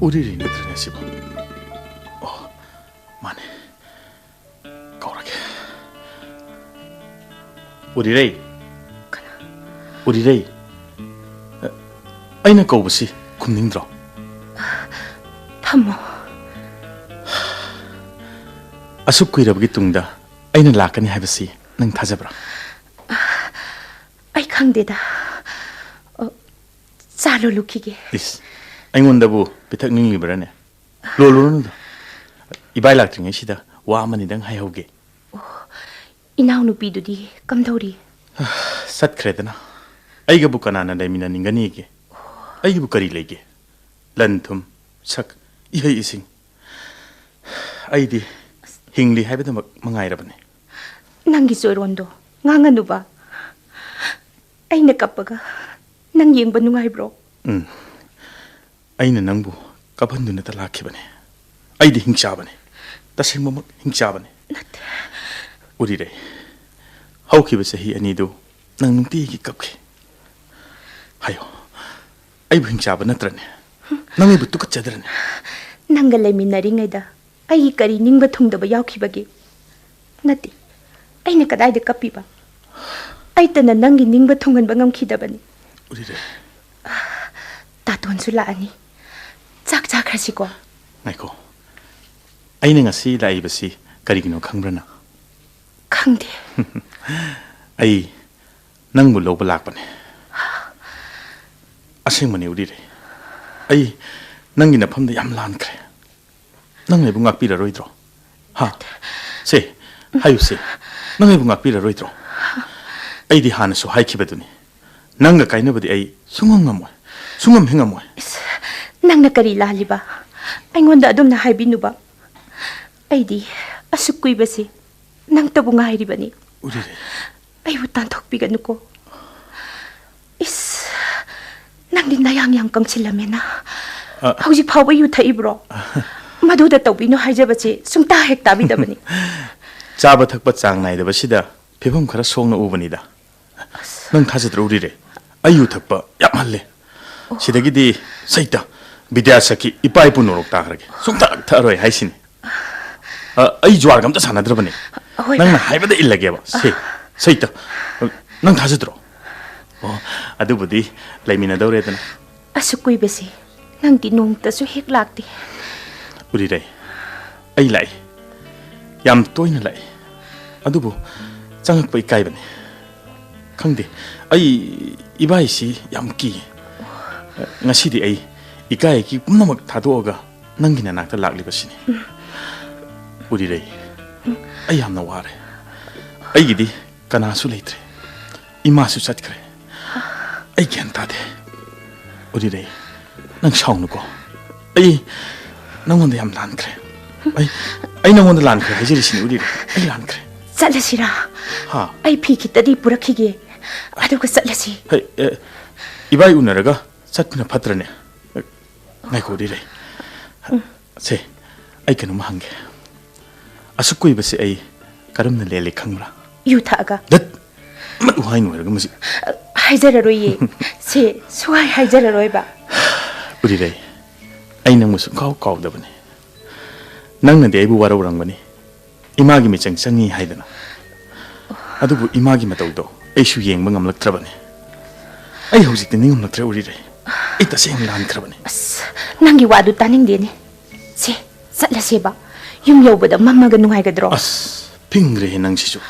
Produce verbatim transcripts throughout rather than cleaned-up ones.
ꯎꯔꯤꯔꯩ ꯅꯠꯇ꯭ꯔꯅꯦ ꯁꯤꯕꯣ? ꯑꯣ, ꯃꯥꯅꯦ꯫ ꯀꯧꯔꯒꯦ꯫ ꯎꯔꯤꯔꯩ꯫ ꯀꯅꯥ? ꯎꯔꯤꯔꯩ꯫ ꯑ, ꯑꯩꯅ ꯀꯧꯕꯁꯤ ꯈꯨꯝꯅꯤꯡꯗ꯭ꯔꯣ? ꯐꯝꯃꯣ꯫ ꯑꯁꯨꯛ ꯀꯨꯏꯔꯕꯒꯤ ꯇꯨꯡꯗ ꯑꯩꯅ ꯂꯥꯛꯀꯅꯤ ꯍꯥꯏꯕꯁꯤ ꯅꯪ ꯊꯥꯖꯕ꯭ꯔꯥ? ꯑꯩ ꯈꯪꯗꯦꯗ꯫ ꯑ, ꯆꯥ ꯂꯣꯜꯂꯨꯈꯤꯒꯦ꯫ ꯏꯁ, ꯑꯩꯉꯣꯟꯗꯕꯨ ꯄꯤꯊꯛꯅꯤꯡꯂꯤꯕ꯭ꯔꯥꯅꯦ? ꯂꯣꯜꯂꯨꯔꯅꯨꯗ꯫ ꯏꯕꯥꯏ ꯂꯥꯛꯇ꯭ꯔꯤꯉꯩꯁꯤꯗ ꯋꯥ ꯑꯃꯅꯤꯗꯪ ꯍꯥꯏꯍꯧꯒꯦ꯫ ꯏꯅꯥꯎꯅꯨꯄꯤꯗꯨꯗꯤ ꯀꯝꯗꯧꯔꯤ? ꯆꯠꯈ꯭ꯔꯦꯗꯅ꯫ ꯑꯩꯒꯕꯨ ꯀꯅꯥꯅ ꯂꯩꯃꯤꯟꯅꯅꯤꯡꯒꯅꯤꯒꯦ? ꯑꯩꯒꯤꯕꯨ ꯀꯔꯤ ꯂꯩꯒꯦ? ꯂꯟ ꯊꯨꯝ, ꯁꯛ, ꯏꯍꯩ ꯏꯁꯤꯡ꯫ ꯑꯩꯗꯤ ꯍꯤꯡꯂꯤ ꯍꯥꯏꯕꯗꯨꯃꯛ ꯃꯉꯥꯏꯔꯕꯅꯤ꯫ ꯅꯪꯒꯤ ꯆꯣꯏꯔꯣꯟꯗꯣ ꯉꯥꯡꯉꯅꯨꯕ꯫ ꯑꯩꯅ ꯀꯞꯄꯒ ꯅꯪ ꯌꯦꯡꯕ ꯅꯨꯡꯉꯥꯏꯕ꯭ꯔꯣ? ꯎꯝ꯫ ꯑꯩꯅ ꯅꯪꯕꯨ ꯀꯞꯍꯟꯗꯨꯅꯇ ꯂꯥꯛꯈꯤꯕꯅꯤ꯫ ꯑꯩꯗꯤ ꯍꯤꯡꯆꯥꯕꯅꯤ꯫ ꯇꯁꯦꯡꯕꯃꯛ ꯍꯤꯡꯆꯥꯕꯅꯤ꯫ ꯅꯠꯇꯦ꯫ ꯎꯔꯤꯔꯩ, ꯍꯧꯈꯤꯕ ꯆꯍꯤ ꯑꯅꯤꯗꯨ ꯅꯪ ꯅꯨꯡꯇꯤꯒꯤ ꯀꯞꯈꯤ꯫ ꯍꯥꯏꯌꯣ, ꯑꯩꯕꯨ ꯍꯤꯡꯆꯥꯕ ꯅꯠꯇ꯭ꯔꯅꯦ? ꯅꯪ ꯑꯩꯕꯨ ꯇꯨꯀꯠꯆꯗ꯭ꯔꯅꯦ? ꯅꯪꯒ ꯂꯩꯃꯤꯟꯅꯔꯤꯉꯩꯗ ꯑꯩꯒꯤ ꯀꯔꯤ ꯅꯤꯡꯕ ꯊꯨꯡꯗꯕ ꯌꯥꯎꯈꯤꯕꯒꯦ? ꯅꯠꯇꯦ, ꯑꯩꯅ ꯀꯗꯥꯏꯗ ꯀꯞꯄꯤꯕ? ꯑꯩꯇꯅ ꯅꯪꯒꯤ ꯅꯤꯡꯕ ꯊꯨꯡꯍꯟꯕ ꯉꯝꯈꯤꯗꯕꯅꯤ꯫ ꯎꯔꯤꯔꯩ꯫ ꯇꯥꯇꯣꯟꯁꯨ ꯂꯥꯛꯑꯅꯤ꯫ ꯆꯥꯛ ꯆꯥꯈ꯭ꯔꯁꯤꯀꯣ꯫ ꯉꯥꯏꯈꯣ꯫ ꯑꯩꯅ ꯉꯁꯤ ꯂꯥꯛꯏꯕꯁꯤ ꯀꯔꯤꯒꯤꯅꯣ ꯈꯪꯕ꯭ꯔꯥ ꯅꯪ? ꯈꯪꯗꯦ꯫ ꯑꯩ ꯅꯪꯕꯨ ꯂꯧꯕ ꯂꯥꯛꯄꯅꯦ꯫ ꯑꯁꯦꯡꯕꯅꯦ ꯎꯔꯤꯔꯩ꯫ ꯑꯩ ꯅꯪꯒꯤ ꯅꯐꯝꯗ ꯌꯥꯝ ꯂꯥꯟꯈ꯭ꯔꯦ꯫ ꯅꯪ ꯑꯩꯕꯨ ꯉꯥꯛꯄꯤꯔꯔꯣꯏꯗ꯭ꯔꯣ? ꯍꯥ? ꯁꯦ, ꯍꯥꯏꯌꯨꯁꯦ꯫ ꯅꯪ ꯑꯩꯕꯨ ꯉꯥꯛꯄꯤꯔꯔꯣꯏꯗ꯭ꯔꯣ? ꯑꯩꯗꯤ ꯍꯥꯟꯅꯁꯨ ꯍꯥꯏꯈꯤꯕꯗꯨꯅꯤ꯫ ꯅꯪꯒ ꯀꯥꯏꯅꯕꯗꯤ ꯑꯩ ꯁꯨꯡꯉꯝ ꯉꯝꯃꯣꯏ꯫ ꯁꯨꯡꯉꯝ ꯍꯦꯛ ꯉꯝꯃꯣꯏ꯫ ꯏꯁ, ꯅꯪꯅ ꯀꯔꯤ ꯂꯥꯜꯂꯤꯕ? ꯑꯩꯉꯣꯟꯗ ꯑꯗꯨꯝꯅ ꯍꯥꯏꯕꯤꯅꯨꯕ꯫ ꯑꯩꯗꯤ ꯑꯁꯨꯛ ꯀꯨꯏꯕꯁꯤ ꯅꯪꯇꯕꯨ ꯉꯥꯏꯔꯤꯕꯅꯤ꯫ ꯎꯔꯤꯔꯩ꯫ ꯑꯩꯕꯨ ꯇꯥꯟꯊꯣꯛꯄꯤꯒꯅꯨꯀꯣ꯫ ꯏꯁ, ꯅꯪꯗꯤ ꯅꯌꯥꯡ ꯌꯥꯝ ꯀꯪꯁꯤꯜꯂꯝꯃꯦꯅ꯫ ꯑ꯫ ꯍꯧꯖꯤꯛ ꯐꯥꯎꯕ ꯌꯨ ꯊꯛꯏꯕ꯭ꯔꯣ? ꯃꯗꯨꯗ ꯇꯧꯕꯤꯅꯨ ꯍꯥꯏꯖꯕꯁꯦ ꯁꯨꯡꯇꯥ ꯍꯦꯛ ꯇꯥꯕꯤꯗꯕꯅꯤ꯫ ꯆꯥꯕ ꯊꯛꯄ ꯆꯥꯡ ꯅꯥꯏꯗꯕꯁꯤꯗ ꯐꯤꯕꯝ ꯈꯔ ꯁꯣꯛꯅ ꯎꯕꯅꯤꯗ꯫ ꯑꯁ꯫ ꯅꯪ ꯊꯥꯖꯗ꯭ꯔꯣ ꯎꯔꯤꯔꯩ? ꯑꯩ ꯌꯨ ꯊꯛꯄ ꯌꯥꯝ ꯍꯜꯂꯦ꯫ ꯑꯣ꯫ ꯁꯤꯗꯒꯤꯗꯤ ꯁꯩꯇ ꯕꯤꯗ꯭ꯌꯥꯁꯛꯀꯤ ꯏꯄꯥ ꯏꯄꯨ ꯅꯣꯔꯣꯛ ꯇꯥꯈ꯭ꯔꯒꯦ꯫ ꯁꯨꯡꯊꯛ ꯊꯛꯑꯔꯣꯏ ꯍꯥꯏꯁꯤꯅꯤ꯫ ꯑ, ꯑꯩ ꯖꯨꯋꯥꯔꯒ ꯑꯝꯇ ꯁꯥꯟꯅꯗ꯭ꯔꯕꯅꯦ꯫ ꯍꯣꯏ꯫ ꯅꯪꯅ ꯍꯥꯏꯕꯗ ꯏꯜꯂꯒꯦꯕ꯫ ꯁꯦ, ꯁꯩꯇ, ꯅꯪ ꯊꯥꯖꯗ꯭ꯔꯣ? ꯑꯣ, ꯑꯗꯨꯕꯨꯗꯤ ꯂꯩꯃꯤꯟꯅꯗꯧꯔꯦꯗꯅ꯫ ꯑꯁꯨꯛ ꯀꯨꯏꯕꯁꯤ ꯅꯪꯗꯤ ꯅꯣꯡꯃꯇꯁꯨ ꯍꯦꯛ ꯂꯥꯛꯇꯦ꯫ ꯎꯔꯤꯔꯩ, ꯑꯩ ꯂꯥꯛꯏ꯫ ꯌꯥꯝ ꯇꯣꯏꯅ ꯂꯥꯛꯏ꯫ ꯑꯗꯨꯕꯨ ꯆꯪꯉꯛꯄ ꯏꯀꯥꯏꯕꯅꯤ꯫ ꯈꯪꯗꯦ, ꯑꯩ ꯏꯕꯥꯏꯁꯤ ꯌꯥꯝ ꯀꯤ꯫ ꯉꯁꯤꯗꯤ ꯑꯩ ꯏꯀꯥꯏꯒꯤ ꯄꯨꯝꯅꯃꯛ ꯊꯥꯗꯣꯛꯑꯒ ꯅꯪꯒꯤ ꯅꯅꯥꯛꯇ ꯂꯥꯛꯂꯤꯕꯁꯤꯅꯤ꯫ ꯎꯔꯤꯔꯩ, ꯑꯩ ꯌꯥꯝꯅ ꯋꯥꯔꯦ꯫ ꯑꯩꯒꯤꯗꯤ ꯀꯅꯥꯁꯨ ꯂꯩꯇ꯭ꯔꯦ꯫ ꯏꯃꯥꯁꯨ ꯆꯠꯈ꯭ꯔꯦ꯫ ꯑꯩ ꯒ꯭ꯌꯥꯟ ꯇꯥꯗꯦ꯫ ꯎꯔꯤꯔꯩ, ꯅꯪ ꯁꯥꯎꯅꯨꯀꯣ꯫ ꯑꯩ ꯅꯪꯉꯣꯟꯗ ꯌꯥꯝ ꯂꯥꯟꯈ꯭ꯔꯦ꯫ ꯑꯩ, ꯑꯩ ꯅꯪꯉꯣꯟꯗ ꯂꯥꯟꯈ꯭ꯔꯦ ꯍꯥꯏꯖꯔꯤꯁꯤꯅꯤ, ꯎꯔꯤꯔꯩ꯫ ꯑꯩ ꯂꯥꯟꯈ꯭ꯔꯦ꯫ ꯆꯠꯂꯁꯤꯔꯥ? ꯍꯥ? ꯑꯩ ꯐꯤ ꯈꯤꯇꯗꯤ ꯄꯨꯔꯛꯈꯤꯒꯦ, ꯑꯗꯨꯒ ꯆꯠꯂꯁꯤ꯫ ꯍꯩ, ꯑꯦ, ꯏꯕꯥꯏ ꯎꯅꯔꯒ ꯆꯠꯄꯅ ꯐꯠꯇ꯭ꯔꯅꯦ? ꯉꯥꯏꯈꯣ, ꯎꯔꯤꯔꯩ꯫ ꯁꯦ, ꯑꯩ ꯀꯩꯅꯣꯝ ꯍꯪꯒꯦ꯫ ꯑꯁꯨꯛ ꯀꯨꯏꯕꯁꯦ ꯑꯩ ꯀꯔꯝꯅ ꯂꯦꯜꯂꯤ ꯈꯪꯕ꯭ꯔꯥ? ꯌꯨ ꯊꯛꯑꯒ꯫ ꯗꯠ! ꯑꯃꯠꯇ ꯍꯥꯏꯅꯨ ꯍꯥꯏꯔꯒ ꯃꯁꯤ꯫ ꯍꯥꯏꯖꯔꯔꯣꯏꯌꯦ꯫ ꯁꯦ, ꯁꯨꯡꯍꯥꯏ ꯍꯥꯏꯖꯔꯔꯣꯏꯕ꯫ ꯎꯔꯤꯔꯩ, ꯑꯩ ꯅꯪꯕꯨ ꯁꯨꯡꯀꯥꯎ ꯀꯥꯎꯗꯕꯅꯤ꯫ ꯅꯪꯅꯗꯤ ꯑꯩꯕꯨ ꯋꯥꯔꯧꯔꯝꯒꯅꯤ꯫ ꯏꯃꯥꯒꯤ ꯃꯤꯆꯪ ꯆꯪꯉꯤ ꯍꯥꯏꯗꯅ꯫ ꯑꯗꯨꯕꯨ ꯏꯃꯥꯒꯤ ꯃꯇꯧꯗꯣ ꯑꯩꯁꯨ ꯌꯦꯡꯕ ꯉꯝꯂꯛꯇ꯭ꯔꯕꯅꯤ꯫ ꯑꯩ ꯍꯧꯖꯤꯛꯇꯤ ꯅꯤꯡꯉꯝꯂꯛꯇ꯭ꯔꯦ, ꯎꯔꯤꯔꯩ꯫ ꯑꯩ ꯇꯁꯦꯡꯅ ꯂꯥꯟꯈ꯭ꯔꯕꯅꯤ꯫ ꯑꯁ, ꯅꯪꯒꯤ ꯋꯥꯗꯨ ꯇꯥꯅꯤꯡꯗꯦꯅꯦ꯫ ꯁꯦ, ꯆꯠꯂꯁꯦꯕ꯫ ꯌꯨꯝ ꯌꯧꯕꯗ ꯃꯝꯃꯒ ꯅꯨꯡꯉꯥꯏꯒꯗ꯭ꯔꯣ? ꯑꯁ, ꯐꯤꯡꯈ꯭ꯔꯦꯍꯦ ꯅꯪꯁꯤꯁꯨ꯫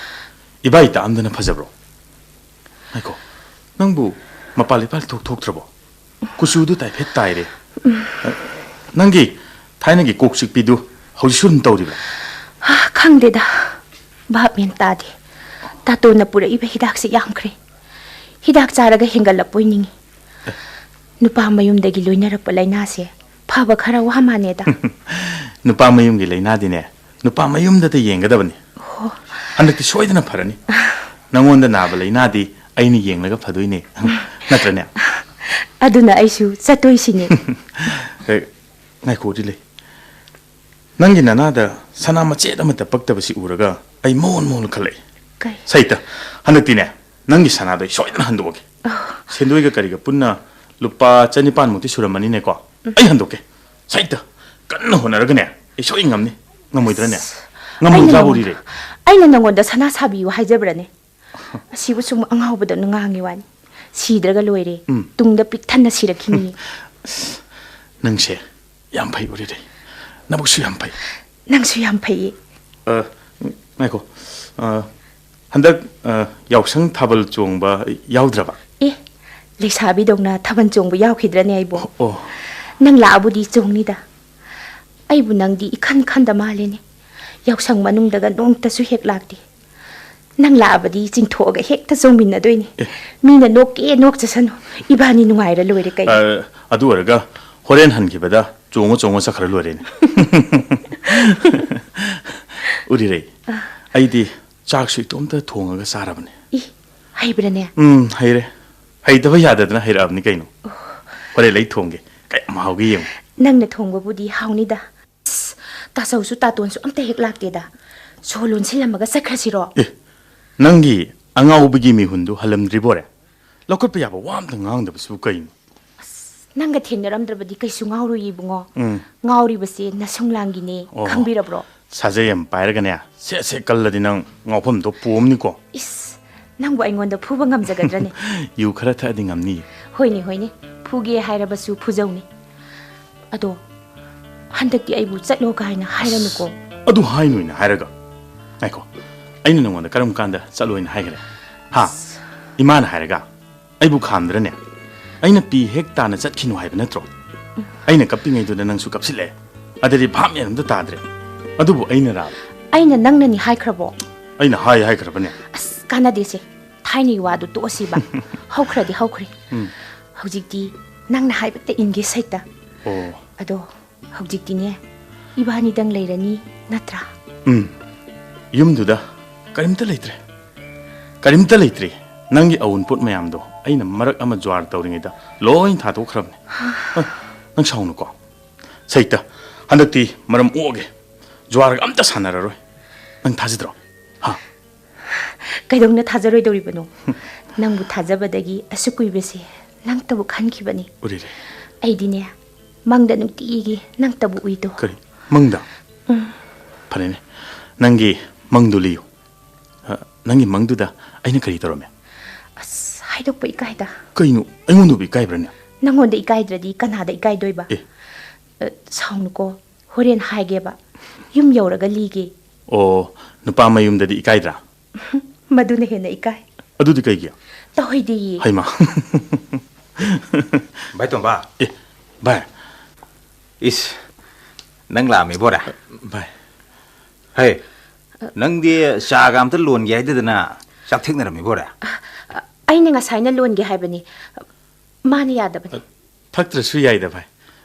ꯏꯕꯥꯏ ꯇꯥꯛꯑꯝꯗꯅ ꯐꯖꯕ꯭ꯔꯣ? ꯉꯥꯏꯈꯣ, ꯅꯪꯕꯨ ꯃꯄꯥꯟ ꯂꯩꯄꯥꯛ ꯊꯣꯛ ꯊꯣꯛꯇ꯭ꯔꯕꯣ? ꯀꯨꯆꯨꯗꯨ ꯇꯥꯏꯐꯦꯠ ꯇꯥꯏꯔꯦ꯫ ꯅꯪꯒꯤ ꯊꯥꯏꯅꯒꯤ ꯀꯣꯛ ꯆꯤꯛꯄꯤꯗꯨ ꯍꯧꯖꯤꯛꯁꯨ ꯑꯗꯨꯝ ꯇꯧꯔꯤꯕ꯭ꯔꯥ? ꯑꯥ, ꯈꯪꯗꯦꯗ꯫ ꯚꯥꯞ ꯃꯦꯟ ꯇꯥꯗꯦ꯫ ꯇꯥꯇꯣꯟꯅ ꯄꯨꯔꯛꯏꯕ ꯍꯤꯗꯥꯛꯁꯤ ꯌꯥꯝꯈ꯭ꯔꯦ꯫ ꯍꯤꯗꯥꯛ ꯆꯥꯔꯒ ꯍꯦꯟꯒꯠꯂꯛꯄꯣꯏ ꯅꯤꯡꯏ꯫ ꯅꯨꯄꯥ ꯃꯌꯨꯝꯗꯒꯤ ꯂꯣꯏꯅꯔꯛꯄ ꯂꯥꯏꯅꯥꯁꯦ ꯐꯕ ꯈꯔ ꯋꯥ ꯃꯥꯟꯅꯦꯗ꯫ ꯅꯨꯄꯥ ꯃꯌꯨꯝꯒꯤ ꯂꯥꯏꯅꯥꯗꯤꯅꯦ, ꯅꯨꯄꯥ ꯃꯌꯨꯝꯗꯇ ꯌꯦꯡꯒꯗꯕꯅꯤ꯫ ꯑꯣ꯫ ꯍꯟꯗꯛꯇꯤ ꯁꯣꯏꯗꯅ ꯐꯔꯅꯤ꯫ ꯅꯪꯉꯣꯟꯗ ꯅꯥꯕ ꯂꯥꯏꯅꯥꯗꯤ ꯑꯩꯅ ꯌꯦꯡꯂꯒ ꯐꯗꯣꯏꯅꯦ꯫ ꯅꯠꯇ꯭ꯔꯅꯦ? ꯑꯗꯨꯅ ꯑꯩꯁꯨ ꯆꯠꯇꯣꯏꯁꯤꯅꯦ꯫ ꯑꯦ, ꯉꯥꯏꯈꯣ, ꯎꯔꯤꯔꯩ꯫ ꯅꯪꯒꯤ ꯅꯅꯥꯗ ꯁꯅꯥ ꯃꯆꯦꯠ ꯑꯃꯠꯇ ꯄꯛꯇꯕꯁꯤ ꯎꯔꯒ ꯑꯩ ꯃꯣꯟ ꯃꯣꯟ ꯈꯜꯂꯛꯏ꯫ ꯀꯩ? ꯁꯩꯇ, ꯍꯟꯗꯛꯇꯤꯅꯦ, ꯅꯪꯒꯤ ꯁꯅꯥꯗꯣ ꯑꯩ ꯁꯣꯏꯗꯅ ꯍꯟꯗꯣꯛꯑꯒꯦ꯫ ꯑꯣ꯫ ꯁꯦꯟꯗꯣꯏꯒ ꯀꯔꯤꯒ ꯄꯨꯟꯅ ꯂꯨꯄꯥ ꯆꯅꯤꯄꯥꯟꯃꯨꯛꯇꯤ ꯁꯨꯔꯝꯃꯅꯤꯅꯦꯀꯣ? ꯑꯩ ꯍꯟꯗꯣꯛꯀꯦ꯫ ꯁꯥꯏꯠꯇ ꯀꯟꯅ ꯍꯣꯠꯅꯔꯒꯅꯦ, ꯑꯩ ꯁꯣꯏ ꯉꯝꯅꯤ꯫ ꯉꯝꯃꯣꯏꯗ꯭ꯔꯅꯦ? ꯉꯝꯃꯣꯏꯗ꯭ꯔꯥꯕꯨ ꯎꯔꯤꯔꯦ? ꯑꯩꯅ ꯅꯪꯉꯣꯟꯗ ꯁꯅꯥ ꯁꯥꯕꯤꯌꯨ ꯍꯥꯏꯖꯕ꯭ꯔꯅꯦ? ꯑꯁꯤꯕꯨ ꯁꯨꯝ ꯑꯉꯥꯎꯕꯗꯧꯅ ꯉꯥꯡꯉꯤ ꯋꯥꯅꯤ꯫ ꯁꯤꯗ꯭ꯔꯒ ꯂꯣꯏꯔꯦ꯫ ꯎꯝ꯫ ꯇꯨꯡꯗ ꯄꯤꯛ ꯊꯟꯅ ꯁꯤꯔꯛꯈꯤꯅꯤ꯫ ꯑꯁ, ꯅꯪꯁꯦ ꯌꯥꯝ ꯐꯩ ꯎꯔꯤꯔꯦ꯫ ꯅꯕꯨꯛꯁꯨ ꯌꯥꯝ ꯐꯩ꯫ ꯅꯪꯁꯨ ꯌꯥꯝ ꯐꯩꯌꯦ꯫ ꯑ, ꯉꯥꯏꯈꯣ꯫ ꯑ, ꯍꯟꯗꯛ, ꯑ, ꯌꯥꯎꯁꯪ ꯊꯥꯕꯜ ꯆꯣꯡꯕ ꯌꯥꯎꯗ꯭ꯔꯕ? ꯑꯦ, ꯂꯩꯁꯥꯕꯤꯗꯧꯅ ꯊꯥꯕꯜ ꯆꯣꯡꯕ ꯌꯥꯎꯈꯤꯗ꯭ꯔꯅꯦ ꯑꯩꯕꯣ? ꯑꯣ꯫ ꯅꯪ ꯂꯥꯛꯑꯕꯨꯗꯤ ꯆꯣꯡꯅꯤꯗ꯫ ꯑꯩꯕꯨ ꯅꯪꯗꯤ ꯏꯈꯟ ꯈꯟꯗ ꯃꯥꯜꯂꯦꯅꯦ꯫ ꯌꯥꯎꯁꯪ ꯃꯅꯨꯡꯗꯒ ꯅꯣꯡꯇꯁꯨ ꯍꯦꯛ ꯂꯥꯛꯇꯦ꯫ ꯅꯪ ꯂꯥꯛꯑꯕꯗꯤ ꯆꯤꯡꯊꯣꯛꯑꯒ ꯍꯦꯛꯇ ꯆꯣꯡꯃꯤꯟꯅꯗꯣꯏꯅꯤ꯫ ꯑꯦ꯫ ꯃꯤꯅ ꯅꯣꯛꯀꯦ ꯅꯣꯛꯆꯁꯅꯨ, ꯏꯕꯥꯅꯤ ꯅꯨꯡꯉꯥꯏꯔ ꯂꯣꯏꯔꯦ ꯀꯩꯅꯣ꯫ ꯑ, ꯑꯗꯨ ꯑꯣꯏꯔꯒ ꯍꯣꯔꯦꯟ ꯍꯟꯈꯤꯕꯗ ꯆꯣꯡꯉ ꯆꯣꯡꯉ ꯆꯠꯈ꯭ꯔ ꯂꯣꯏꯔꯦꯅꯦ꯫ ꯎꯔꯤꯔꯩ, ꯑ꯫ ꯑꯩꯗꯤ ꯆꯥꯛꯁꯨ ꯏꯇꯣꯝꯇ ꯊꯣꯡꯉꯒ ꯆꯥꯔꯕꯅꯦ꯫ ꯏ, ꯍꯩꯕ꯭ꯔꯅꯦ? ꯎꯝ, ꯍꯩꯔꯦ꯫ ꯍꯩꯇꯕ ꯌꯥꯗꯗꯅ ꯍꯩꯔꯛꯑꯕꯅꯤ ꯀꯩꯅꯣ꯫ ꯑꯣ꯫ ꯍꯣꯔꯦꯟ ꯑꯩ ꯊꯣꯡꯒꯦ꯫ ꯀꯌꯥꯝ ꯍꯥꯎꯒꯦ ꯌꯦꯡꯉꯨ꯫ ꯅꯪꯅ ꯊꯣꯡꯕꯕꯨꯗꯤ ꯍꯥꯎꯅꯤꯗ꯫ ꯑꯁ, ꯇꯥꯆꯧꯁꯨ ꯇꯥꯇꯣꯟꯁꯨ ꯑꯝꯇ ꯍꯦꯛ ꯂꯥꯛꯇꯦꯗ꯫ ꯁꯣ ꯂꯣꯟꯁꯤꯜꯂꯝꯃꯒ ꯆꯠꯈ꯭ꯔꯁꯤꯔꯣ? ꯑꯦ, ꯅꯪꯒꯤ ꯑꯉꯥꯎꯕꯒꯤ ꯃꯤꯍꯨꯟꯗꯨ ꯍꯜꯂꯝꯗ꯭ꯔꯤꯕꯣꯔꯦ? ꯂꯧꯈꯠꯄ ꯌꯥꯕ ꯋꯥ ꯑꯝꯇ ꯉꯥꯡꯗꯕꯁꯤꯕꯨ ꯀꯩꯅꯣ? ꯑꯁ, ꯅꯪꯒ ꯊꯦꯡꯅꯔꯝꯗ꯭ꯔꯕꯗꯤ ꯀꯩꯁꯨ ꯉꯥꯎꯔꯣꯏ ꯏꯕꯨꯡꯉꯣ꯫ ꯎꯝ꯫ ꯉꯥꯎꯔꯤꯕꯁꯦ ꯅꯁꯨꯡꯂꯥꯡꯒꯤꯅꯦ, ꯑꯣ꯫ ꯈꯪꯕꯤꯔꯕ꯭ꯔꯣ? ꯁꯥꯖꯩ ꯑꯃ ꯄꯥꯏꯔꯒꯅꯦ, ꯁꯦꯠ ꯁꯦꯠ ꯀꯜꯂꯗꯤ ꯅꯪ ꯉꯥꯎꯐꯝꯗꯣ ꯄꯣꯝꯅꯤꯀꯣ꯫ ꯏꯁ, ꯅꯪꯕꯨ ꯑꯩꯉꯣꯟꯗ ꯐꯨꯕ ꯉꯝꯖꯒꯗ꯭ꯔꯅꯦ? ꯌꯨ ꯈꯔ ꯊꯛꯑꯗꯤ ꯉꯝꯅꯤ꯫ ꯍꯣꯏꯅꯦ, ꯍꯣꯏꯅꯦ, ꯐꯨꯒꯦ ꯍꯥꯏꯔꯕꯁꯨ ꯐꯨꯖꯧꯅꯦ꯫ ꯑꯗꯣ, ꯍꯟꯗꯛꯇꯤ ꯑꯩꯕꯨ ꯆꯠꯂꯣ ꯀꯥꯏꯅ ꯍꯥꯏꯔꯅꯨꯀꯣ꯫ ꯑꯗꯨ ꯍꯥꯏꯅꯨꯅ ꯍꯥꯏꯔꯒ꯫ ꯉꯥꯏꯈꯣ, ꯑꯩꯅ ꯅꯉꯣꯟꯗ ꯀꯔꯝ ꯀꯥꯟꯗ ꯆꯠꯂꯣꯏꯅ ꯍꯥꯏꯈ꯭ꯔꯦ? ꯍꯥ? ꯏꯃꯥꯅ ꯍꯥꯏꯔꯒ ꯑꯩꯕꯨ ꯈꯥꯝꯗ꯭ꯔꯅꯦ? ꯑꯩꯅ ꯄꯤ ꯍꯦꯛ ꯇꯥꯅ ꯆꯠꯈꯤꯅꯨ ꯍꯥꯏꯕ ꯅꯠꯇ꯭ꯔꯣ? ꯑꯩꯅ ꯀꯞꯄꯤꯉꯩꯗꯨꯗ ꯅꯪꯁꯨ ꯀꯞꯁꯤꯜꯂꯛꯑꯦ꯫ ꯑꯗꯨꯗꯤ ꯚꯥꯞ ꯃꯦꯟ ꯑꯝꯇ ꯇꯥꯗ꯭ꯔꯦ꯫ ꯑꯗꯨꯕꯨ ꯑꯩꯅ ꯔꯥ-, ꯑꯩꯅ ꯅꯪꯅꯅꯤ ꯍꯥꯏꯈ꯭ꯔꯕꯣ? ꯑꯩꯅ ꯍꯥꯏ ꯍꯥꯏꯈ꯭ꯔꯕꯅꯦ꯫ ꯑꯁ, ꯀꯥꯟꯅꯗꯦꯁꯦ꯫ ꯊꯥꯏꯅꯒꯤ ꯋꯥꯗꯨ ꯇꯣꯛꯑꯁꯤꯕ꯫ ꯍꯧꯈ꯭ꯔꯗꯤ ꯍꯧꯈ꯭ꯔꯦ꯫ ꯎꯝ꯫ ꯍꯧꯖꯤꯛꯇꯤ ꯅꯪꯅ ꯍꯥꯏꯕꯇ ꯏꯟꯒꯦ ꯁꯩꯇ꯫ ꯑꯣ꯫ ꯑꯗꯣ, ꯍꯧꯖꯤꯛꯇꯤꯅꯦ, ꯏꯕꯥꯅꯤꯗꯪ ꯂꯩꯔꯅꯤ, ꯅꯠꯇ꯭ꯔꯥ? ꯎꯝ꯫ ꯌꯨꯝꯗꯨꯗ ꯀꯔꯤꯝꯇ ꯂꯩꯇ꯭ꯔꯦ꯫ ꯀꯔꯤꯝꯇ ꯂꯩꯇ꯭ꯔꯦ꯫ ꯅꯪꯒꯤ ꯑꯋꯨꯟꯄꯣꯠ ꯃꯌꯥꯝꯗꯣ ꯑꯩꯅ ꯃꯔꯛ ꯑꯃ ꯖ꯭ꯋꯥꯔ ꯇꯧꯔꯤꯉꯩꯗ ꯂꯣꯏ ꯊꯥꯗꯣꯛꯈ꯭ꯔꯕꯅꯦ꯫ ꯑ, ꯅꯪ ꯁꯥꯎꯅꯨꯀꯣ꯫ ꯁꯩꯇ, ꯍꯟꯗꯛꯇꯤ ꯃꯔꯝ ꯑꯣꯛꯑꯒꯦ꯫ ꯖ꯭ꯋꯥꯔꯒ ꯑꯝꯇ ꯁꯥꯟꯅꯔꯔꯣꯏ꯫ ꯅꯪ ꯊꯥꯖꯗ꯭ꯔꯣ? ꯍꯥ? ꯀꯩꯗꯧꯅ ꯊꯥꯖꯔꯣꯏꯗꯧꯔꯤꯕꯅꯣ? ꯅꯪꯕꯨ ꯊꯥꯖꯕꯗꯒꯤ ꯑꯁꯨꯛ ꯀꯨꯏꯕꯁꯦ ꯅꯪꯇꯕꯨ ꯈꯟꯈꯤꯕꯅꯤ꯫ ꯎꯔꯤꯔꯦ꯫ ꯑꯩꯗꯤꯅꯦ, ꯃꯪꯗ ꯅꯨꯡꯇꯤꯒꯤ ꯅꯪꯇꯕꯨ ꯎꯏꯗꯣ꯫ ꯀꯔꯤ? ꯃꯪꯗ? ꯎꯝ꯫ ꯐꯔꯦꯅꯦ, ꯅꯪꯒꯤ ꯃꯪꯗꯨ ꯂꯤꯌꯨ꯫ ꯑ, ꯅꯪꯒꯤ ꯃꯪꯗꯨꯗ ꯑꯩꯅ ꯀꯔꯤ ꯇꯧꯔꯝꯃꯦ? ꯑꯁ, ꯍꯥꯏꯗꯣꯛꯄ ꯏꯀꯥꯏꯗ꯫ ꯀꯩꯅꯣ, ꯑꯩꯉꯣꯟꯗꯕꯨ ꯏꯀꯥꯏꯕ꯭ꯔꯅꯦ? ꯅꯪꯉꯣꯟꯗ ꯏꯀꯥꯏꯗ꯭ꯔꯗꯤ ꯀꯅꯥꯗ ꯏꯀꯥꯏꯗꯣꯏꯕ? ꯑꯦ꯫ ꯑ, ꯁꯥꯎꯅꯨꯀꯣ, ꯍꯣꯔꯦꯟ ꯍꯥꯏꯒꯦꯕ, ꯌꯨꯝ ꯌꯧꯔꯒ ꯂꯤꯒꯦ꯫ ꯑꯣ, ꯅꯨꯄꯥ ꯃꯌꯨꯝꯗꯗꯤ ꯏꯀꯥꯏꯗ꯭ꯔꯥ? ꯃꯗꯨꯅ ꯍꯦꯟꯅ ꯏꯀꯥꯏ꯫ ꯑꯗꯨꯗꯤ ꯀꯩꯒꯤ? ꯇꯧꯍꯩꯗꯦꯌꯦ꯫ ꯍꯩꯃꯥ꯫ ꯚꯥꯏ ꯇꯣꯝꯕ꯫ ꯑꯦ, ꯚꯥꯏ꯫ ꯏꯁ, ꯅꯪ ꯂꯥꯛꯑꯝꯃꯤꯕꯣꯔꯦ? ꯚꯥꯏ꯫ ꯍꯩ, ꯅꯪꯗꯤ ꯆꯥꯒ ꯑꯝꯇ ꯂꯣꯟꯒꯦ ꯍꯥꯏꯗꯗꯅ ꯆꯥꯛ ꯊꯦꯛꯅꯔꯝꯃꯤꯕꯣꯔꯦ? ꯑꯩꯅ ꯉꯁꯥꯏꯅ ꯂꯣꯟꯒꯦ ꯍꯥꯏꯕꯅꯤ, ꯃꯥꯅ ꯌꯥꯗꯕꯅꯤ꯫ ꯊꯛꯇ꯭ꯔꯁꯨ ꯌꯥꯏꯗ ꯚꯥꯏ,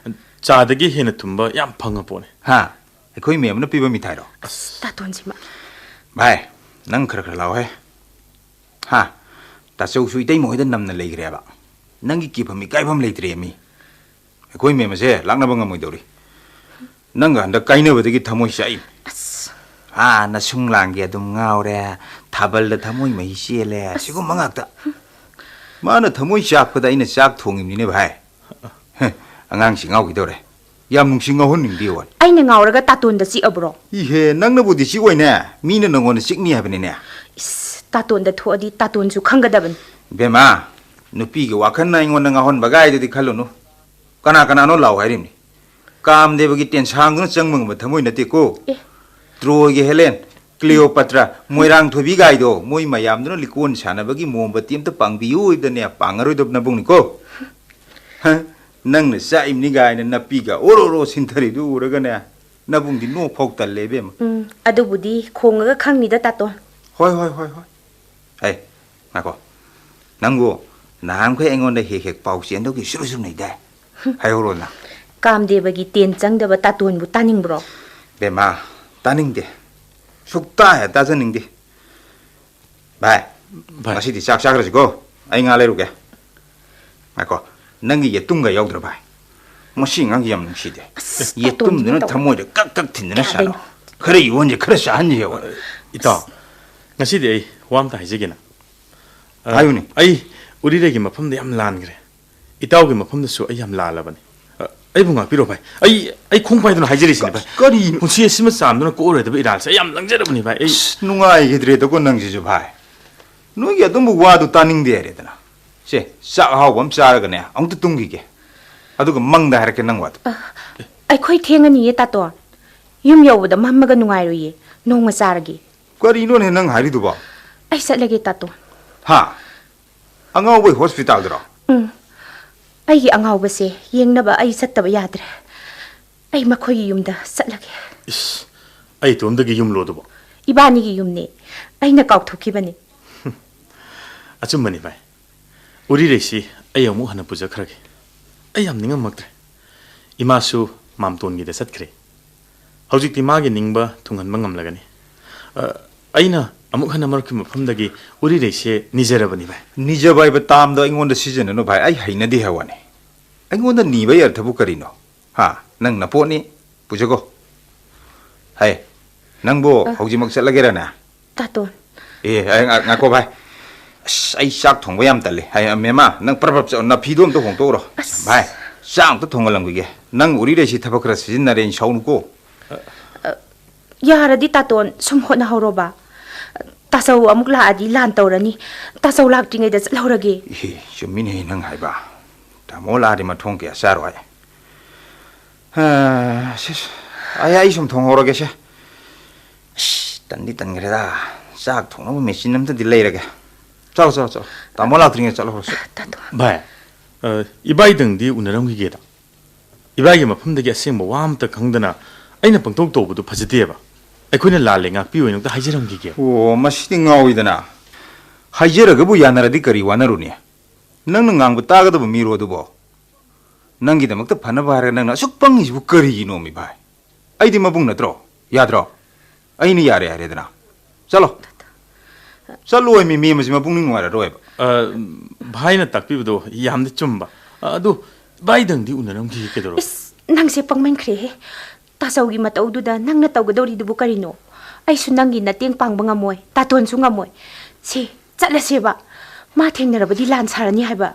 ꯆꯥꯗꯒꯤ ꯍꯦꯟꯅ ꯊꯨꯝꯕ ꯌꯥꯝ ꯐꯪꯉ ꯄꯣꯠꯅꯤ꯫ ꯍꯥ? ꯑꯩꯈꯣꯏ ꯃꯦꯝꯅ ꯄꯤꯕ ꯃꯤꯊꯥꯏꯔꯣ? ꯑꯁ, ꯇꯥꯇꯣꯟꯁꯤꯃ꯫ ꯚꯥꯏ, ꯅꯪ ꯈꯔ ꯈꯔ ꯂꯥꯎꯍꯦ꯫ ꯍꯥ? ꯇꯥꯆꯧꯁꯨ ꯏꯇꯩꯃ ꯍꯣꯏꯗ ꯅꯝꯅ ꯂꯩꯈ꯭ꯔꯦꯕ꯫ ꯅꯪꯒꯤ ꯀꯤꯐꯝ ꯏꯀꯥꯏꯐꯝ ꯂꯩꯇ꯭ꯔꯦ ꯃꯤ꯫ ꯑꯩꯈꯣꯏ ꯃꯦꯝ ꯑꯁꯦ ꯂꯥꯛꯅꯕ ꯉꯝꯃꯣꯏꯗꯧꯔꯤ꯫ ꯅꯪꯒ ꯍꯟꯗꯛ ꯀꯥꯏꯅꯕꯗꯒꯤ ꯊꯃꯣꯏ ꯆꯥꯛꯏ꯫ ꯑꯁ꯫ ꯍꯥ, ꯅꯁꯨꯡ ꯂꯥꯡꯒꯦ ꯑꯗꯨꯝ ꯉꯥꯎꯔꯦ, ꯊꯥꯕꯜꯗ ꯊꯃꯣꯏ ꯃꯍꯤ ꯆꯦꯜꯂꯦ, ꯑꯁ꯫ ꯁꯤꯒꯨꯝꯕ ꯉꯥꯛꯇ꯫ ꯃꯥꯅ ꯊꯃꯣꯏ ꯆꯥꯛꯄꯗ ꯑꯩꯅ ꯆꯥꯛ ꯊꯣꯡꯉꯤꯕꯅꯤꯅꯦ ꯚꯥꯏ꯫ ꯍꯦ, ꯑꯉꯥꯡꯁꯤ ꯉꯥꯎꯈꯤꯗꯧꯔꯦ꯫ ꯌꯥꯝ ꯅꯨꯡꯁꯤ ꯉꯥꯎꯍꯟꯅꯤꯡꯗꯦ ꯋꯥꯅꯤ꯫ ꯑꯩꯅ ꯉꯥꯎꯔꯒ ꯇꯥꯇꯣꯟꯗ ꯆꯤꯛꯑꯕ꯭ꯔꯣ? ꯏꯍꯦ, ꯅꯪꯅꯕꯨꯗꯤ ꯆꯤꯛꯑꯣꯏꯅꯦ, ꯃꯤꯅ ꯅꯪꯉꯣꯟꯗ ꯆꯤꯛꯅꯤ ꯍꯥꯏꯕꯅꯤꯅꯦ꯫ ꯏꯁ, ꯇꯥꯇꯣꯟꯗ ꯊꯣꯛꯑꯗꯤ ꯇꯥꯇꯣꯟꯁꯨ ꯈꯪꯒꯗꯕꯅꯤ꯫ ꯕꯦꯝꯃ, ꯅꯨꯄꯤꯒꯤ ꯋꯥꯈꯜꯅ ꯑꯩꯉꯣꯟꯗ ꯉꯥꯎꯍꯟꯕ ꯒꯥꯏꯗꯨꯗꯤ ꯈꯜꯂꯨꯅꯨ꯫ ꯀꯅꯥ ꯀꯅꯥꯅꯣ ꯂꯥꯎ ꯍꯥꯏꯔꯤꯕꯅꯤ? ꯀꯥꯝꯗꯦꯕꯒꯤ ꯇꯦꯟꯁꯥꯡꯗꯨꯅ ꯆꯪꯕ ꯉꯝꯕ ꯊꯃꯣꯏ ꯅꯠꯇꯦꯀꯣ꯫ ꯑꯦ꯫ ꯇ꯭ꯔꯣꯏꯒꯤ ꯍꯦꯂꯦꯟ, ꯀ꯭ꯂꯤꯑꯣꯄꯥꯇ꯭ꯔꯥ, ꯃꯣꯏꯔꯥꯡꯊꯣꯏꯕꯤ ꯒꯥꯏꯗꯣ ꯃꯣꯏ ꯃꯌꯥꯝꯗꯨꯅ ꯂꯤꯀꯣꯟ ꯁꯥꯟꯅꯕꯒꯤ ꯃꯣꯝꯕꯇꯤ ꯑꯝꯇ ꯄꯥꯡꯕꯤꯌꯨ ꯍꯥꯏꯕꯗꯅꯦ ꯄꯥꯡꯉꯔꯣꯏꯗꯕ ꯅꯕꯨꯡꯅꯤꯀꯣ꯫ ꯍ? ꯅꯪꯅ ꯆꯥꯛꯏꯝꯅꯤ ꯒꯥꯏꯅ ꯅꯥꯄꯤꯒ ꯑꯣꯔꯣ ꯑꯣꯔꯣ ꯁꯤꯟꯊꯔꯤꯗꯨ ꯎꯔꯒꯅꯦ ꯅꯕꯨꯡꯗꯤ ꯅꯣꯛ ꯐꯥꯎ ꯇꯜꯂꯦ ꯏꯕꯦꯝꯃ꯫ ꯎꯝ, ꯑꯗꯨꯕꯨꯗꯤ ꯈꯣꯡꯉꯒ ꯈꯪꯅꯤꯗ ꯇꯥꯇꯣꯟ꯫ ꯍꯣꯏ, ꯍꯣꯏ, ꯍꯣꯏ, ꯍꯣꯏ꯫ ꯍꯩ, ꯉꯥꯏꯈꯣ꯫ ꯅꯪꯕꯨ ꯅꯍꯥꯟꯈꯩ ꯑꯩꯉꯣꯟꯗ ꯍꯦꯛ ꯍꯦꯛ ꯄꯥꯎ ꯆꯦꯟꯗꯧꯒꯤ ꯁꯨꯔꯨ ꯁꯨꯔꯨ ꯅꯩꯗꯥꯏ? ꯍꯥꯏꯍꯧꯔꯣꯅ꯫ ꯀꯥꯝꯗꯦꯕꯒꯤ ꯇꯦꯟ ꯆꯪꯗꯕ ꯇꯥꯇꯣꯟꯕꯨ ꯇꯥꯅꯤꯡꯕ꯭ꯔꯣ? ꯕꯦꯝꯃ, ꯇꯥꯅꯤꯡꯗꯦ꯫ ꯁꯨꯛꯇꯥ ꯍꯦꯛ ꯇꯥꯖꯅꯤꯡꯗꯦ꯫ ꯚꯥꯏ, ꯚꯥꯏ꯫ ꯉꯁꯤꯗꯤ ꯆꯥꯛ ꯆꯥꯈ꯭ꯔꯁꯤꯀꯣ꯫ ꯑꯩ ꯉꯥ ꯂꯩꯔꯨꯒꯦ꯫ ꯉꯥꯏꯈꯣ, ꯅꯪꯒꯤ ꯌꯦꯇꯨꯝꯒ ꯌꯥꯎꯗ꯭ꯔꯣ ꯚꯥꯏ? ꯃꯁꯤ ꯑꯉꯥꯡꯁꯤ ꯌꯥꯝ ꯅꯨꯡꯁꯤꯗꯦ꯫ ꯑꯁ, ꯌꯦꯇꯨꯝꯗꯨꯅ ꯇꯥꯇꯣꯟꯁꯤꯅ ꯇꯧꯕ꯫ ꯊꯃꯣꯏꯗ ꯀꯛ ꯀꯛ ꯊꯤꯟꯗꯨꯅ ꯁꯥꯟꯅꯧ꯫ ꯀꯌꯥꯗꯩꯅꯣ? ꯈꯔ ꯌꯣꯟꯁꯦ, ꯈꯔ ꯆꯥꯍꯟꯁꯦ ꯍꯣꯏ꯫ ꯏꯇꯥꯎ, ꯉꯁꯤꯗꯤ ꯑꯩ ꯋꯥ ꯑꯝꯇ ꯍꯥꯏꯖꯒꯦꯅ꯫ ꯑ, ꯍꯥꯏꯌꯨꯅꯦ꯫ ꯑꯩ ꯎꯔꯤꯔꯩꯒꯤ ꯃꯐꯝꯗ ꯌꯥꯝ ꯂꯥꯟꯈ꯭ꯔꯦ꯫ ꯏꯇꯥꯎꯒꯤ ꯃꯐꯝꯗꯁꯨ ꯑꯩ ꯌꯥꯝ ꯂꯥꯜꯂꯕꯅꯤ꯫ ꯑ, ꯑꯩꯕꯨ ꯉꯥꯛꯄꯤꯔꯣ ꯚꯥꯏ꯫ ꯑꯩ ꯑꯩ ꯈꯣꯡ ꯄꯥꯏꯗꯨꯅ ꯍꯥꯏꯖꯔꯤꯁꯤꯅꯤ ꯚꯥꯏ꯫ ꯀꯔꯤꯅꯣ? ꯄꯨꯟꯁꯤ ꯑꯁꯤꯃ ꯆꯥꯝꯗꯨꯅ ꯀꯣꯛꯑꯔꯣꯏꯗꯕ ꯏꯔꯥꯜꯁꯦ ꯑꯩ ꯌꯥꯝ ꯂꯪꯖꯔꯕꯅꯤ ꯚꯥꯏ꯫ ꯑꯩ ꯑꯁ, ꯅꯨꯡꯉꯥꯏꯈꯤꯗ꯭ꯔꯦꯗꯀꯣ ꯅꯪꯁꯤꯁꯨ ꯚꯥꯏ꯫ ꯅꯣꯏꯒꯤ ꯑꯗꯨꯝꯕ ꯋꯥꯗꯨ ꯇꯥꯅꯤꯡꯗꯦ ꯍꯥꯏꯔꯦꯗꯅ꯫ ꯁꯦ, ꯆꯥꯛ ꯑꯍꯥꯎꯕ ꯑꯃ ꯆꯥꯔꯒꯅꯦ ꯑꯃꯨꯛꯇ ꯇꯨꯝꯈꯤꯒꯦ꯫ ꯑꯗꯨꯒ ꯃꯪꯗ ꯍꯥꯏꯔꯛꯀꯦ ꯅꯪ ꯋꯥꯗꯣ꯫ ꯑ, ꯑꯩꯈꯣꯏ ꯊꯦꯡꯉꯅꯤꯌꯦ ꯇꯥꯇꯣꯟ꯫ ꯌꯨꯝ ꯌꯧꯕꯗ ꯃꯝꯃꯒ ꯅꯨꯡꯉꯥꯏꯔꯣꯏꯌꯦ꯫ ꯅꯣꯡꯃ ꯆꯥꯔꯒꯦ꯫ ꯀꯔꯤꯅꯣꯅꯦ ꯅꯪ ꯍꯥꯏꯔꯤꯗꯨꯕꯣ? ꯑꯩ ꯆꯠꯂꯒꯦ ꯇꯥꯇꯣꯟ꯫ ꯍꯥ? ꯑꯉꯥꯎꯕꯩ ꯍꯣꯁꯄꯤꯇꯥꯜꯗꯔꯣ? ꯎꯝ꯫ ꯑꯩꯒꯤ ꯑꯉꯥꯎꯕꯁꯦ ꯌꯦꯡꯅꯕ ꯑꯩ ꯆꯠꯇꯕ ꯌꯥꯗ꯭ꯔꯦ꯫ ꯑꯩ ꯃꯈꯣꯏꯒꯤ ꯌꯨꯝꯗ ꯆꯠꯂꯒꯦ꯫ ꯏꯁ, ꯑꯩ ꯏꯇꯣꯝꯗꯒꯤ ꯌꯨꯝꯂꯣ ꯑꯗꯨꯕꯣ? ꯏꯕꯥꯅꯤꯒꯤ ꯌꯨꯝꯅꯦ꯫ ꯑꯩꯅ ꯀꯥꯎꯊꯣꯛꯈꯤꯕꯅꯦ꯫ ꯑꯆꯨꯝꯕꯅꯤ ꯚꯥꯏ꯫ ꯎꯔꯤꯔꯩꯁꯤ ꯑꯩ ꯑꯃꯨꯛ ꯍꯟꯅ ꯄꯨꯖꯈ꯭ꯔꯒꯦ꯫ ꯑꯩ ꯌꯥꯝ ꯅꯤꯡꯉꯝꯃꯛꯇ꯭ꯔꯦ꯫ ꯏꯃꯥꯁꯨ ꯃꯥꯝꯇꯣꯟꯒꯤꯗ ꯆꯠꯈ꯭ꯔꯦ꯫ ꯍꯧꯖꯤꯛꯇꯤ ꯃꯥꯒꯤ ꯅꯤꯡꯕ ꯊꯨꯡꯍꯟꯕ ꯉꯝꯂꯒꯅꯤ꯫ ꯑ, ꯑꯩꯅ ꯑꯃꯨꯛ ꯍꯟꯅ ꯃꯔꯨꯞꯀꯤ ꯃꯐꯝꯗꯒꯤ ꯎꯔꯤꯔꯩꯁꯦ ꯅꯤꯖꯔꯕꯅꯤ ꯚꯥꯏ꯫ ꯅꯤꯖꯕ ꯍꯥꯏꯕ ꯇꯥꯝꯗꯣ ꯑꯩꯉꯣꯟꯗ ꯁꯤꯖꯤꯟꯅꯅꯨ ꯚꯥꯏ, ꯑꯩ ꯍꯩꯅꯗꯦ ꯍꯥꯏꯕ ꯋꯥꯅꯤ꯫ ꯑꯩꯉꯣꯟꯗ ꯅꯤꯕꯒꯤ ꯑꯔꯊꯕꯨ ꯀꯔꯤꯅꯣ? ꯍꯥ? ꯅꯪ ꯅꯄꯣꯠꯅꯤ, ꯄꯨꯖꯈꯣ꯫ ꯍꯩ, ꯅꯪꯕꯨ ꯑ꯫ ꯍꯧꯖꯤꯛꯃꯛ ꯆꯠꯂꯒꯦꯔꯅꯦ? ꯇꯥꯇꯣꯟ꯫ ꯑꯦ, ꯑꯩ ꯉꯥꯏ-, ꯉꯥꯏꯈꯣ ꯚꯥꯏ꯫ ꯑꯁ, ꯑꯩ ꯆꯥꯛ ꯊꯣꯡꯕ ꯌꯥꯝ ꯇꯜꯂꯤ꯫ ꯍꯥꯏ, ꯃꯦꯃꯥ, ꯅꯪ ꯄ꯭ꯔꯞ ꯄ꯭ꯔꯞ ꯆꯠꯂꯣ, ꯅꯐꯤꯗꯣ ꯑꯝꯇ ꯍꯣꯡꯗꯣꯛꯎꯔꯣ꯫ ꯑꯁ꯫ ꯚꯥꯏ, ꯆꯥꯛ ꯑꯝꯇ ꯊꯣꯡꯍꯜꯂꯝꯈꯤꯒꯦ꯫ ꯅꯪ ꯎꯔꯤꯔꯩꯁꯤ ꯊꯕꯛ ꯈꯔ ꯁꯤꯖꯤꯟꯅꯔꯦ, ꯁꯥꯎꯅꯨꯀꯣ꯫ ꯑ, ꯌꯥꯔꯗꯤ ꯇꯥꯇꯣꯟ, ꯁꯨꯝ ꯍꯣꯠꯅꯍꯧꯔꯣꯕ꯫ ꯇꯥꯆꯧ ꯑꯃꯨꯛ ꯂꯥꯛꯑꯗꯤ ꯂꯥꯟ ꯇꯧꯔꯅꯤ꯫ ꯇꯥꯆꯧ ꯂꯥꯛꯇ꯭ꯔꯤꯉꯩꯗ ꯆꯠꯍꯧꯔꯒꯦ꯫ ꯏꯍꯦ, ꯆꯨꯝꯃꯤꯅꯦꯍꯦ ꯅꯪ ꯍꯥꯏꯕ꯫ ꯇꯥꯃꯣ ꯂꯥꯛꯑꯗꯤ ꯃꯊꯣꯡ ꯀꯌꯥ ꯆꯥꯔꯣꯏ꯫ ꯍꯥ, ꯁꯤꯁ꯫ ꯑꯩ, ꯑꯩ ꯁꯨꯝ ꯊꯣꯡꯍꯧꯔꯒꯦꯁꯦ꯫ ꯑꯁ, ꯇꯟꯗꯤ ꯇꯟꯈ꯭ꯔꯦꯗ꯫ ꯆꯥꯛ ꯊꯣꯡꯅꯕ ꯃꯦꯆꯤꯟ ꯑꯝꯇꯗꯤ ꯂꯩꯔꯒꯦ꯫ ꯆꯠꯂꯣ, ꯆꯠꯂꯣ, ꯆꯠꯂꯣ꯫ ꯇꯥꯃꯣ ꯂꯥꯛꯇ꯭ꯔꯤꯉꯩ ꯆꯠꯍꯧꯔꯁꯤ꯫ ꯇꯥꯇꯣꯟ꯫ ꯚꯥꯏ, ꯑ, ꯏꯕꯥꯏꯗꯪꯗꯤ ꯎꯅꯔꯝꯈꯤꯒꯦꯗ꯫ ꯏꯕꯥꯏꯒꯤ ꯃꯐꯝꯗꯒꯤ ꯑꯁꯦꯡꯕ ꯋꯥ ꯑꯝꯇ ꯈꯪꯗꯅ ꯑꯩꯅ ꯄꯪꯇꯧ ꯇꯧꯕꯗꯨ ꯐꯖꯗꯦꯕ꯫ ꯑꯩꯈꯣꯏꯅ ꯂꯥꯜꯂꯦ, ꯉꯥꯛꯄꯤꯌꯨ ꯍꯥꯏꯅ ꯑꯝꯇ ꯍꯥꯏꯖꯔꯝꯈꯤꯒꯦ꯫ ꯑꯣ, ꯃꯁꯤꯗꯤ ꯉꯥꯎꯏꯗꯅ꯫ ꯍꯥꯏꯖꯔꯒꯕꯨ ꯌꯥꯅꯔꯗꯤ ꯀꯔꯤ ꯋꯥꯅꯔꯨꯅꯤ? ꯅꯪꯅ ꯉꯥꯡꯕ ꯇꯥꯒꯗꯕ ꯃꯤꯔꯣ ꯑꯗꯨꯕꯣ? ꯅꯪꯒꯤꯗꯃꯛꯇ ꯐꯅꯕ ꯍꯥꯏꯔꯒ ꯅꯪꯅ ꯑꯁꯨꯛ ꯄꯪꯉꯤꯁꯤꯕꯨ ꯀꯔꯤꯒꯤꯅꯣꯃꯤ ꯚꯥꯏ? ꯑꯩꯗꯤ ꯃꯕꯨꯡ ꯅꯠꯇ꯭ꯔꯣ? ꯌꯥꯗ꯭ꯔꯣ? ꯑꯩꯅ ꯌꯥꯔꯦ ꯍꯥꯏꯔꯦꯗꯅ꯫ ꯆꯠꯂꯣ꯫ ꯆꯠꯂꯣꯏ, ꯃꯤ, ꯃꯤ ꯑꯃꯁꯤ ꯃꯄꯨꯛꯅꯤꯡ ꯅꯨꯡꯉꯥꯏꯔꯔꯣꯏꯕ꯫ ꯑ, ꯚꯥꯏꯅ ꯇꯥꯛꯄꯤꯕꯗꯣ ꯌꯥꯝꯗꯤ ꯆꯨꯝꯕ꯫ ꯑ, ꯑꯗꯨ ꯚꯥꯏꯗꯪꯗꯤ ꯎꯅꯔꯝꯈꯤꯒꯦ ꯀꯩꯗꯧꯔꯕ? ꯏꯁ, ꯅꯪꯁꯦ ꯄꯪꯃꯟꯈ꯭ꯔꯦꯍꯦ꯫ ꯇꯥꯆꯧꯒꯤ ꯃꯇꯧꯗꯨꯗ ꯅꯪꯅ ꯇꯧꯒꯗꯧꯔꯤꯗꯨꯕꯨ ꯀꯔꯤꯅꯣ? ꯑꯩꯁꯨ ꯅꯪꯒꯤ ꯅꯇꯦꯡ ꯄꯥꯡꯕ ꯉꯝꯃꯣꯏ, ꯇꯥꯇꯣꯟꯁꯨ ꯉꯝꯃꯣꯏ꯫ ꯁꯦ, ꯆꯠꯂꯁꯦꯕ꯫ ꯃꯥ ꯊꯦꯡꯅꯔꯕꯗꯤ ꯂꯥꯟ ꯁꯥꯔꯅꯤ ꯍꯥꯏꯕ꯫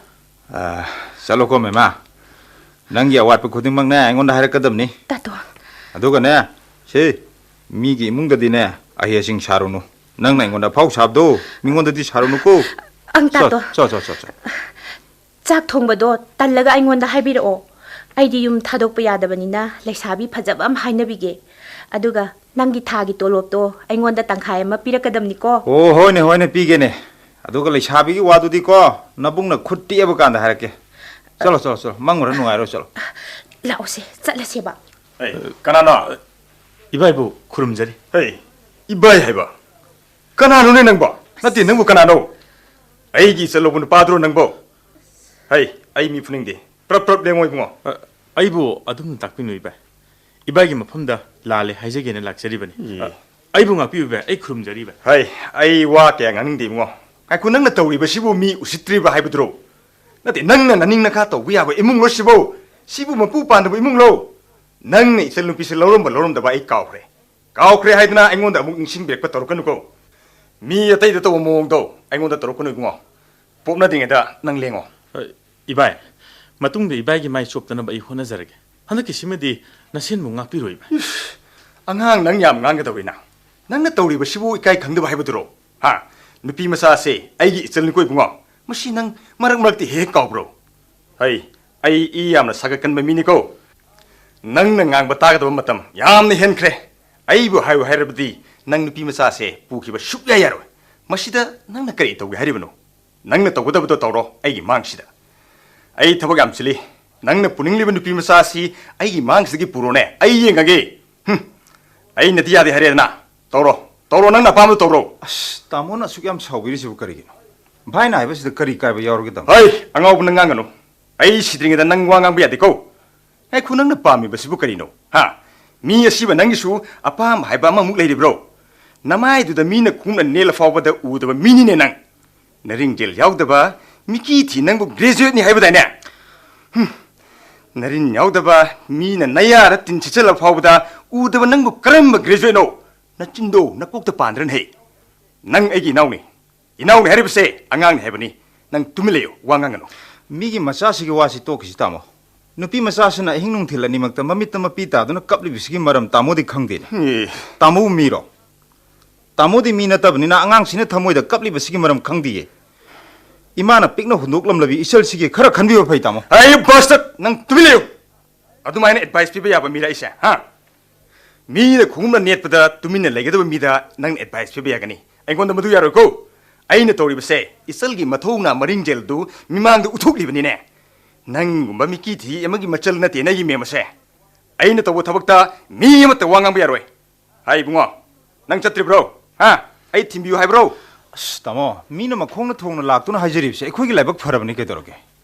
ꯑ, ꯆꯠꯂꯣꯀꯣ, ꯃꯦꯃꯥ꯫ ꯅꯪꯒꯤ ꯑꯋꯥꯠꯄ ꯈꯨꯗꯤꯡꯃꯛꯅꯦ ꯑꯩꯉꯣꯟꯗ ꯍꯥꯏꯔꯛꯀꯗꯕꯅꯤ꯫ ꯇꯥꯇꯣ꯫ ꯑꯗꯨꯒꯅꯦ, ꯁꯤ, ꯃꯤꯒꯤ ꯏꯃꯨꯡꯗꯗꯤꯅꯦ ꯑꯍꯦꯁꯤꯡ ꯁꯥꯔꯨꯅꯨ꯫ ꯅꯪꯅ ꯑꯩꯉꯣꯟꯗ ꯑꯐꯥꯎ ꯁꯥꯕꯗꯣ ꯃꯤꯉꯣꯟꯗꯗꯤ ꯁꯥꯔꯨꯅꯨꯀꯣ꯫ ꯑꯪ, ꯆꯣ, ꯇꯥꯇꯣ꯫ ꯆꯣ, ꯆꯣ, ꯆꯣ, ꯆꯣ꯫ ꯆꯥꯛ ꯊꯣꯡꯕꯗꯣ ꯇꯜꯂꯒ ꯑꯩꯉꯣꯟꯗ ꯍꯥꯏꯕꯤꯔꯛꯑꯣ꯫ ꯑꯩꯗꯤ ꯌꯨꯝ ꯊꯥꯗꯣꯛꯄ ꯌꯥꯗꯕꯅꯤꯅ ꯂꯩꯁꯥꯕꯤ ꯐꯖꯕ ꯑꯃ ꯍꯥꯏꯅꯕꯤꯒꯦ꯫ ꯑꯗꯨꯒ ꯅꯪꯒꯤ ꯊꯥꯒꯤ ꯇꯣꯂꯣꯞꯇꯣ ꯑꯩꯉꯣꯟꯗ ꯇꯪꯈꯥꯏ ꯑꯃ ꯄꯤꯔꯛꯀꯗꯕꯅꯤꯀꯣ꯫ ꯑꯣ, ꯍꯣꯏꯅꯦ, ꯍꯣꯏꯅꯦ, ꯄꯤꯒꯦꯅꯦ꯫ ꯑꯗꯨꯒ ꯂꯩꯁꯥꯕꯤꯒꯤ ꯋꯥꯗꯨꯗꯤꯀꯣ, ꯅꯕꯨꯡꯅ ꯈꯨꯠ ꯇꯦꯛꯑꯕ ꯀꯥꯟꯗ ꯍꯥꯏꯔꯛꯀꯦ꯫ ꯆꯠꯂꯣ, ꯆꯠꯂꯣ, ꯆꯠꯂꯣ, ꯃꯪꯉꯨꯔ ꯅꯨꯡꯉꯥꯏꯔꯣ, ꯆꯠꯂꯣ꯫ ꯂꯥꯛꯑꯣꯁꯦ, ꯆꯠꯂꯁꯦꯕ꯫ ꯑꯩ, ꯀꯅꯥꯅꯣ? ꯏꯕꯥꯏꯕꯨ ꯈꯨꯔꯨꯝꯖꯔꯤ꯫ ꯍꯩ, ꯏꯕꯥꯏ ꯍꯥꯏꯕ? ꯀꯅꯥꯅꯣꯅꯦ ꯅꯪꯕꯣ? ꯅꯠꯇꯦ, ꯅꯪꯕꯨ ꯀꯅꯥꯅꯣ? ꯑꯩꯒꯤ ꯏꯆꯜ ꯂꯧꯕ ꯅꯨꯄꯥꯗꯨꯔꯣ ꯅꯪꯕꯣ? ꯍꯩ, ꯑꯩ ꯃꯤ ꯐꯨꯅꯤꯡꯗꯦ꯫ ꯄ꯭ꯔꯞ ꯄ꯭ꯔꯞ ꯂꯦꯡꯉꯣ ꯏꯕꯨꯡꯉꯣ꯫ ꯑ, ꯑꯩꯕꯨ ꯑꯗꯨꯝꯅ ꯇꯥꯛꯄꯤꯅꯨ, ꯏꯕꯥꯏ꯫ ꯏꯕꯥꯏꯒꯤ ꯃꯐꯝꯗ ꯂꯥꯜꯂꯦ ꯍꯥꯏꯖꯒꯦꯅ ꯂꯥꯛꯆꯔꯤꯕꯅꯤ꯫ ꯏ꯫ ꯑ, ꯑꯩꯕꯨ ꯉꯥꯛꯄꯤꯌꯨ, ꯏꯕꯥꯏ꯫ ꯑꯩ ꯈꯨꯔꯨꯝꯖꯔꯤ, ꯏꯕꯥꯏ꯫ ꯍꯩ, ꯑꯩ ꯋꯥ ꯀꯌꯥ ꯉꯥꯡꯅꯤꯡꯗꯦ ꯏꯕꯨꯡꯉꯣ꯫ ꯉꯥꯏꯈꯣ, ꯅꯪꯅ ꯇꯧꯔꯤꯕꯁꯤꯕꯨ ꯃꯤ ꯎꯁꯤꯠꯇ꯭ꯔꯤꯕ ꯍꯥꯏꯕꯗꯨꯔꯣ? ꯅꯠꯇꯦ, ꯅꯪꯅ ꯅꯅꯤꯡ ꯅꯈꯥ ꯇꯧꯕ ꯌꯥꯕ ꯏꯃꯨꯡꯂꯣ ꯁꯤꯕꯨ? ꯁꯤꯕꯨ ꯃꯄꯨ ꯄꯥꯟꯗꯕ ꯏꯃꯨꯡꯂꯣ? ꯅꯪꯅ ꯏꯆꯜ ꯅꯨꯄꯤꯁꯦ ꯂꯧꯔꯝꯕ ꯂꯧꯔꯝꯗꯕ ꯑꯩ ꯀꯥꯎꯈ꯭ꯔꯦ꯫ ꯀꯥꯎꯈ꯭ꯔꯦ ꯍꯥꯏꯗꯨꯅ ꯑꯩꯉꯣꯟꯗ ꯑꯃꯨꯛ ꯅꯤꯡꯁꯤꯡꯕꯤꯔꯛꯄ ꯇꯧꯔꯛꯀꯅꯨꯀꯣ꯫ ꯃꯤ ꯑꯇꯩꯗ ꯇꯧꯕ ꯃꯑꯣꯡꯗꯣ ꯑꯩꯉꯣꯟꯗ ꯇꯧꯔꯛꯀꯅꯨ ꯏꯕꯨꯡꯉꯣ꯫ ꯄꯣꯛꯅꯗ꯭ꯔꯤꯉꯩꯗ ꯅꯪ ꯂꯦꯡꯉꯣ꯫ ꯑ, ꯏꯕꯥꯏ, ꯃꯇꯨꯡꯗ ꯏꯕꯥꯏꯒꯤ ꯃꯥꯏ ꯆꯣꯞꯇꯅꯕ ꯑꯩ ꯍꯣꯠꯅꯖꯔꯒꯦ꯫ ꯍꯟꯗꯛꯀꯤꯁꯤꯃꯗꯤ ꯅꯁꯦꯟꯕꯨ ꯉꯥꯛꯄꯤꯔꯣ, ꯏꯕꯥꯏ꯫ ꯏꯁ, ꯑꯉꯥꯡ ꯅꯪ ꯌꯥꯝ ꯉꯥꯡꯒꯗꯧꯔꯤꯅ꯫ ꯅꯪꯅ ꯇꯧꯔꯤꯕꯁꯤꯕꯨ ꯏꯀꯥꯏ ꯈꯪꯗꯕ ꯍꯥꯏꯕꯗꯨꯔꯣ? ꯍꯥ? ꯅꯨꯄꯤ ꯃꯆꯥꯁꯦ ꯑꯩꯒꯤ ꯏꯆꯜꯅꯤꯀꯣ ꯏꯕꯨꯡꯉꯣ꯫ ꯃꯁꯤ ꯅꯪ ꯃꯔꯛ ꯃꯔꯛꯇ ꯍꯦꯛ ꯍꯦꯛ ꯀꯥꯎꯕ꯭ꯔꯣ? ꯍꯩ, ꯑꯩ ꯏ ꯌꯥꯝꯅ ꯁꯥꯒꯠꯀꯟꯕ ꯃꯤꯅꯤꯀꯣ꯫ ꯅꯪꯅ ꯉꯥꯡꯕ ꯇꯥꯒꯗꯕ ꯃꯇꯝ ꯌꯥꯝꯅ ꯍꯦꯟꯈ꯭ꯔꯦ꯫ ꯑꯩꯕꯨ ꯍꯥꯏꯌꯨ ꯍꯥꯏꯔꯕꯗꯤ ꯅꯪ ꯅꯨꯄꯤ ꯃꯆꯥꯁꯦ ꯄꯨꯈꯤꯕ ꯁꯨꯛꯌꯥ ꯌꯥꯔꯣꯏ꯫ ꯃꯁꯤꯗ ꯅꯪꯅ ꯀꯔꯤ ꯇꯧꯒꯦ ꯍꯥꯏꯔꯤꯕꯅꯣ? ꯅꯪꯅ ꯇꯧꯒꯗꯕꯗꯣ ꯇꯧꯔꯣ ꯑꯩꯒꯤ ꯃꯥꯡꯁꯤꯗ꯫ ꯑꯩ ꯊꯕꯛ ꯌꯥꯝ ꯆꯤꯜꯂꯤ꯫ ꯅꯪꯅ ꯄꯨꯅꯤꯡꯂꯤꯕ ꯅꯨꯄꯤ ꯃꯆꯥ ꯑꯁꯤ ꯑꯩꯒꯤ ꯃꯥꯡꯁꯤꯗꯒꯤ ꯄꯨꯔꯣꯅꯦ, ꯑꯩ ꯌꯦꯡꯉꯒꯦ꯫ ꯍꯨꯝ, ꯑꯩꯅꯗꯤ ꯌꯥꯗꯦ ꯍꯥꯏꯔꯦꯗꯅ꯫ ꯇꯧꯔꯣ, ꯇꯧꯔꯣ, ꯅꯪꯅ ꯑꯄꯥꯝꯕꯗꯣ ꯇꯧꯔꯣ꯫ ꯑꯁ, ꯇꯥꯃꯣꯅ ꯑꯁꯨꯛ ꯌꯥꯝ ꯁꯥꯎꯕꯤꯔꯤꯁꯤꯕꯨ ꯀꯔꯤꯒꯤꯅꯣ? ꯚꯥꯏꯅ ꯍꯥꯏꯕꯁꯤꯗ ꯀꯔꯤ ꯀꯥꯏꯕ ꯌꯥꯎꯔꯒꯦ, ꯇꯥꯃꯣ? ꯍꯩ, ꯑꯉꯥꯎꯕ ꯅꯪ ꯉꯥꯡꯒꯅꯨ꯫ ꯑꯩ ꯁꯤꯗ꯭ꯔꯤꯉꯩꯗ ꯅꯪ ꯋꯥ ꯉꯥꯡꯕ ꯌꯥꯗꯦꯀꯣ꯫ ꯉꯥꯏꯈꯣ, ꯅꯪꯅ ꯄꯥꯝꯃꯤꯕꯁꯤꯕꯨ ꯀꯔꯤꯅꯣ? ꯍꯥ? ꯃꯤ ꯑꯁꯤꯕ ꯅꯪꯒꯤꯁꯨ ꯑꯄꯥꯝꯕ ꯍꯥꯏꯕ ꯑꯃꯃꯨꯛ ꯂꯩꯔꯤꯕ꯭ꯔꯣ? ꯅꯃꯥꯏꯗꯨꯗ ꯃꯤꯅ ꯈꯣꯡꯅ ꯅꯦꯠꯂ ꯐꯥꯎꯕꯗ ꯎꯗꯕ ꯃꯤꯅꯤꯅꯦ ꯅꯪ꯫ ꯅꯔꯤꯡꯖꯦꯜ ꯌꯥꯎꯗꯕ ꯃꯤꯀꯤ ꯊꯤ ꯅꯪꯕꯨ graduateꯅꯤ ꯍꯥꯏꯕꯗꯥꯏꯅꯦ? ꯍꯨꯝ꯫ ꯅꯔꯤꯟ ꯌꯥꯎꯗꯕ ꯃꯤꯅ ꯅꯌꯥꯗ ꯇꯤꯟ ꯁꯤꯠꯆꯜꯂ ꯐꯥꯎꯕꯗ ꯎꯗꯕ ꯅꯪꯕꯨ ꯀꯔꯝꯕ graduateꯅꯣ? ꯅꯆꯤꯟꯗꯣ ꯅꯀꯣꯛꯇ ꯄꯥꯟꯗ꯭ꯔꯅꯦ ꯍꯦ? ꯅꯪ ꯑꯩꯒꯤ ꯏꯅꯥꯎꯅꯤ꯫ ꯏꯅꯥꯎꯅꯤ ꯍꯥꯏꯔꯤꯕꯁꯦ ꯑꯉꯥꯡꯅꯤ ꯍꯥꯏꯕꯅꯤ꯫ ꯅꯪ ꯇꯨꯃꯤꯟ ꯂꯩꯌꯨ, ꯋꯥ ꯉꯥꯡꯒꯅꯨ꯫ ꯃꯤꯒꯤ ꯃꯆꯥꯁꯤꯒꯤ ꯋꯥꯁꯤ ꯇꯣꯛꯈꯤꯁꯤ, ꯇꯥꯃꯣ꯫ ꯅꯨꯄꯤ ꯃꯆꯥꯁꯤꯅ ꯑꯍꯤꯡ ꯅꯨꯡꯊꯤꯜ ꯑꯅꯤꯃꯛꯇ ꯃꯃꯤꯠꯇ ꯃꯄꯤ ꯇꯥꯗꯨꯅ ꯀꯞꯂꯤꯕꯁꯤꯒꯤ ꯃꯔꯝ ꯇꯥꯃꯣꯗꯤ ꯈꯪꯗꯦꯅꯦ꯫ ꯑꯦ꯫ ꯇꯥꯃꯣꯕꯨ ꯃꯤꯔꯣ? ꯇꯥꯃꯣꯗꯤ ꯃꯤ ꯅꯠꯇꯕꯅꯤꯅ ꯑꯉꯥꯡꯁꯤꯅ ꯊꯃꯣꯏꯗ ꯀꯞꯂꯤꯕꯁꯤꯒꯤ ꯃꯔꯝ ꯈꯪꯗꯤꯌꯦ꯫ ꯏꯃꯥꯅ ꯄꯤꯛꯅ ꯍꯨꯟꯗꯣꯛꯂꯝꯂꯕꯤ ꯏꯆꯜꯁꯤꯒꯤ ꯈꯔ ꯈꯟꯕꯤꯕ ꯐꯩ, ꯇꯥꯃꯣ꯫ ꯑꯩ ꯕꯁꯇ ꯅꯪ ꯇꯨꯃꯤꯟ ꯂꯩꯌꯨ꯫ ꯑꯗꯨꯃꯥꯏꯅ ꯑꯦꯗꯚꯥꯏꯁ ꯄꯤꯕ ꯌꯥꯕ ꯃꯤꯔ ꯑꯩꯁꯦ, ꯍꯥ? ꯃꯤꯅ ꯈꯣꯡꯎꯞꯅ ꯅꯦꯠꯄꯗ ꯇꯨꯃꯤꯟꯅ ꯂꯩꯒꯗꯕ ꯃꯤꯗ ꯅꯪꯅ ꯑꯦꯗꯚꯥꯏꯁ ꯄꯤꯕ ꯌꯥꯒꯅꯤ? ꯑꯩꯉꯣꯟꯗ ꯃꯗꯨ ꯌꯥꯔꯣꯏꯀꯣ꯫ ꯑꯩꯅ ꯇꯧꯔꯤꯕꯁꯦ ꯏꯆꯜꯒꯤ ꯃꯊꯧꯅꯥ ꯃꯔꯤꯡꯖꯦꯜꯗꯨ ꯃꯤꯃꯥꯡꯗ ꯎꯠꯊꯣꯛꯂꯤꯕꯅꯤꯅꯦ꯫ ꯅꯪꯒꯨꯝꯕ ꯃꯤꯀꯤ ꯊꯤ ꯑꯃꯒꯤ ꯃꯆꯜ ꯅꯠꯇꯦꯅꯦ ꯑꯩꯒꯤ ꯃꯦꯝ ꯑꯁꯦ꯫ ꯑꯩꯅ ꯇꯧꯕ ꯊꯕꯛꯇ ꯃꯤ ꯑꯃꯠꯇ ꯋꯥ ꯉꯥꯡꯕ ꯌꯥꯔꯣꯏ꯫ ꯍꯥꯏ ꯏꯕꯨꯡꯉꯣ, ꯅꯪ ꯆꯠꯇ꯭ꯔꯤꯕ꯭ꯔꯣ? ꯍꯥ? ꯑꯩ ꯊꯤꯟꯕꯤꯌꯨ ꯍꯥꯏꯕ꯭ꯔꯣ? ꯑꯁ, ꯇꯥꯃꯣ, ꯃꯤꯅ ꯃꯈꯣꯡꯅ ꯊꯣꯡꯅ ꯂꯥꯛꯇꯨꯅ ꯍꯥꯏꯖꯔꯤꯕꯁꯦ ꯑꯩꯈꯣꯏꯒꯤ ꯂꯥꯏꯕꯛ ꯐꯔꯕꯅꯤ ꯀꯩꯗꯧꯔꯒꯦ?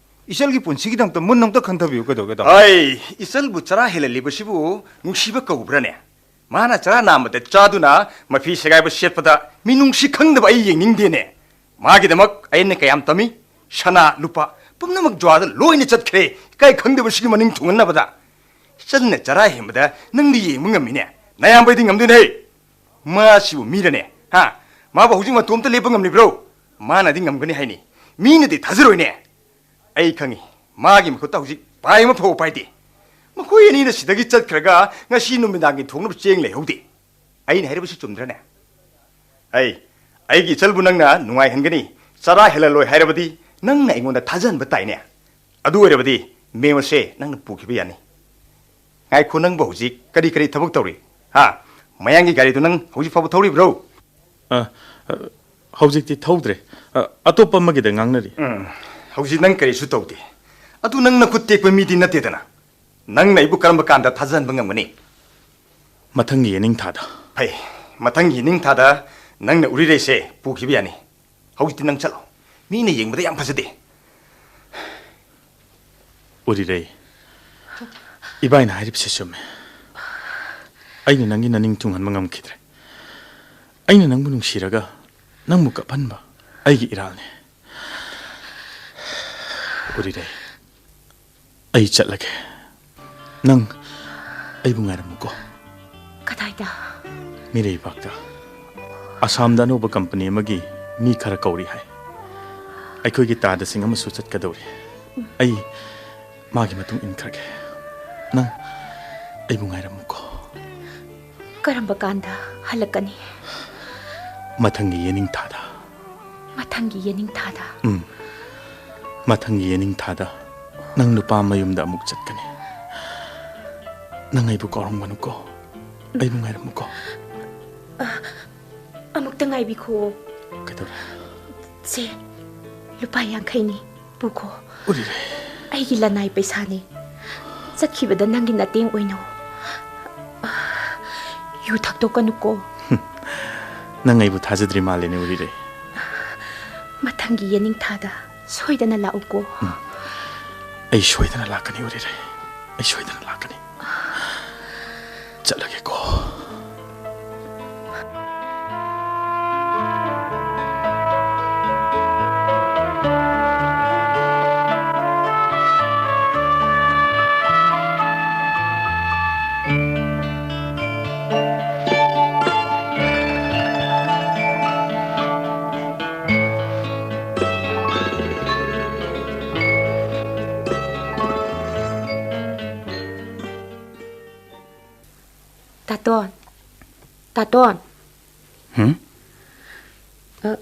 ꯏꯆꯜꯒꯤ ꯄꯨꯟꯁꯤꯒꯤꯗꯃꯛꯇ ꯃꯨꯟꯅ ꯑꯝꯇ ꯈꯟꯊꯕꯤꯌꯨ ꯀꯩꯗꯧꯒꯦ, ꯇꯥꯃꯣ? ꯍꯥꯏ, ꯏꯆꯜꯕꯨ ꯆꯔꯥ ꯍꯦꯜꯍꯜꯂꯤꯕꯁꯤꯕꯨ ꯅꯨꯡꯁꯤꯕ ꯀꯧꯕ꯭ꯔꯅꯦ? ꯃꯥꯅ ꯆꯔꯥ ꯅꯥꯝꯃꯗ ꯆꯥꯗꯨꯅ ꯃꯐꯤ ꯁꯦꯒꯥꯏꯕ ꯁꯦꯠꯄꯗ ꯃꯤꯅꯨꯡꯁꯤ ꯈꯪꯗꯕ ꯑꯩ ꯌꯦꯡꯅꯤꯡꯗꯦꯅꯦ꯫ ꯃꯥꯒꯤꯗꯃꯛ ꯑꯩꯅ ꯀꯌꯥꯝ ꯇꯝꯃꯤ? ꯁꯅꯥ, ꯂꯨꯄꯥ ꯄꯨꯝꯅꯃꯛ ꯖꯨꯋꯥꯗ ꯂꯣꯏꯅ ꯆꯠꯈ꯭ꯔꯦ꯫ ꯏꯀꯥꯏ ꯈꯪꯗꯕꯁꯤꯒꯤ ꯃꯅꯤꯡ ꯊꯨꯡꯍꯟꯅꯕꯗ꯫ ꯏꯆꯟꯅ ꯆꯔꯥ ꯍꯦꯟꯕꯗ ꯅꯪꯗꯤ ꯌꯦꯡꯕ ꯉꯝꯃꯤꯅꯦ꯫ ꯅꯌꯥꯝꯕꯩꯗꯤ ꯉꯝꯗꯣꯏꯅꯦ꯫ ꯃꯥꯁꯤꯕꯨ ꯃꯤꯔꯅꯦ? ꯍꯥ? ꯃꯥꯕꯨ ꯍꯧꯖꯤꯛ ꯃꯇꯣꯝꯇ ꯂꯦꯞꯄ ꯉꯝꯂꯤꯕ꯭ꯔꯣ? ꯃꯥꯅꯗꯤ ꯉꯝꯒꯅꯤ ꯍꯥꯏꯅꯤ꯫ ꯃꯤꯅꯗꯤ ꯊꯥꯖꯔꯣꯏꯅꯦ꯫ ꯑꯩ ꯈꯪꯉꯤ, ꯃꯥꯒꯤ ꯃꯈꯨꯠꯇ ꯍꯧꯖꯤꯛ ꯄꯥꯏ ꯑꯃ ꯐꯥꯎꯕ ꯄꯥꯏꯗꯦ꯫ ꯃꯈꯣꯏ ꯑꯅꯤꯅ ꯁꯤꯗꯒꯤ ꯆꯠꯈ꯭ꯔꯒ ꯉꯁꯤ ꯅꯨꯃꯤꯗꯥꯡꯒꯤ ꯊꯣꯡꯅꯕ ꯆꯦꯡ ꯂꯩꯍꯧꯗꯦ꯫ ꯑꯩꯅ ꯍꯥꯏꯔꯤꯕꯁꯤ ꯆꯨꯝꯗ꯭ꯔꯅꯦ? ꯑꯩ, ꯑꯩꯒꯤ ꯏꯆꯜꯕꯨ ꯅꯪꯅ ꯅꯨꯡꯉꯥꯏꯍꯟꯒꯅꯤ, ꯆꯔꯥ ꯍꯦꯜꯍꯜꯂꯣꯏ ꯍꯥꯏꯔꯕꯗꯤ ꯅꯪꯅ ꯑꯩꯉꯣꯟꯗ ꯊꯥꯖꯍꯟꯕ ꯇꯥꯏꯅꯦ꯫ ꯑꯗꯨ ꯑꯣꯏꯔꯕꯗꯤ ꯃꯦꯝ ꯑꯁꯦ ꯅꯪꯅ ꯄꯨꯈꯤꯕ ꯌꯥꯅꯤ꯫ ꯉꯥꯏꯈꯣ, ꯅꯪꯕꯨ ꯍꯧꯖꯤꯛ ꯀꯔꯤ ꯀꯔꯤ ꯊꯕꯛ ꯇꯧꯔꯤ? ꯍꯥ? ꯃꯌꯥꯡꯒꯤ ꯒꯥꯔꯤꯗꯨ ꯅꯪ ꯍꯧꯖꯤꯛ ꯐꯥꯎꯕ ꯊꯧꯔꯤꯕ꯭ꯔꯣ? ꯑ, ꯑ, ꯍꯧꯖꯤꯛꯇꯤ ꯊꯧꯗ꯭ꯔꯦ꯫ ꯑ, ꯑꯇꯣꯞꯄ ꯑꯃꯒꯤꯗ ꯉꯥꯡꯅꯔꯤ꯫ ꯎꯝ, ꯍꯧꯖꯤꯛ ꯅꯪ ꯀꯔꯤꯁꯨ ꯇꯧꯗꯦ꯫ ꯑꯗꯨ ꯅꯪ ꯅꯈꯨꯠ ꯇꯦꯛꯄ ꯃꯤꯗꯤ ꯅꯠꯇꯦꯗꯅ꯫ ꯅꯪꯅ ꯑꯩꯕꯨ ꯀꯔꯝꯕ ꯀꯥꯟꯗ ꯊꯥꯖꯍꯟꯕ ꯉꯝꯒꯅꯤ? ꯃꯊꯪꯒꯤ ꯏꯅꯤꯡꯊꯥꯗ꯫ ꯐꯩ, ꯃꯊꯪꯒꯤ ꯏꯅꯤꯡꯊꯥꯗ ꯅꯪꯅ ꯎꯔꯤꯔꯩꯁꯦ ꯄꯨꯈꯤꯕ ꯌꯥꯅꯤ꯫ ꯍꯧꯖꯤꯛꯇꯤ ꯅꯪ ꯆꯠꯂꯣ꯫ ꯃꯤꯅ ꯌꯦꯡꯕꯗ ꯌꯥꯝ ꯐꯖꯗꯦ꯫ ꯎꯔꯤꯔꯩ, ꯏꯕꯥꯏꯅ ꯍꯥꯏꯔꯤꯕꯁꯦ ꯆꯨꯝꯃꯦ꯫ ꯑꯩꯅ ꯅꯪꯒꯤ ꯅꯅꯤꯡ ꯊꯨꯡꯍꯟꯕ ꯉꯝꯈꯤꯗ꯭ꯔꯦ꯫ ꯑꯩꯅ ꯅꯪꯕꯨ ꯅꯨꯡꯁꯤꯔꯒ ꯅꯪꯕꯨ ꯀꯞꯍꯟꯕ ꯑꯩꯒꯤ ꯏꯔꯥꯜꯅꯦ꯫ ꯎꯔꯤꯔꯩ, ꯑꯩ ꯆꯠꯂꯒꯦ꯫ ꯅꯪ ꯑꯩꯕꯨ ꯉꯥꯏꯔꯝꯃꯨꯀꯣ꯫ ꯀꯗꯥꯏꯗ? ꯃꯤꯔꯩꯕꯥꯛꯇ꯫ ꯑꯁꯥꯝꯗ ꯑꯅꯧꯕ ꯀꯝꯄꯅꯤ ꯑꯃꯒꯤ ꯃꯤ ꯈꯔ ꯀꯧꯔꯤ ꯍꯥꯏ꯫ ꯑꯩꯈꯣꯏꯒꯤ ꯇꯥꯗꯁꯤꯡ ꯑꯃꯁꯨ ꯆꯠꯀꯗꯧꯔꯤ꯫ ꯑꯩ ꯃꯥꯒꯤ ꯃꯇꯨꯡ ꯏꯟꯈ꯭ꯔꯒꯦ꯫ ꯅꯪ ꯑꯩꯕꯨ ꯉꯥꯏꯔꯝꯃꯨꯀꯣ꯫ ꯀꯔꯝꯕ ꯀꯥꯟꯗ ꯍꯜꯂꯛꯀꯅꯤ? ꯃꯊꯪꯒꯤ ꯌꯦꯅꯤꯡꯊꯥꯗ꯫ ꯃꯊꯪꯒꯤ ꯌꯦꯅꯤꯡꯊꯥꯗ? ꯎꯝ꯫ ꯃꯊꯪꯒꯤ ꯌꯦꯅꯤꯡꯊꯥꯗ ꯅꯪ ꯅꯨꯄꯥ ꯃꯌꯨꯝꯗ ꯑꯃꯨꯛ ꯆꯠꯀꯅꯤ꯫ ꯅꯪ ꯑꯩꯕꯨ ꯀꯥꯎꯔꯝꯒꯅꯨꯀꯣ꯫ ꯑꯩꯕꯨ ꯉꯥꯏꯔꯝꯃꯨꯀꯣ꯫ ꯑꯃꯨꯛꯇ ꯉꯥꯏꯕꯤꯈꯣ꯫ ꯀꯩꯗꯧꯔꯦ? ꯁꯦ, ꯂꯨꯄꯥ ꯌꯥꯡꯈꯩꯅꯤ꯫ ꯄꯨꯈꯣ꯫ ꯎꯔꯤꯔꯩ꯫ ꯑꯩꯒꯤ ꯂꯅꯥꯏ ꯄꯩꯁꯥꯅꯤ꯫ ꯆꯠꯈꯤꯕꯗ ꯅꯪꯒꯤ ꯅꯇꯦꯡ ꯑꯣꯏꯅꯧ꯫ ꯌꯨ ꯊꯛꯇꯣꯛꯀꯅꯨꯀꯣ꯫ ꯅꯪ ꯑꯩꯕꯨ ꯊꯥꯖꯗ꯭ꯔꯤ ꯃꯥꯜꯂꯦꯅꯦ, ꯎꯔꯤꯔꯩ꯫ ꯃꯊꯪꯒꯤ ꯌꯦꯅꯤꯡꯊꯥꯗ ꯁꯣꯏꯗꯅ ꯂꯥꯛꯎꯀꯣ꯫ ꯑꯩ ꯁꯣꯏꯗꯅ ꯂꯥꯛꯀꯅꯤ, ꯎꯔꯤꯔꯩ꯫ ꯑꯩ ꯁꯣꯏꯗꯅ ꯂꯥꯛꯀꯅꯤ꯫ ꯆꯠꯂꯒꯦꯀꯣ꯫ ꯇꯥꯇꯣꯟ, ꯇꯥꯇꯣꯟ꯫ ꯍꯨꯝ? ꯑ,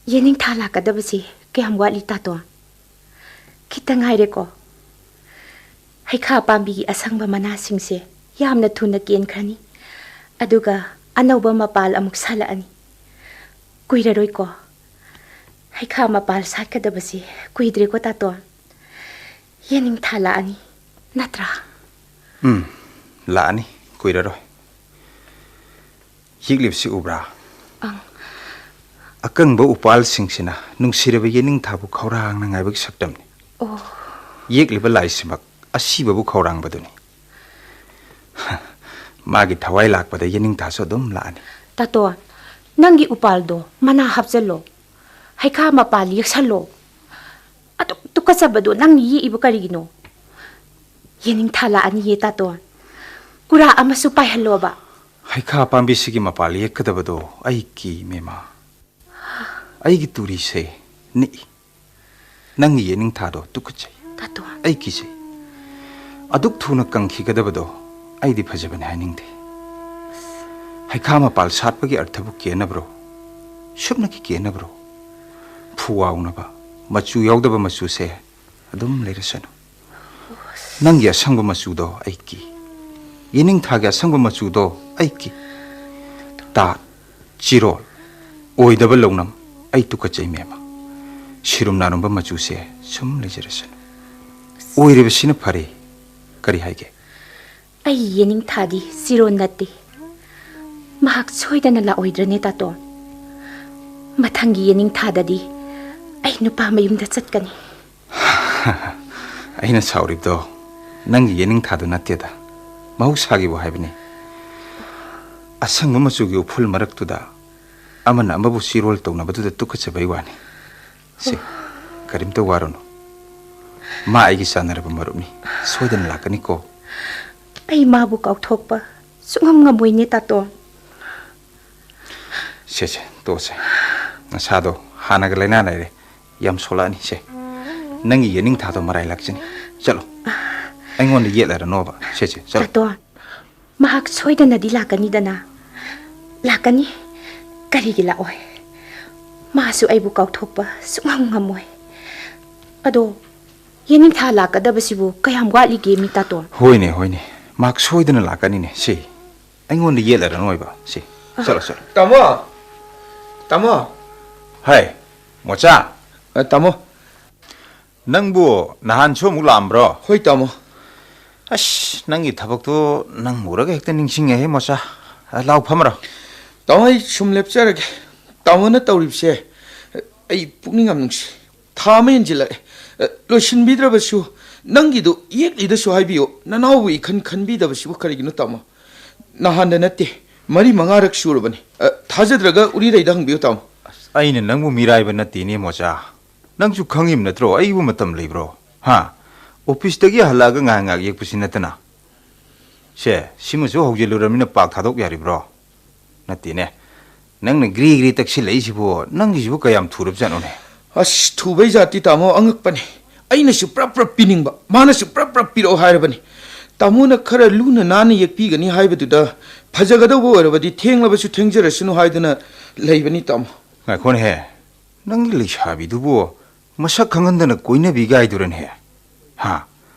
ꯌꯦꯅꯤꯡꯊꯥ ꯂꯥꯛꯀꯗꯕꯁꯤ ꯀꯌꯥꯝ ꯋꯥꯠꯂꯤ, ꯇꯥꯇꯣꯟ? ꯈꯤꯇ ꯉꯥꯏꯔꯦꯀꯣ꯫ ꯍꯩꯈꯥ ꯄꯥꯝꯕꯤꯒꯤ ꯑꯁꯪꯕ ꯃꯅꯥꯁꯤꯡꯁꯦ ꯌꯥꯝꯅ ꯊꯨꯅ ꯀꯦꯟꯈ꯭ꯔꯅꯤ, ꯑꯗꯨꯒ ꯑꯅꯧꯕ ꯃꯄꯥꯜ ꯑꯃꯨꯛ ꯁꯥꯠꯂꯛꯑꯅꯤ꯫ ꯀꯨꯏꯔꯔꯣꯏꯀꯣ꯫ ꯍꯩꯈꯥ ꯃꯄꯥꯜ ꯁꯥꯠꯀꯗꯕꯁꯦ ꯀꯨꯏꯗ꯭ꯔꯦꯀꯣ, ꯇꯥꯇꯣꯟ꯫ ꯌꯦꯅꯤꯡꯊꯥ ꯂꯥꯛꯑꯅꯤ, ꯅꯠꯇ꯭ꯔꯥ? ꯎꯝ, ꯂꯥꯛꯑꯅꯤ, ꯀꯨꯏꯔꯔꯣꯏ꯫ ꯌꯦꯛꯂꯤꯕꯁꯤ ꯎꯕ꯭ꯔꯥ? ꯑꯪ꯫ ꯑꯀꯪꯕ ꯎꯄꯥꯜꯁꯤꯡꯁꯤꯅ ꯅꯨꯡꯁꯤꯔꯕ ꯌꯦꯅꯤꯡꯊꯥꯕꯨ ꯈꯧꯔꯥꯡꯅ ꯉꯥꯏꯕꯒꯤ ꯁꯛꯇꯝꯅꯤ꯫ ꯑꯣ꯫ ꯌꯦꯛꯂꯤꯕ ꯂꯥꯏꯁꯤꯃꯛ ꯑꯁꯤꯕꯕꯨ ꯈꯧꯔꯥꯡꯕꯗꯨꯅꯤ꯫ ꯃꯥꯒꯤ ꯊꯋꯥꯏ ꯂꯥꯛꯄꯗ ꯌꯦꯅꯤꯡꯊꯥꯁꯨ ꯑꯗꯨꯝ ꯂꯥꯛꯑꯅꯤ꯫ ꯇꯥꯇꯣꯟ, ꯅꯪꯒꯤ ꯎꯄꯥꯜꯗꯣ ꯃꯅꯥ ꯍꯥꯞꯆꯜꯂꯣ꯫ ꯍꯩꯈꯥ ꯃꯄꯥꯜ ꯌꯦꯛꯁꯜꯂꯣ꯫ ꯑꯗꯨꯛ ꯇꯨꯀꯠꯆꯕꯗꯣ ꯅꯪꯅ ꯌꯦꯛꯏꯕ ꯀꯔꯤꯒꯤꯅꯣ? ꯌꯦꯅꯤꯡꯊꯥ ꯂꯥꯛꯑꯅꯤꯌꯦ, ꯇꯥꯇꯣꯟ꯫ ꯀꯨꯔꯥ ꯑꯃꯁꯨ ꯄꯥꯏꯍꯜꯂꯣꯕ꯫ ꯍꯩꯈꯥ ꯄꯥꯝꯕꯤꯁꯤꯒꯤ ꯃꯄꯥꯜ ꯌꯦꯛꯀꯗꯕꯗꯣ ꯑꯩ ꯀꯤ, ꯃꯦꯃꯥ꯫ ꯑꯩꯒꯤ ꯇꯨꯔꯤꯁꯦ ꯅꯤꯛꯏ꯫ ꯅꯪꯒꯤ ꯌꯦꯅꯤꯡꯊꯥꯗꯣ ꯇꯨꯀꯠꯆꯩ꯫ ꯇꯥꯇꯣꯟ꯫ ꯑꯩ ꯀꯤꯖꯩ꯫ ꯑꯗꯨꯛ ꯊꯨꯅ ꯀꯪꯈꯤꯒꯗꯕꯗꯣ ꯑꯩꯗꯤ ꯐꯖꯕꯅꯤ ꯍꯥꯏꯅꯤꯡꯗꯦ꯫ ꯍꯩꯈꯥ ꯃꯄꯥꯜ ꯁꯥꯠꯄꯒꯤ ꯑꯔꯊꯕꯨ ꯀꯦꯅꯕ꯭ꯔꯣ? ꯁꯨꯞꯅꯒꯤ ꯀꯦꯅꯕ꯭ꯔꯣ? ꯐꯨꯋꯥꯎꯅꯕ ꯃꯆꯨ ꯌꯥꯎꯗꯕ ꯃꯆꯨꯁꯦ ꯑꯗꯨꯝ ꯂꯩꯔꯁꯅꯨ꯫ ꯅꯪꯒꯤ ꯑꯁꯪꯕ ꯃꯆꯨꯗꯣ ꯑꯩ ꯀꯤ꯫ ꯌꯦꯅꯤꯡꯊꯥꯒꯤ ꯑꯁꯪꯕ ꯃꯆꯨꯗꯣ ꯑꯩ ꯀꯤ꯫ ꯇꯥ, ꯆꯤꯔꯣꯜ, ꯑꯣꯏꯗꯕ ꯂꯧꯅꯝ, ꯑꯩ ꯇꯨꯀꯠꯆꯩ ꯃꯦꯝꯃ꯫ ꯁꯤꯔꯨꯝ ꯅꯥꯔꯨꯝꯕ ꯃꯆꯨꯁꯦ ꯁꯨꯝ ꯂꯩꯖꯔꯁꯅꯨ꯫ ꯑꯣꯏꯔꯤꯕꯁꯤꯅ ꯐꯔꯦ꯫ ꯀꯔꯤ ꯍꯥꯏꯒꯦ? ꯑꯩ ꯌꯦꯅꯤꯡꯊꯥꯗꯤ ꯆꯤꯔꯣꯜ ꯅꯠꯇꯦ꯫ ꯃꯍꯥꯛ ꯁꯣꯏꯗꯅ ꯂꯥꯛꯑꯣꯏꯗ꯭ꯔꯅꯦ, ꯇꯥꯇꯣꯟ? ꯃꯊꯪꯒꯤ ꯌꯦꯅꯤꯡꯊꯥꯗꯗꯤ ꯑꯩ ꯅꯨꯄꯥ ꯃꯌꯨꯝꯗ ꯆꯠꯀꯅꯤ꯫ ꯑꯩꯅ ꯁꯥꯎꯔꯤꯕꯗꯣ ꯅꯪꯒꯤ ꯌꯦꯅꯤꯡꯊꯥꯗꯨ ꯅꯠꯇꯦꯗ, ꯃꯍꯧꯁꯥꯒꯤꯕꯨ ꯍꯥꯏꯕꯅꯤ꯫ ꯑꯁꯪꯕ ꯃꯆꯨꯒꯤ ꯎꯐꯨꯜ ꯃꯔꯛꯇꯨꯗ ꯑꯃꯅ ꯑꯃꯕꯨ ꯆꯤꯔꯣꯜ ꯇꯧꯅꯕꯗꯨꯗ ꯇꯨꯀꯠꯆꯕꯩ ꯋꯥꯅꯤ꯫ ꯁꯦ, ꯀꯔꯤꯝꯇ ꯋꯥꯔꯨꯅꯨ꯫ ꯃꯥ ꯑꯩꯒꯤ ꯆꯥꯟꯅꯔꯕ ꯃꯔꯨꯞꯅꯤ, ꯁꯣꯏꯗꯅ ꯂꯥꯛꯀꯅꯤꯀꯣ꯫ ꯑꯩ ꯃꯥꯕꯨ ꯀꯥꯎꯊꯣꯛꯄ ꯁꯨꯡꯉꯝ ꯉꯝꯃꯣꯏꯅꯦ, ꯇꯥꯇꯣꯟ꯫ ꯁꯦ, ꯁꯦ, ꯇꯣꯛꯑꯁꯦ꯫ ꯅꯁꯥꯗꯣ ꯍꯥꯟꯅꯒ ꯂꯥꯏꯅꯥ ꯂꯩꯔꯦ꯫ ꯌꯥꯝ ꯁꯣꯂꯛꯑꯅꯤ꯫ ꯁꯦ, ꯅꯪꯒꯤ ꯌꯦꯅꯤꯡꯊꯥꯗꯣ ꯃꯔꯥꯏ ꯂꯥꯛꯆꯅꯤ꯫ ꯆꯠꯂꯣ꯫ ꯑꯩꯉꯣꯟꯗ ꯌꯦꯠꯂꯔꯅꯣꯕ꯫ ꯁꯦ, ꯁꯦ, ꯆꯠꯂꯣ꯫ ꯇꯥꯇꯣꯟ, ꯃꯍꯥꯛ ꯁꯣꯏꯗꯅꯗꯤ ꯂꯥꯛꯀꯅꯤꯗꯅ? ꯂꯥꯛꯀꯅꯤ꯫ ꯀꯔꯤꯒꯤ ꯂꯥꯛꯑꯣꯏ? ꯃꯥꯁꯨ ꯑꯩꯕꯨ ꯀꯥꯎꯊꯣꯛꯄ ꯁꯨꯡꯉꯝ ꯉꯝꯃꯣꯏ꯫ ꯑꯗꯣ, ꯌꯦꯅꯤꯡꯊꯥ ꯂꯥꯛꯀꯗꯕꯁꯤꯕꯨ ꯀꯌꯥꯝ ꯋꯥꯠꯂꯤꯒꯦ, ꯃꯤ ꯇꯥꯇꯣꯟ? ꯍꯣꯏꯅꯦ, ꯍꯣꯏꯅꯦ꯫ ꯃꯍꯥꯛ ꯁꯣꯏꯗꯅ ꯂꯥꯛꯀꯅꯤꯅꯦ꯫ ꯁꯦ, ꯑꯩꯉꯣꯟꯗ ꯌꯦꯠꯂꯔꯅꯣꯏꯕ꯫ ꯁꯦ, ꯆꯠꯂꯣ, ꯆꯠꯂꯣ꯫ ꯇꯥꯃꯣ! ꯇꯥꯃꯣ! ꯍꯥꯏ, ꯃꯣꯆꯥ! ꯑ, ꯇꯥꯃꯣ꯫ ꯅꯪꯕꯨ ꯅꯍꯥꯟꯁꯨ ꯑꯃꯨꯛ ꯂꯥꯛꯑꯝꯕ꯭ꯔꯣ? ꯍꯣꯏ, ꯇꯥꯃꯣ꯫ ꯑꯁ, ꯅꯪꯒꯤ ꯊꯕꯛꯇꯣ ꯅꯪ ꯎꯔꯒ ꯍꯦꯛꯇ ꯅꯤꯡꯁꯤꯡꯉꯦꯍꯦ, ꯃꯣꯆꯥ꯫ ꯑ, ꯂꯥꯎ, ꯐꯝꯃꯔꯣ꯫ ꯇꯥꯃꯣ, ꯑꯩ ꯁꯨꯝ ꯂꯦꯞꯆꯔꯒꯦ꯫ ꯇꯥꯃꯣꯅ ꯇꯧꯔꯤꯕꯁꯦ ꯑꯩ ꯄꯨꯛꯅꯤꯡ ꯌꯥꯝ ꯅꯨꯡꯁꯤ꯫ ꯊꯥ ꯑꯃ ꯍꯦꯟꯖꯤꯜꯂꯛꯑꯦ꯫ ꯑ, ꯂꯣꯏꯁꯤꯟꯕꯤꯗ꯭ꯔꯕꯁꯨ ꯅꯪꯒꯤꯗꯨ ꯌꯦꯛꯂꯤꯗꯁꯨ ꯍꯥꯏꯕꯤꯌꯨ꯫ ꯅꯅꯥꯎꯕꯨ ꯏꯈꯟ ꯈꯟꯕꯤꯗꯕꯁꯤꯕꯨ ꯀꯔꯤꯒꯤꯅꯣ, ꯇꯥꯃꯣ? ꯅꯍꯥꯟꯗ ꯅꯠꯇꯦ, ꯃꯔꯤ ꯃꯉꯥꯔꯛ ꯁꯨꯔꯕꯅꯤ꯫ ꯑ, ꯊꯥꯖꯗ꯭ꯔꯒ ꯎꯔꯤꯔꯩꯗ ꯍꯪꯕꯤꯌꯨ, ꯇꯥꯃꯣ꯫ ꯑꯁ, ꯑꯩꯅ ꯅꯪꯕꯨ ꯃꯤꯔꯥꯏꯕ ꯅꯠꯇꯦꯅꯦ, ꯃꯣꯆꯥ꯫ ꯅꯪꯁꯨ ꯈꯪꯉꯤꯕ ꯅꯠꯇ꯭ꯔꯣ, ꯑꯩꯕꯨ ꯃꯇꯝ ꯂꯩꯕ꯭ꯔꯣ? ꯍꯥ? ꯑꯣꯐꯤꯁꯇꯒꯤ ꯍꯜꯂꯛꯑꯒ ꯉꯥꯏꯍꯥꯛ ꯉꯥꯏꯍꯥꯛ ꯌꯦꯛꯄꯁꯤ ꯅꯠꯇꯅ꯫ ꯁꯦ, ꯁꯤꯃꯁꯨ ꯍꯧꯖꯤꯜꯂꯨꯔꯃꯤꯅ ꯄꯥꯛ ꯊꯥꯗꯣꯛ ꯌꯥꯔꯤꯕ꯭ꯔꯣ? ꯅꯠꯇꯦꯅꯦ꯫ ꯅꯪꯅ ꯒ꯭ꯔꯤ ꯒ꯭ꯔꯤ ꯇꯛꯁꯤꯜꯂꯛꯏꯁꯤꯕꯨ, ꯅꯪꯒꯤꯁꯤꯕꯨ ꯀꯌꯥꯝ ꯊꯨꯔꯕꯖꯥꯠꯅꯣꯅꯦ? ꯑꯁ, ꯊꯨꯕꯩ ꯖꯥꯠꯇꯤ, ꯇꯥꯃꯣ, ꯑꯉꯛꯄꯅꯦ꯫ ꯑꯩꯅꯁꯨ ꯄ꯭ꯔꯞ ꯄ꯭ꯔꯞ ꯄꯤꯅꯤꯡꯕ, ꯃꯥꯅꯁꯨ ꯄ꯭ꯔꯞ ꯄ꯭ꯔꯞ ꯄꯤꯔꯛꯑꯣ ꯍꯥꯏꯔꯕꯅꯤ꯫ ꯇꯥꯃꯣꯅ ꯈꯔ ꯂꯨꯅ ꯅꯥꯟꯅ ꯌꯦꯛꯄꯤꯒꯅꯤ ꯍꯥꯏꯕꯗꯨꯗ, ꯐꯖꯒꯗꯧꯕ ꯑꯣꯏꯔꯕꯗꯤ ꯊꯦꯡꯂꯕꯁꯨ ꯊꯦꯡꯖꯔꯁꯅꯨ ꯍꯥꯏꯗꯨꯅ ꯂꯩꯕꯅꯤ, ꯇꯥꯃꯣ꯫ ꯉꯥꯏꯈꯣꯅꯦꯍꯦ, ꯅꯪꯒꯤ ꯂꯩꯁꯥꯕꯤꯗꯨꯕꯨ ꯃꯁꯛ ꯈꯪꯍꯟꯗꯅ ꯀꯣꯏꯅꯕꯤꯒꯥꯏꯗꯨꯔꯅꯦꯍꯦ? ꯍꯥ?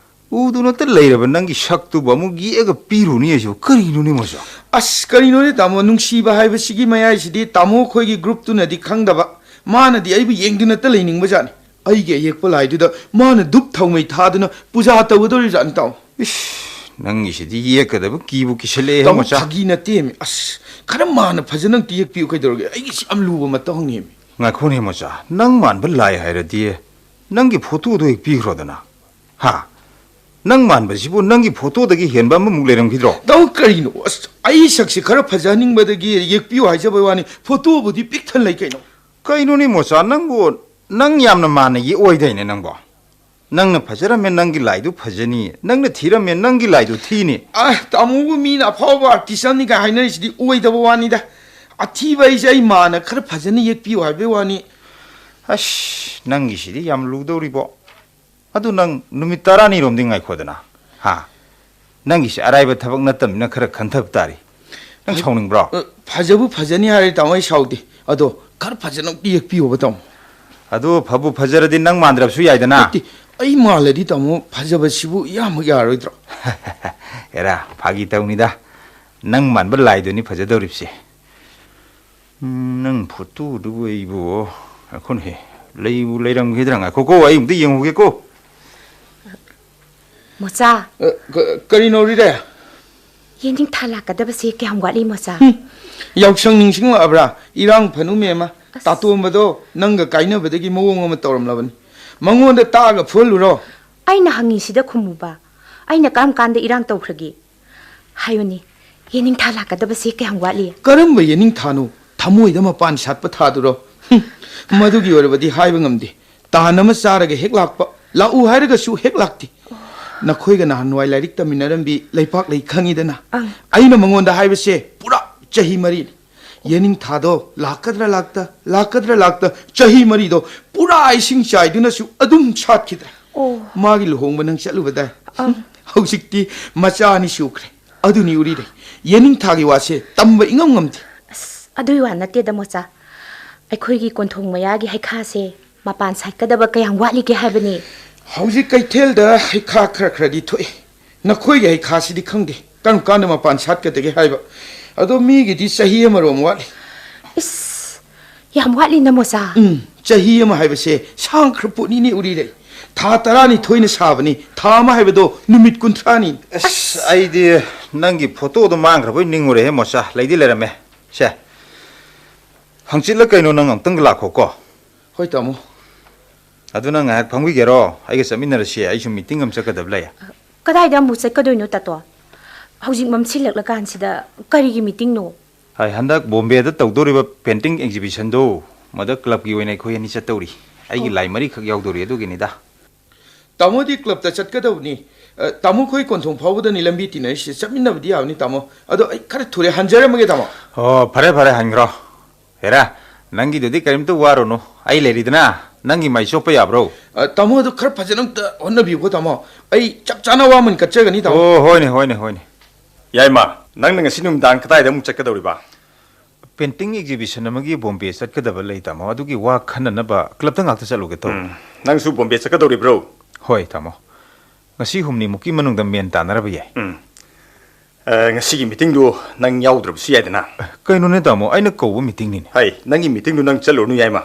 ꯎꯗꯨꯅꯇ ꯂꯩꯔꯕ ꯅꯪꯒꯤ ꯁꯛꯇꯨꯕꯨ ꯑꯃꯨꯛ ꯌꯦꯛꯑꯒ ꯄꯤꯔꯨꯅꯤ ꯍꯥꯏꯁꯤꯕꯨ ꯀꯔꯤꯅꯣꯅꯦ, ꯃꯣꯆꯥ? ꯑꯁ, ꯀꯔꯤꯅꯣꯅꯦ, ꯇꯥꯃꯣ? ꯅꯨꯡꯁꯤꯕ ꯍꯥꯏꯕꯁꯤꯒꯤ ꯃꯌꯥꯏꯁꯤꯗꯤ ꯇꯥꯃꯣ ꯑꯩꯈꯣꯏꯒꯤ ꯒ꯭ꯔꯨꯞꯇꯨꯅꯗꯤ ꯈꯪꯗꯕ, ꯃꯥꯅꯗꯤ ꯑꯩꯕꯨ ꯌꯦꯡꯗꯨꯅꯇ ꯂꯩꯅꯤꯡꯕꯖꯥꯠꯅꯤ꯫ ꯑꯩꯒꯤ ꯑꯌꯦꯛꯄ ꯂꯥꯏꯗꯨꯗ ꯃꯥꯅ ꯙꯨꯞ ꯊꯥꯎꯃꯩ ꯊꯥꯗꯨꯅ ꯄꯨꯖꯥ ꯇꯧꯒꯗꯧꯔꯤꯖꯥꯠꯅꯤ, ꯇꯥꯃꯣ꯫ ꯏꯁ, ꯅꯪꯒꯤꯁꯤꯗꯤ ꯌꯦꯛꯀꯗꯕ ꯀꯤꯕꯨ ꯀꯤꯁꯜꯂꯛꯑꯦꯍꯦ, ꯇꯥꯃꯣ, ꯃꯣꯆꯥ꯫ ꯐꯥꯒꯤ ꯅꯠꯇꯦꯃꯤ꯫ ꯑꯁ, ꯈꯔ ꯃꯥꯟꯅ ꯐꯖꯅ ꯑꯝꯇ ꯌꯦꯛꯄꯤꯌꯨ ꯀꯩꯗꯧꯔꯒꯦ? ꯑꯩꯒꯤꯁꯤ ꯌꯥꯝ ꯂꯨꯕ ꯃꯇꯥꯡꯅꯦꯃꯤ꯫ ꯉꯥꯏꯈꯣꯅꯦ, ꯃꯣꯆꯥ, ꯅꯪ ꯃꯥꯟꯕ ꯂꯥꯏ ꯍꯥꯏꯔꯗꯤ ꯅꯪꯒꯤ ꯐꯣꯇꯣꯗꯣ ꯍꯦꯛ ꯄꯤꯈ꯭ꯔꯣꯗꯅ꯫ ꯍꯥ? ꯅꯪ ꯃꯥꯟꯕꯁꯤꯕꯨ ꯅꯪꯒꯤ ꯐꯣꯇꯣꯗꯒꯤ ꯍꯦꯟꯕ ꯑꯃꯃꯨꯛ ꯂꯩꯔꯝꯈꯤꯗ꯭ꯔꯣ? ꯇꯥꯃꯣ, ꯀꯔꯤꯅꯣ? ꯑꯁ, ꯑꯩ ꯁꯛꯁꯦ ꯈꯔ ꯐꯖꯍꯟꯅꯤꯡꯕꯗꯒꯤ ꯌꯦꯛꯄꯤꯌꯨ ꯍꯥꯏꯖꯕꯩ ꯋꯥꯅꯤ, ꯐꯣꯇꯣꯕꯨꯗꯤ ꯄꯤꯛ ꯊꯟ ꯂꯩ ꯀꯩꯅꯣ꯫ ꯀꯩꯅꯣꯅꯦ, ꯃꯣꯆꯥ, ꯅꯪꯕꯨ ꯅꯪ ꯌꯥꯝꯅ ꯃꯥꯟꯅ ꯌꯦꯛꯑꯣꯏꯗꯥꯏꯅꯦ ꯅꯪꯕꯣ? ꯅꯪꯅ ꯐꯖꯔꯝꯃꯦ, ꯅꯪꯒꯤ ꯂꯥꯏꯗꯨ ꯐꯖꯅꯤ, ꯅꯪꯅ ꯊꯤꯔꯝꯃꯦ, ꯅꯪꯒꯤ ꯂꯥꯏꯗꯨ ꯊꯤꯅꯤ꯫ ꯑ, ꯇꯥꯃꯣꯕꯨ ꯃꯤꯅ ꯑꯐꯥꯎꯕ ꯑꯥꯔꯇꯤꯁ ꯑꯃꯅꯤꯒ ꯍꯥꯏꯅꯔꯤꯁꯤꯗꯤ ꯑꯣꯏꯗꯕ ꯋꯥꯅꯤꯗ꯫ ꯑꯊꯤꯕ ꯑꯩꯁꯦ ꯑꯩ ꯃꯥꯟꯅ ꯈꯔ ꯐꯖꯅ ꯌꯦꯛꯄꯤꯌꯨ ꯍꯥꯏꯕꯩ ꯋꯥꯅꯤ꯫ ꯑꯁ, ꯅꯪꯒꯤꯁꯤꯗꯤ ꯌꯥꯝ ꯂꯨꯗꯧꯔꯤꯕꯣ꯫ ꯑꯗꯨ ꯅꯪ ꯅꯨꯃꯤꯠ ꯇꯔꯥꯅꯤꯔꯣꯝꯗꯤ ꯉꯥꯏꯈꯣꯗꯅ꯫ ꯍꯥ? ꯅꯪꯒꯤꯁꯦ ꯑꯔꯥꯏꯕ ꯊꯕꯛ ꯅꯠꯇꯕꯅꯤꯅ ꯈꯔ ꯈꯟꯊꯕ ꯇꯥꯔꯤ꯫ ꯅꯪ ꯁꯥꯎꯅꯤꯡꯕ꯭ꯔꯣ? ꯑ, ꯐꯖꯕꯨ ꯐꯖꯅꯤ ꯍꯥꯏꯔꯦ, ꯇꯥꯃꯣ, ꯑꯩ ꯁꯥꯎꯗꯦ꯫ ꯑꯗꯣ ꯈꯔ ꯐꯖꯅ ꯑꯝꯇ ꯌꯦꯛꯄꯤꯌꯣꯕ, ꯇꯥꯃꯣ꯫ ꯑꯗꯨ ꯐꯕꯨ ꯐꯖꯔꯗꯤ ꯅꯪ ꯃꯥꯟꯗ꯭ꯔꯕꯁꯨ ꯌꯥꯏꯗꯅ꯫ ꯅꯠꯇꯦ, ꯑꯩ ꯃꯥꯜꯂꯗꯤ, ꯇꯥꯃꯣ, ꯐꯖꯕꯁꯤꯕꯨ ꯏꯌꯥꯃꯛ ꯌꯥꯔꯣꯏꯗ꯭ꯔꯣ? ꯑꯦꯔꯥ, ꯐꯥꯒꯤ ꯇꯧꯅꯤꯗ꯫ ꯅꯪ ꯃꯥꯟꯕ ꯂꯥꯏꯗꯨꯅꯤ ꯐꯖꯗꯧꯔꯤꯕꯁꯦ꯫ ꯎꯝ, ꯅꯪ ꯐꯣꯇꯣꯗꯨꯕꯨ ꯑꯩꯕꯨ, ꯉꯥꯏꯈꯣꯅꯦꯍꯦ, ꯂꯩꯕꯨ ꯂꯩꯔꯝꯈꯤꯗ꯭ꯔꯥ? ꯉꯥꯏꯈꯣꯀꯣ, ꯑꯩ ꯑꯃꯨꯛꯇ ꯌꯦꯡꯍꯧꯒꯦꯀꯣ꯫ ꯃꯣꯆꯥ꯫ ꯑ, ꯀ-, ꯀꯔꯤꯅꯣ, ꯔꯤꯔꯦ? ꯌꯦꯅꯤꯡꯊꯥ ꯂꯥꯛꯀꯗꯕꯁꯦ ꯀꯌꯥꯝ ꯋꯥꯠꯂꯤ, ꯃꯣꯆꯥ? ꯍꯨꯝ, ꯌꯥꯎꯁꯪ ꯅꯤꯡꯁꯤꯡꯂꯛꯑꯕ꯭ꯔꯥ? ꯏꯔꯥꯡ ꯐꯅꯨ, ꯃꯦꯝꯃ꯫ ꯑꯁ꯫ ꯇꯥꯇꯣꯝꯕꯗꯣ ꯅꯪꯒ ꯀꯥꯏꯅꯕꯗꯒꯤ ꯃꯑꯣꯡ ꯑꯃ ꯇꯧꯔꯝꯂꯕꯅꯤ꯫ ꯃꯉꯣꯟꯗ ꯇꯥꯛꯑꯒ ꯐꯨꯍꯜꯂꯨꯔꯣ? ꯑꯩꯅ ꯍꯪꯉꯤꯁꯤꯗ ꯈꯨꯝꯃꯨꯕ꯫ ꯑꯩꯅ ꯀꯔꯝ ꯀꯥꯟꯗ ꯏꯔꯥꯡ ꯇꯧꯈ꯭ꯔꯒꯦ? ꯍꯥꯏꯌꯨꯅꯦ, ꯌꯦꯅꯤꯡꯊꯥ ꯂꯥꯛꯀꯗꯕꯁꯦ ꯀꯌꯥꯝ ꯋꯥꯠꯂꯤ? ꯀꯔꯝꯕ ꯌꯦꯅꯤꯡꯊꯥꯅꯣ? ꯊꯃꯣꯏꯗ ꯃꯄꯥꯟ ꯁꯥꯠꯄ ꯊꯥꯗꯨꯔꯣ? ꯍꯨꯝ, ꯃꯗꯨꯒꯤ ꯑꯣꯏꯔꯕꯗꯤ ꯍꯥꯏꯕ ꯉꯝꯗꯦ꯫ ꯇꯥꯟ ꯑꯃ ꯆꯥꯔꯒ ꯍꯦꯛ ꯂꯥꯛꯄ, ꯂꯥꯛꯎ ꯍꯥꯏꯔꯒꯁꯨ ꯍꯦꯛ ꯂꯥꯛꯇꯦ꯫ ꯅꯈꯣꯏꯒ ꯅꯍꯥꯟꯋꯥꯏ ꯂꯥꯏꯔꯤꯛ ꯇꯝꯃꯤꯟꯅꯔꯝꯕꯤ ꯂꯩꯄꯥꯛꯂꯩ ꯈꯪꯉꯤꯗꯅ? ꯑꯪ꯫ ꯑꯩꯅ ꯃꯉꯣꯟꯗ ꯍꯥꯏꯕꯁꯦ ꯄꯨꯔꯥ ꯆꯍꯤ ꯃꯔꯤꯅꯤ꯫ ꯌꯦꯅꯤꯡꯊꯥꯗꯣ ꯂꯥꯛꯀꯗ꯭ꯔꯥ ꯂꯥꯛꯇ, ꯂꯥꯛꯀꯗ꯭ꯔꯥ ꯂꯥꯛꯇ, ꯆꯍꯤ ꯃꯔꯤꯗꯣ ꯄꯨꯔꯥ ꯏꯁꯤꯡ ꯆꯥꯏꯗꯨꯅꯁꯨ ꯑꯗꯨꯝ ꯁꯥꯠꯈꯤꯗ꯭ꯔꯦ꯫ ꯑꯣ꯫ ꯃꯥꯒꯤ ꯂꯨꯍꯣꯡꯕ ꯅꯪ ꯆꯠꯂꯨꯕꯗꯥꯏ? ꯑꯪ꯫ ꯍꯧꯖꯤꯛꯇꯤ ꯃꯆꯥ ꯑꯅꯤ ꯁꯨꯈ꯭ꯔꯦ꯫ ꯑꯗꯨꯅꯤ ꯎꯔꯤꯔꯩ, ꯌꯦꯅꯤꯡꯊꯥꯒꯤ ꯋꯥꯁꯦ ꯇꯝꯕ ꯏꯉꯝ ꯉꯝꯗꯦ꯫ ꯑꯁ, ꯑꯗꯨꯒꯤ ꯋꯥ ꯅꯠꯇꯦꯗ, ꯃꯣꯆꯥ꯫ ꯑꯩꯈꯣꯏꯒꯤ ꯀꯣꯟꯊꯣꯡ ꯃꯌꯥꯒꯤ ꯍꯩꯈꯥꯁꯦ ꯃꯄꯥꯟ ꯁꯥꯠꯀꯗꯕ ꯀꯌꯥꯝ ꯋꯥꯠꯂꯤꯒꯦ ꯍꯥꯏꯕꯅꯤ? ꯍꯧꯖꯤꯛ ꯀꯩꯊꯦꯜꯗ ꯍꯩꯈꯥ ꯈꯔ ꯈꯔꯗꯤ ꯊꯣꯛꯏ꯫ ꯅꯈꯣꯏꯒꯤ ꯍꯩꯈꯥꯁꯤꯗꯤ ꯈꯪꯗꯦ ꯀꯔꯝ ꯀꯥꯟꯗ ꯃꯄꯥꯟ ꯁꯥꯠꯀꯗꯒꯦ ꯍꯥꯏꯕ꯫ ꯑꯗꯣ ꯃꯤꯒꯤꯗꯤ ꯆꯍꯤ ꯑꯃꯔꯣꯝ ꯋꯥꯠꯂꯤ꯫ ꯏꯁ, ꯌꯥꯝ ꯋꯥꯠꯂꯤꯅ, ꯃꯣꯆꯥ꯫ ꯎꯝ, ꯆꯍꯤ ꯑꯃ ꯍꯥꯏꯕꯁꯦ ꯁꯥꯡꯈ꯭ꯔ ꯄꯣꯠꯅꯤꯅꯦ ꯎꯔꯤꯔꯩ꯫ ꯊꯥ ꯇꯔꯥꯅꯤꯊꯣꯏꯅ ꯁꯥꯕꯅꯤ, ꯊꯥ ꯑꯃ ꯍꯥꯏꯕꯗꯣ ꯅꯨꯃꯤꯠ ꯀꯨꯟꯊ꯭ꯔꯥꯅꯤ꯫ ꯑꯁ, ꯑꯩꯗꯤ ꯅꯪꯒꯤ ꯐꯣꯇꯣꯗꯣ ꯃꯥꯡꯈ꯭ꯔꯕꯣꯏ ꯅꯤꯡꯉꯨꯔꯦꯍꯦ, ꯃꯣꯆꯥ꯫ ꯂꯩꯗꯤ ꯂꯩꯔꯝꯃꯦ꯫ ꯁꯦ, ꯍꯪꯆꯤꯠꯂ ꯀꯩꯅꯣ ꯅꯪ ꯑꯃꯨꯛꯇꯪ ꯂꯥꯛꯈꯣꯀꯣ꯫ ꯍꯣꯏ, ꯇꯥꯃꯣ꯫ ꯑꯗꯨ ꯅꯪ ꯉꯥꯏꯍꯥꯛ ꯐꯝꯈꯤꯒꯦꯔꯣ? ꯑꯩꯒ ꯆꯠꯃꯤꯟꯅꯔꯁꯤ, ꯑꯩꯁꯨ ꯃꯤꯇꯤꯡ ꯑꯃ ꯆꯠꯀꯗꯕ ꯂꯩ꯫ ꯀꯗꯥꯏꯗ ꯑꯃꯨꯛ ꯆꯠꯀꯗꯣꯏꯅꯣ, ꯇꯥꯇꯣ? ꯍꯧꯖꯤꯛ ꯃꯝꯁꯤꯜꯂꯛꯂꯀꯥꯟꯁꯤꯗ ꯀꯔꯤꯒꯤ ꯃꯤꯇꯤꯡꯅꯣ? ꯍꯥꯏ, ꯍꯟꯗꯛ ꯕꯣꯝꯕꯦꯗ ꯇꯧꯗꯧꯔꯤꯕ ꯄꯦꯟꯇꯤꯡ ꯑꯦꯛꯖꯤꯕꯤꯁꯟꯗꯣ, ꯃꯗ ꯀ꯭ꯂꯕꯀꯤ ꯑꯣꯏꯅ ꯑꯩꯈꯣꯏ ꯑꯅꯤ ꯆꯠꯇꯧꯔꯤ꯫ ꯑꯩꯒꯤ ꯑꯣ꯫ ꯂꯥꯏ ꯃꯔꯤꯈꯛ ꯌꯥꯎꯗꯧꯔꯤ, ꯑꯗꯨꯒꯤꯅꯤꯗ꯫ ꯇꯥꯃꯣꯗꯤ ꯀ꯭ꯂꯕꯇ ꯆꯠꯀꯗꯧꯕꯅꯤ꯫ ꯑ, ꯇꯥꯃꯣ ꯈꯣꯏ ꯀꯣꯟꯊꯣꯡ ꯐꯥꯎꯕꯗꯅꯤ ꯂꯝꯕꯤ ꯇꯤꯟꯅꯔꯤꯁꯦ, ꯆꯠꯃꯤꯟꯅꯕꯗꯤ ꯌꯥꯕꯅꯤ, ꯇꯥꯃꯣ꯫ ꯑꯗꯣ ꯑꯩ ꯈꯔ ꯊꯨꯔꯦ, ꯍꯟꯖꯔꯝꯃꯒꯦ, ꯇꯥꯃꯣ꯫ ꯑꯣ, ꯐꯔꯦ, ꯐꯔꯦ, ꯍꯟꯈ꯭ꯔꯣ꯫ ꯍꯦꯔꯥ, ꯅꯪꯒꯤꯗꯨꯗꯤ ꯀꯔꯤꯝꯇ ꯋꯥꯔꯨꯅꯨ, ꯑꯩ ꯂꯩꯔꯤꯗꯅ꯫ ꯅꯪꯒꯤ ꯃꯥꯏ ꯆꯣꯞꯄ ꯌꯥꯕ꯭ꯔꯣ? ꯑ, ꯇꯥꯃꯣ, ꯑꯗꯨ ꯈꯔ ꯐꯖꯅ ꯑꯝꯇ ꯍꯣꯠꯅꯕꯤꯌꯨꯀꯣ, ꯇꯥꯃꯣ꯫ ꯑꯩ ꯆꯞ ꯆꯥꯅ ꯋꯥꯃꯟ ꯀꯠꯆꯒꯅꯤ, ꯇꯥꯃꯣ꯫ ꯑꯣ, ꯍꯣꯏꯅꯦ, ꯍꯣꯏꯅꯦ, ꯍꯣꯏꯅꯦ꯫ ꯌꯥꯏꯃ, ꯅꯪꯅ ꯉꯁꯤ ꯅꯨꯃꯤꯗꯥꯡ ꯀꯗꯥꯏꯗ ꯑꯃꯨꯛ ꯆꯠꯀꯗꯧꯔꯤꯕ? ꯄꯦꯟꯇꯤꯡ ꯑꯦꯛꯖꯤꯕꯤꯁꯟ ꯑꯃꯒꯤ ꯕꯣꯝꯕꯦ ꯆꯠꯀꯗꯕ ꯂꯩ, ꯇꯥꯃꯣ꯫ ꯑꯗꯨꯒꯤ ꯋꯥ ꯈꯟꯅꯅꯕ ꯀ꯭ꯂꯕꯇ ꯉꯥꯛꯇ ꯆꯠꯂꯨꯒꯦ ꯇꯧꯕ꯫ ꯎꯝ, ꯅꯪꯁꯨ ꯕꯣꯝꯕꯦ ꯆꯠꯀꯗꯧꯔꯤꯕ꯭ꯔꯣ? ꯍꯣꯏ, ꯇꯥꯃꯣ꯫ ꯉꯁꯤ ꯍꯨꯝꯅꯤꯃꯨꯛꯀꯤ ꯃꯅꯨꯡꯗ ꯃꯦꯟ ꯇꯥꯟꯅꯔꯕ ꯌꯥꯏ꯫ ꯎꯝ꯫ ꯑ, ꯉꯁꯤꯒꯤ ꯃꯤꯇꯤꯡꯗꯨ ꯅꯪ ꯌꯥꯎꯗ꯭ꯔꯕꯁꯨ ꯌꯥꯏꯗꯅ꯫ ꯑ, ꯀꯩꯅꯣꯅꯦ, ꯇꯥꯃꯣ? ꯑꯩꯅ ꯀꯧꯕ ꯃꯤꯇꯤꯡꯅꯤꯅꯦ꯫ ꯍꯩ, ꯅꯪꯒꯤ ꯃꯤꯇꯤꯡꯗꯨ ꯅꯪ ꯆꯠꯂꯨꯔꯅꯨ, ꯌꯥꯏꯃ꯫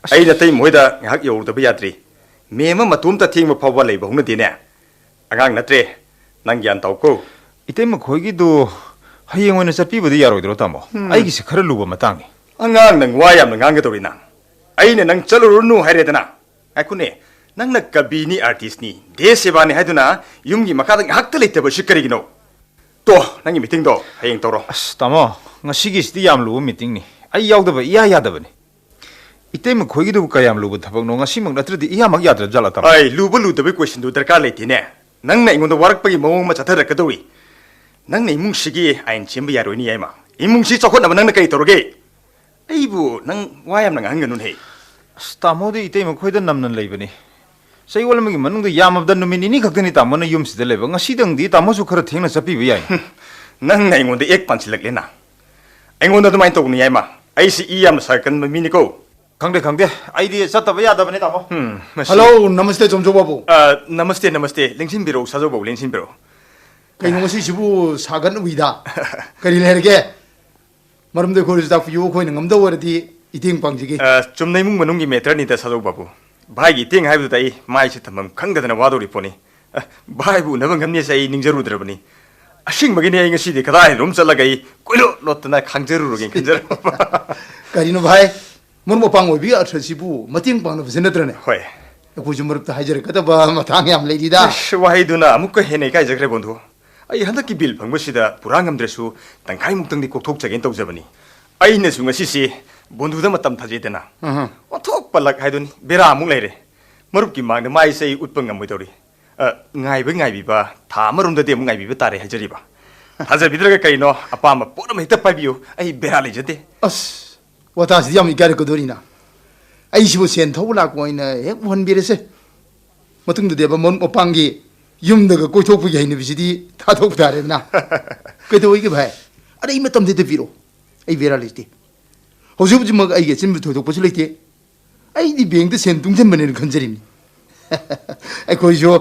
ꯑꯁ꯫ ꯑꯩ ꯅꯇꯩꯃ ꯍꯣꯏꯗ ꯉꯥꯏꯍꯥꯛ ꯌꯧꯔꯨꯗꯕ ꯌꯥꯗ꯭ꯔꯤ꯫ ꯃꯦꯝ ꯑꯃ ꯃꯇꯣꯝꯇ ꯊꯦꯡꯕ ꯐꯥꯎꯕ ꯂꯩꯕ ꯍꯧꯅꯗꯦꯅꯦ꯫ ꯑꯉꯥꯡ ꯅꯠꯇ꯭ꯔꯦ꯫ ꯅꯪ ꯒ꯭ꯌꯥꯟ ꯇꯥꯎꯀꯣ꯫ ꯏꯇꯩꯃ ꯈꯣꯏꯒꯤꯗꯨ ꯍꯌꯦꯡ ꯑꯣꯏꯅ ꯆꯠꯄꯤꯕꯗꯤ ꯌꯥꯔꯣꯏꯗ꯭ꯔꯣ, ꯇꯥꯃꯣ? ꯎꯝ꯫ ꯑꯩꯒꯤꯁꯦ ꯈꯔ ꯂꯨꯕ ꯃꯇꯥꯡꯅꯤ꯫ ꯑꯉꯥꯡ, ꯅꯪ ꯋꯥ ꯌꯥꯝꯅ ꯉꯥꯡꯒꯗꯧꯔꯤ ꯅꯪ꯫ ꯑꯩꯅ ꯅꯪ ꯆꯠꯂꯨꯔꯅꯨ ꯍꯥꯏꯔꯦꯗꯅ꯫ ꯉꯥꯏꯈꯣꯅꯦ, ꯅꯪꯅ ꯀꯕꯤꯅꯤ, ꯑꯥꯔꯇꯤꯁꯅꯤ, ꯗꯦꯁ ꯁꯦꯕꯥꯅꯤ ꯍꯥꯏꯗꯨꯅ ꯌꯨꯝꯒꯤ ꯃꯈꯥꯗ ꯉꯥꯏꯍꯥꯛꯇ ꯂꯩꯇꯕꯁꯤ ꯀꯔꯤꯒꯤꯅꯣ? ꯇꯣ, ꯅꯪꯒꯤ ꯃꯤꯇꯤꯡꯗꯣ ꯍꯌꯦꯡ ꯇꯧꯔꯣ꯫ ꯑꯁ, ꯇꯥꯃꯣ, ꯉꯁꯤꯒꯤꯁꯤꯗꯤ ꯌꯥꯝ ꯂꯨꯕ ꯃꯤꯇꯤꯡꯅꯤ꯫ ꯑꯩ ꯌꯥꯎꯗꯕ ꯏꯌꯥ ꯌꯥꯗꯕꯅꯤ꯫ ꯏꯇꯩꯃ ꯈꯣꯏꯒꯤꯗꯨꯕꯨ ꯀꯌꯥꯝ ꯂꯨꯕ ꯊꯕꯛꯅꯣ? ꯉꯁꯤꯃꯛ ꯅꯠꯇ꯭ꯔꯗꯤ ꯏꯌꯥꯃꯛ ꯌꯥꯗ꯭ꯔꯕ ꯖꯥꯠꯂꯥ, ꯇꯥꯃꯣ? ꯑꯩ ꯂꯨꯕ ꯂꯨꯗꯕꯒꯤ ꯀꯣꯏꯁꯟꯗꯨ ꯗꯔꯀꯥꯔ ꯂꯩꯇꯦꯅꯦ꯫ ꯅꯪꯅ ꯑꯩꯉꯣꯟꯗ ꯋꯥꯔꯛꯄꯒꯤ ꯃꯑꯣꯡ ꯑꯃ ꯆꯠꯊꯔꯛꯀꯗꯧꯔꯤ꯫ ꯅꯪꯅ ꯏꯃꯨꯡꯁꯤꯒꯤ ꯑꯥꯏꯟ ꯁꯦꯝꯕ ꯌꯥꯔꯣꯏꯅꯦ, ꯌꯥꯏꯃ꯫ ꯏꯃꯨꯡꯁꯤ ꯆꯥꯎꯈꯠꯅꯕ ꯅꯪꯅ ꯀꯔꯤ ꯇꯧꯔꯒꯦ? ꯑꯩꯕꯨ ꯅꯪ ꯋꯥ ꯌꯥꯝꯅ ꯉꯥꯡꯍꯟꯒꯅꯨꯅꯦ꯫ ꯑꯁ, ꯇꯥꯃꯣꯗꯤ ꯏꯇꯩꯃ ꯈꯣꯏꯗ ꯅꯝꯅ ꯂꯩꯕꯅꯤ꯫ ꯆꯌꯣꯜ ꯑꯃꯒꯤ ꯃꯅꯨꯡꯗ ꯌꯥꯝꯃꯕꯗ ꯅꯨꯃꯤꯠ ꯅꯤꯅꯤ ꯈꯛꯇꯅꯤ ꯇꯥꯃꯣꯅ ꯌꯨꯝꯁꯤꯗ ꯂꯩꯕ꯫ ꯉꯁꯤꯗꯪꯗꯤ ꯇꯥꯃꯣꯁꯨ ꯈꯔ ꯊꯦꯡꯅ ꯆꯠꯄꯤꯕ ꯌꯥꯏ꯫ ꯅꯪꯅ ꯑꯩꯉꯣꯟꯗ ꯑꯦꯛ ꯄꯥꯟꯁꯤꯜꯂꯛꯂꯦꯅ꯫ ꯑꯩꯉꯣꯟꯗ ꯑꯗꯨꯃꯥꯏꯅ ꯇꯧꯒꯅꯨ ꯌꯥꯏꯃ꯫ ꯑꯩꯁꯤ ꯏ ꯌꯥꯝꯅ ꯁꯥꯒꯠꯀꯟꯕ ꯃꯤꯅꯤꯀꯣ꯫ ꯈꯪꯗꯦ, ꯈꯪꯗꯦ꯫ ꯑꯩꯗꯤ ꯆꯠꯇꯕ ꯌꯥꯗꯕꯅꯦ, ꯇꯥꯃꯣ꯫ ꯎꯝ, ꯃꯁꯤ ꯍꯜꯂꯣ, ꯅꯃꯁꯇꯦ, ꯆꯣꯝꯆꯧ ꯕꯥꯕꯨ꯫ ꯑ, ꯅꯃꯁꯇꯦ, ꯅꯃꯁꯇꯦ꯫ ꯂꯦꯡꯁꯤꯟꯕꯤꯔꯛꯎ, ꯁꯥꯖꯧ ꯕꯥꯕꯨ, ꯂꯦꯡꯁꯤꯟꯕꯤꯔꯛꯎ꯫ ꯀꯩꯅꯣ ꯉꯁꯤꯁꯤꯕꯨ ꯁꯥꯒꯟ ꯎꯏꯗ? ꯀꯔꯤ ꯂꯩꯔꯒꯦ? ꯃꯔꯝꯗꯣ ꯑꯩꯈꯣꯏꯗꯁꯨ ꯇꯥꯛꯄꯤꯌꯨ, ꯑꯩꯈꯣꯏꯅ ꯉꯝꯗꯧ ꯑꯣꯏꯔꯗꯤ ꯏꯇꯦꯡ ꯄꯥꯡꯖꯒꯦ꯫ ꯑ, ꯆꯨꯝꯅ ꯏꯃꯨꯡ ꯃꯅꯨꯡꯒꯤ ꯃꯦꯇꯔꯅꯤꯗ, ꯁꯥꯖꯧ ꯕꯥꯕꯨ꯫ ꯚꯥꯏꯒꯤ ꯏꯇꯦꯡ ꯍꯥꯏꯕꯗꯨꯗ ꯑꯩ ꯃꯥꯏꯁꯦ ꯊꯝꯐꯝ ꯈꯪꯗꯗꯅ ꯋꯥꯗꯧꯔꯤ ꯄꯣꯠꯅꯤ꯫ ꯑ, ꯚꯥꯏꯕꯨ ꯎꯅꯕ ꯉꯝꯅꯤꯁꯦ ꯑꯩ ꯅꯤꯡꯖꯔꯨꯗ꯭ꯔꯕꯅꯤ꯫ ꯑꯁꯦꯡꯕꯒꯤꯅꯦ, ꯑꯩ ꯉꯁꯤꯗꯤ ꯀꯗꯥꯏꯗꯅꯣꯝ ꯆꯠꯂꯒ ꯑꯩ ꯀꯣꯏꯂꯣꯠ ꯂꯣꯠꯇꯅ ꯈꯥꯡꯖꯔꯨꯔꯒꯦ ꯈꯟꯖꯔꯛꯄ꯫ ꯀꯔꯤꯅꯣ ꯚꯥꯏ? ꯃꯔꯨꯞ ꯃꯄꯥꯡ ꯑꯣꯏꯕꯒꯤ ꯑꯔꯊꯁꯤꯕꯨ ꯃꯇꯦꯡ ꯄꯥꯡꯅꯕꯁꯤ ꯅꯠꯇ꯭ꯔꯅꯦ? ꯍꯣꯏ꯫ ꯑꯩꯈꯣꯏꯁꯨ ꯃꯔꯨꯞꯇ ꯍꯥꯏꯖꯔꯛꯀꯗꯕ ꯃꯇꯥꯡ ꯌꯥꯝ ꯂꯩꯔꯤꯗ꯫ ꯑꯁ, ꯋꯥꯍꯩꯗꯨꯅ ꯑꯃꯨꯛꯀ ꯍꯦꯟꯅ ꯏꯀꯥꯏꯖꯈ꯭ꯔꯦ ꯕꯣꯟꯙꯨ꯫ ꯑꯩ ꯍꯟꯗꯛꯀꯤ ꯕꯤꯜ ꯐꯪꯕꯁꯤꯗ ꯄꯨꯔꯥ ꯉꯝꯗ꯭ꯔꯁꯨ ꯇꯪꯈꯥꯏꯃꯨꯛꯇꯪꯗꯤ ꯀꯣꯛꯊꯣꯛꯆꯒꯦꯅ ꯇꯧꯖꯕꯅꯤ꯫ ꯑꯩꯅꯁꯨ ꯉꯁꯤꯁꯦ ꯕꯣꯟꯙꯨꯗ ꯃꯇꯝ ꯊꯥꯖꯩꯗꯅ꯫ ꯑꯍ꯫ ꯑꯣꯟꯊꯣꯛꯄ ꯂꯛ ꯍꯥꯏꯗꯨꯅꯤ, ꯕꯦꯔꯥ ꯑꯃꯨꯛ ꯂꯩꯔꯦ꯫ ꯃꯔꯨꯞꯀꯤ ꯃꯥꯡꯗ ꯃꯥꯏꯁꯦ ꯑꯩ ꯎꯠꯄ ꯉꯝꯃꯣꯏꯗꯧꯔꯤ꯫ ꯑ, ꯉꯥꯏꯕ ꯉꯥꯏꯕꯤꯕ ꯊꯥ ꯑꯃꯔꯣꯝꯗꯗꯤ ꯑꯃꯨꯛ ꯉꯥꯏꯕꯤꯕ ꯇꯥꯔꯦ ꯍꯥꯏꯖꯔꯤꯕ꯫ ꯊꯥꯖꯕꯤꯗ꯭ꯔꯒ ꯀꯔꯤꯅꯣ, ꯑꯄꯥꯝꯕ ꯄꯣꯠ ꯑꯃ ꯍꯦꯛꯇ ꯄꯥꯏꯕꯤꯌꯨ, ꯑꯩ ꯕꯦꯔꯥ ꯂꯩꯖꯗꯦ꯫ ꯑꯁ, ꯋꯥꯇꯥꯁꯤꯗꯤ ꯌꯥꯝ ꯏꯀꯥꯏꯔꯛꯀꯗꯣꯔꯤꯅ꯫ ꯑꯩꯁꯤꯕꯨ ꯁꯦꯟ ꯊꯧꯕ ꯂꯥꯛꯄ ꯑꯣꯏꯅ ꯍꯦꯛ ꯎꯍꯟꯕꯤꯔꯁꯦ꯫ ꯃꯇꯨꯡꯗꯗꯤ ꯑꯕ ꯃꯔꯨꯞ ꯃꯄꯥꯡꯒꯤ ꯌꯨꯝꯗꯒ ꯀꯣꯏꯊꯣꯛꯄꯒꯤ ꯍꯩꯅꯕꯤꯁꯤꯗꯤ ꯊꯥꯗꯣꯛꯄ ꯇꯥꯔꯦꯗꯅ꯫ ꯀꯩꯗꯧꯋꯤꯒꯦ ꯚꯥꯏ? ꯑꯔꯩ ꯃꯇꯝꯗ ꯍꯦꯛꯇ ꯄꯤꯔꯛꯑꯣ, ꯑꯩ ꯕꯦꯔꯥ ꯂꯩꯇꯦ꯫ ꯍꯧꯖꯤꯛ ꯍꯧꯖꯤꯛꯃꯛ ꯑꯩꯒꯤ ꯑꯆꯤꯟꯕ ꯊꯣꯏꯗꯣꯛꯄꯁꯨ ꯂꯩꯇꯦ꯫ ꯑꯩꯗꯤ ꯕꯦꯡꯛꯇ ꯁꯦꯟ ꯇꯨꯡꯁꯤꯟꯕꯅꯦꯅ ꯈꯟꯖꯔꯤꯕꯅꯤ꯫ ꯑꯩꯈꯣꯏꯁꯨ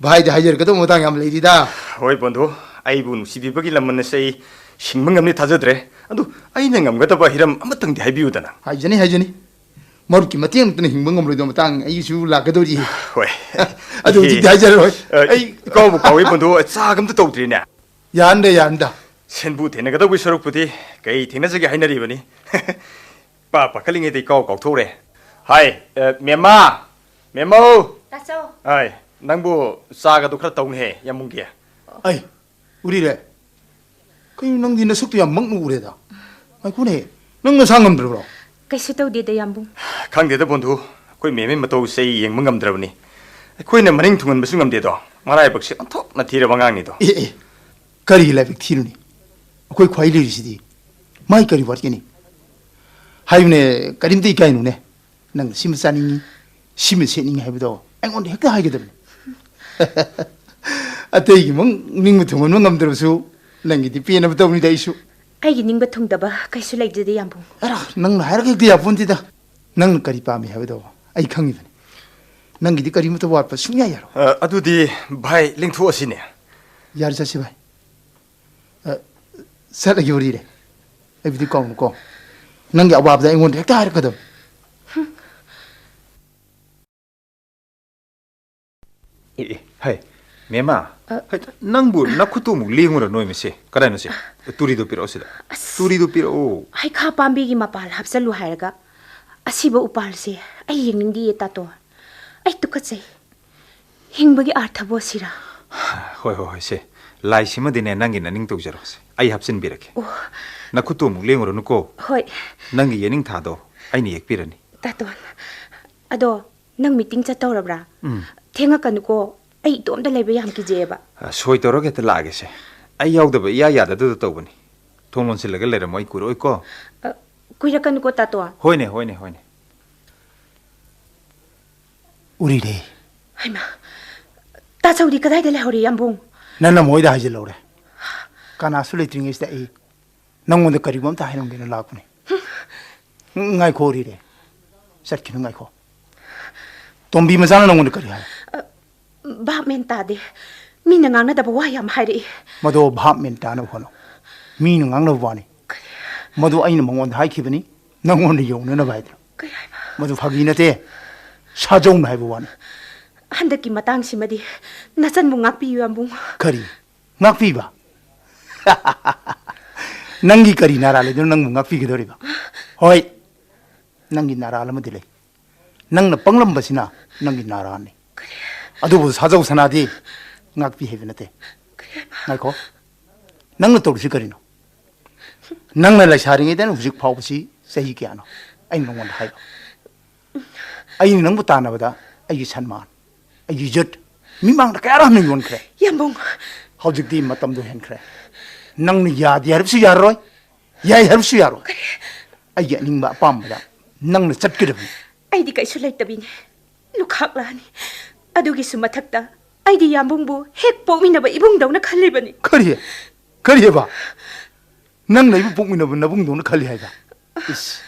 ꯚꯥꯏꯗ ꯍꯥꯏꯖꯔꯛꯀꯗꯕ ꯃꯇꯥꯡ ꯌꯥꯝ ꯂꯩꯔꯤꯗ꯫ ꯍꯣꯏ ꯕꯣꯟꯙꯨ, ꯑꯩꯕꯨ ꯅꯨꯡꯁꯤꯕꯤꯕꯒꯤ ꯂꯃꯟ ꯑꯁꯦ ꯑꯩ ꯁꯤꯡꯕ ꯉꯝꯅꯤ ꯊꯥꯖꯗ꯭ꯔꯦ꯫ ꯑꯗꯨ ꯑꯩꯅ ꯉꯝꯒꯗꯕ ꯍꯤꯔꯝ ꯑꯃꯇꯪꯗꯤ ꯍꯥꯏꯕꯤꯌꯨꯗꯅ꯫ ꯍꯥꯏꯖꯅꯤ, ꯍꯥꯏꯖꯅꯤ꯫ ꯃꯔꯨꯞꯀꯤ ꯃꯇꯦꯡ ꯅꯠꯇꯅ ꯍꯤꯡꯕ ꯉꯝꯂꯣꯏꯗꯕ ꯃꯇꯥꯡ ꯑꯩꯁꯨ ꯂꯥꯛꯀꯗꯧꯔꯤ꯫ ꯍꯣꯏ꯫ ꯑꯗꯨ ꯍꯧꯖꯤꯛꯇꯤ ꯍꯥꯏꯖꯔꯔꯣꯏ꯫ ꯑ, ꯑꯩ ꯏꯀꯥꯎꯕꯨ ꯀꯥꯎꯏ ꯕꯣꯟꯙꯨ, ꯆꯥꯒ ꯑꯝꯇ ꯇꯧꯗ꯭ꯔꯤꯅꯦ꯫ ꯌꯥꯟꯗ, ꯌꯥꯟꯗ꯫ ꯁꯦꯟꯕꯨ ꯊꯦꯡꯅꯒꯗꯧꯕꯒꯤ ꯁꯔꯨꯛꯄꯨꯗꯤ ꯀꯩ ꯊꯦꯡꯅꯖꯒꯦ ꯍꯥꯏꯅꯔꯤꯕꯅꯤ꯫ ꯄꯥ ꯄꯥꯈꯠꯂꯤꯉꯩꯗ ꯏꯀꯥꯎ ꯀꯥꯎꯊꯣꯛꯎꯔꯦ꯫ ꯍꯥꯏ, ꯑ, ꯃꯦꯝꯃ! ꯇꯥꯆꯧ! ꯍꯥꯏ, ꯅꯪꯕꯨ ꯆꯥꯒꯗꯨ ꯈꯔ ꯇꯧꯅꯦꯍꯦ, ꯌꯥꯝꯕꯨꯡꯒꯤ꯫ ꯑꯩ, ꯎꯔꯤꯔꯦ? ꯀꯩꯅꯣ ꯅꯪꯗꯤ ꯅꯁꯛꯇꯨ ꯌꯥꯝ ꯃꯛꯅ ꯎꯔꯦꯗ? ꯉꯥꯏꯈꯣꯅꯦ, ꯅꯪ ꯅꯁꯥ ꯉꯝꯗ꯭ꯔꯕ꯭ꯔꯣ? ꯀꯩꯁꯨ ꯇꯧꯗꯦꯗ, ꯌꯥꯝꯕꯨꯡ꯫ ꯈꯪꯗꯦꯗ ꯕꯣꯟꯙꯨ, ꯑꯩꯈꯣꯏ ꯃꯦꯝꯒꯤ ꯃꯇꯧꯁꯦ ꯑꯩ ꯌꯦꯡꯕ ꯉꯝꯗ꯭ꯔꯕꯅꯤ꯫ ꯑꯩꯈꯣꯏꯅ ꯃꯅꯤꯡ ꯊꯨꯡꯍꯟꯕꯁꯨ ꯉꯝꯗꯦꯗꯣ, ꯃꯔꯥꯏꯕꯛꯁꯦ ꯑꯣꯟꯊꯣꯛꯅ ꯊꯤꯔꯕ ꯑꯉꯥꯡꯅꯤꯗꯣ꯫ ꯑꯦ, ꯑꯦ, ꯀꯔꯤꯒꯤ ꯂꯥꯏꯕꯛ ꯊꯤꯔꯨꯅꯤ? ꯑꯩꯈꯣꯏ ꯈ꯭ꯋꯥꯏ ꯂꯩꯔꯤꯁꯤꯗꯤ꯫ ꯃꯥꯏ ꯀꯔꯤ ꯋꯥꯠꯀꯅꯤ? ꯍꯥꯏꯌꯨꯅꯦ, ꯀꯔꯤꯝꯇ ꯏꯀꯥꯏꯅꯨꯅꯦ꯫ ꯅꯪꯅ ꯁꯤꯃ ꯆꯥꯅꯤꯡꯉꯤ, ꯁꯤꯃ ꯁꯦꯠꯅꯤꯡꯉꯤ ꯍꯥꯏꯕꯗꯣ ꯑꯩꯉꯣꯟꯗ ꯍꯦꯛꯇ ꯍꯥꯏꯒꯗꯕꯅꯤ꯫ ꯑꯇꯩꯒꯤ ꯃꯪ ꯅꯤꯡꯕ ꯊꯨꯡꯍꯟꯕ ꯉꯝꯗ꯭ꯔꯕꯁꯨ, ꯅꯪꯒꯤꯗꯤ ꯄꯦꯟꯅꯕ ꯇꯧꯅꯤꯗ ꯑꯩꯁꯨ꯫ ꯑꯩꯒꯤ ꯅꯤꯡꯕ ꯊꯨꯡꯗꯕ ꯀꯩꯁꯨ ꯂꯩꯖꯗꯦ, ꯌꯥꯝꯕꯨꯡ꯫ ꯑꯔꯥ, ꯅꯪꯅ ꯍꯥꯏꯔꯒ ꯍꯦꯛꯇ ꯌꯥꯄꯣꯟꯇꯦꯗ꯫ ꯅꯪꯅ ꯀꯔꯤ ꯄꯥꯝꯃꯤ ꯍꯥꯏꯕꯗꯣ ꯑꯩ ꯈꯪꯉꯤꯕꯅꯤ꯫ ꯅꯪꯒꯤꯗꯤ ꯀꯔꯤꯃꯠꯇ ꯋꯥꯠꯄ ꯁꯨꯡꯌꯥ ꯌꯥꯔꯣꯏ꯫ ꯑ, ꯑꯗꯨꯗꯤ ꯚꯥꯏ, ꯂꯦꯡꯊꯣꯛꯑꯁꯤꯅꯦ꯫ ꯌꯥꯔꯦ, ꯆꯠꯁꯤ ꯚꯥꯏ꯫ ꯑ, ꯆꯠꯂꯒꯦ, ꯎꯔꯤꯔꯦ꯫ ꯑꯩꯕꯨꯗꯤ ꯀꯥꯎꯅꯨꯀꯣ꯫ ꯅꯪꯒꯤ ꯑꯋꯥꯕꯗ ꯑꯩꯉꯣꯟꯗ ꯍꯦꯛꯇ ꯍꯥꯏꯔꯛꯀꯗꯕ꯫ ꯑꯦ, ꯑꯦ, ꯍꯩ, ꯃꯦꯃꯥ, ꯑ, ꯍꯩ, ꯅꯪꯕꯨ ꯅꯈꯨꯠꯇꯨ ꯑꯃꯨꯛ ꯂꯦꯡꯉꯨꯔ ꯅꯣꯏ ꯃꯁꯦ꯫ ꯀꯗꯥꯏꯅꯣ ꯁꯦ? ꯇꯨꯔꯤꯗꯣ ꯄꯤꯔꯛꯑꯣ ꯁꯤꯗ꯫ ꯑꯁ꯫ ꯇꯨꯔꯤꯗꯣ ꯄꯤꯔꯛꯑꯣ꯫ ꯍꯩꯈꯥ ꯄꯥꯝꯕꯤꯒꯤ ꯃꯄꯥꯜ ꯍꯥꯞꯆꯜꯂꯨ ꯍꯥꯏꯔꯒ ꯑꯁꯤꯕ ꯎꯄꯥꯜꯁꯦ ꯑꯩ ꯌꯦꯡꯅꯤꯡꯗꯤꯌꯦ ꯇꯥꯇꯣ꯫ ꯑꯩ ꯇꯨꯀꯠꯆꯩ꯫ ꯍꯤꯡꯕꯒꯤ ꯑꯥꯔꯊꯕꯨ ꯑꯁꯤꯔꯥ? ꯍꯣꯏ, ꯍꯣꯏ, ꯍꯣꯏ, ꯁꯦ꯫ ꯂꯥꯏꯁꯤꯃꯗꯤꯅꯦ ꯅꯪꯒꯤ ꯅꯅꯤꯡ ꯇꯧꯖꯔꯣꯁꯦ꯫ ꯑꯩ ꯍꯥꯞꯆꯤꯟꯕꯤꯔꯛꯀꯦ꯫ ꯑꯣ꯫ ꯅꯈꯨꯠꯇꯨ ꯑꯃꯨꯛ ꯂꯦꯡꯉꯨꯔꯅꯨꯀꯣ꯫ ꯍꯣꯏ꯫ ꯅꯪꯒꯤ ꯌꯦꯅꯤꯡꯊꯥꯗꯣ ꯑꯩꯅ ꯌꯦꯛꯄꯤꯔꯅꯤ꯫ ꯇꯥꯇꯣꯟ, ꯑꯗꯣ ꯅꯪ ꯃꯤꯇꯤꯡ ꯆꯠꯇꯧꯔꯕ꯭ꯔꯥ? ꯎꯝ꯫ ꯊꯦꯡꯉꯛꯀꯅꯨꯀꯣ꯫ ꯑꯩ ꯏꯇꯣꯝꯇ ꯂꯩꯕ ꯌꯥꯝ ꯀꯤꯖꯩꯌꯦꯕ꯫ ꯑ, ꯁꯣꯏ ꯇꯧꯔꯒ ꯍꯦꯛꯇ ꯂꯥꯛꯑꯒꯦꯁꯦ꯫ ꯑꯩ ꯌꯥꯎꯗꯕ ꯏꯌꯥ ꯌꯥꯗꯗꯨꯗ ꯇꯧꯕꯅꯤ꯫ ꯊꯣꯡ ꯂꯣꯟꯁꯤꯜꯂꯒ ꯂꯩꯔꯝꯃꯣ, ꯑꯩ ꯀꯨꯏꯔꯛꯑꯣꯏꯀꯣ꯫ ꯑ, ꯀꯨꯏꯔꯛꯀꯅꯨꯀꯣ, ꯇꯥꯇꯣꯟ꯫ ꯍꯣꯏꯅꯦ, ꯍꯣꯏꯅꯦ, ꯍꯣꯏꯅꯦ꯫ ꯎꯔꯤꯔꯦ꯫ ꯍꯩꯃꯥ, ꯇꯥꯆꯧꯗꯤ ꯀꯗꯥꯏꯗ ꯂꯩꯍꯧꯔꯤ, ꯌꯥꯝꯕꯨꯡ? ꯅꯪꯅ ꯃꯣꯏꯗ ꯍꯥꯏꯖꯤꯜꯍꯧꯔꯦ꯫ ꯀꯅꯥꯁꯨ ꯂꯩꯇ꯭ꯔꯤꯉꯩꯁꯤꯗ ꯑꯩ ꯅꯪꯉꯣꯟꯗ ꯀꯔꯤꯒꯨꯝꯕ ꯑꯝꯇ ꯍꯥꯏꯔꯝꯒꯦꯅ ꯂꯥꯛꯄꯅꯤ꯫ ꯉꯥꯏꯈꯣ, ꯎꯔꯤꯔꯦ꯫ ꯆꯠꯈꯤꯅꯨ, ꯉꯥꯏꯈꯣ꯫ ꯇꯣꯝꯕꯤ ꯃꯆꯥꯅ ꯅꯪꯉꯣꯟꯗ ꯀꯔꯤ ꯍꯥꯏ? ꯑ, ꯚꯥꯞ ꯃꯦꯟ ꯇꯥꯗꯦ꯫ ꯃꯤꯅ ꯉꯥꯡꯅꯗꯕ ꯋꯥ ꯌꯥꯝ ꯍꯥꯏꯔꯛꯏ꯫ ꯃꯗꯣ ꯚꯥꯞ ꯃꯦꯟ ꯇꯥꯅꯕ ꯍꯣꯠꯅꯧ꯫ ꯃꯤꯅ ꯉꯥꯡꯅꯕ ꯋꯥꯅꯤ꯫ ꯃꯗꯨ ꯑꯩꯅ ꯃꯉꯣꯟꯗ ꯍꯥꯏꯈꯤꯕꯅꯤ, ꯅꯪꯉꯣꯟꯗ ꯌꯧꯅꯅꯕ ꯍꯥꯏꯗꯅ꯫ ꯀꯩ ꯍꯥꯏꯕ? ꯃꯗꯨ ꯐꯥꯒꯤ ꯅꯠꯇꯦ, ꯁꯥꯖꯧꯅ ꯍꯥꯏꯕ ꯋꯥꯅꯤ꯫ ꯍꯟꯗꯛꯀꯤ ꯃꯇꯥꯡꯁꯤꯃꯗꯤ ꯅꯆꯟꯕꯨ ꯉꯥꯛꯄꯤꯌꯨ, ꯌꯥꯝꯕꯨꯡ꯫ ꯀꯔꯤ? ꯉꯥꯛꯄꯤꯕ? ꯅꯪꯒꯤ ꯀꯔꯤ ꯅꯥꯔꯥ ꯂꯩꯗꯨꯅ ꯅꯪꯕꯨ ꯉꯥꯛꯄꯤꯒꯗꯧꯔꯤꯕ? ꯍꯣꯏ, ꯅꯪꯒꯤ ꯅꯥꯔꯥ ꯑꯃꯗꯤ ꯂꯩ꯫ ꯅꯪꯅ ꯄꯪꯂꯝꯕꯁꯤꯅ ꯅꯪꯒꯤ ꯅꯥꯔꯥꯅꯤ꯫ ꯑꯗꯨꯕꯨ ꯁꯥꯖꯧ ꯁꯅꯥꯗꯤ ꯉꯥꯛꯄꯤ ꯍꯩꯕ ꯅꯠꯇꯦ꯫ ꯉꯥꯏꯈꯣ, ꯅꯪꯅ ꯇꯧꯔꯤꯁꯤ ꯀꯔꯤꯅꯣ? ꯅꯪꯅ ꯂꯩꯁꯥꯔꯤꯉꯩꯗꯅ ꯍꯧꯖꯤꯛ ꯐꯥꯎꯕꯁꯤ ꯆꯍꯤ ꯀꯌꯥꯅꯣ? ꯑꯩꯅ ꯅꯉꯣꯟꯗ ꯍꯥꯏꯕ꯫ ꯑꯩꯅ ꯅꯪꯕꯨ ꯇꯥꯟꯅꯕꯗ ꯑꯩꯒꯤ ꯁꯟꯃꯥꯟ, ꯑꯩꯒꯤ ꯏꯖꯠ ꯃꯤꯃꯥꯡꯗ ꯀꯌꯥꯔꯛ ꯍꯟꯅ ꯌꯣꯟꯈ꯭ꯔꯦ꯫ ꯌꯥꯝꯕꯨꯡ꯫ ꯍꯧꯖꯤꯛꯇꯤ ꯃꯇꯝꯗꯣ ꯍꯦꯟꯈ꯭ꯔꯦ꯫ ꯅꯪꯅ ꯌꯥꯗꯦ ꯍꯥꯏꯔꯕꯁꯨ ꯌꯥꯔꯔꯣꯏ, ꯌꯥꯏ ꯍꯥꯏꯔꯕꯁꯨ ꯌꯥꯔꯣꯏ꯫ ꯀꯔꯤ? ꯑꯩꯒꯤ ꯑꯅꯤꯡꯕ ꯑꯄꯥꯝꯕꯗ ꯅꯪꯅ ꯆꯠꯀꯗꯕꯅꯤ꯫ ꯑꯩꯗꯤ ꯀꯩꯁꯨ ꯂꯩꯇꯕꯤꯅꯦ꯫ ꯈꯥꯛꯂꯛꯑꯅꯤ꯫ ꯑꯗꯨꯒꯤꯁꯨ ꯃꯊꯛꯇ ꯑꯩꯗꯤ ꯌꯥꯝꯕꯨꯡꯕꯨ ꯍꯦꯛ ꯄꯣꯛꯃꯤꯟꯅꯕ ꯏꯕꯨꯡꯗꯧꯅ ꯈꯜꯂꯤꯕꯅꯤ꯫ ꯀꯔꯤ? ꯀꯔꯤꯑꯕ? ꯅꯪꯅ ꯑꯩꯕꯨ ꯄꯣꯛꯃꯤꯟꯅꯕ ꯅꯕꯨꯡꯗꯧꯅ ꯈꯜꯂꯤ ꯍꯥꯏꯕ? ꯏꯁ,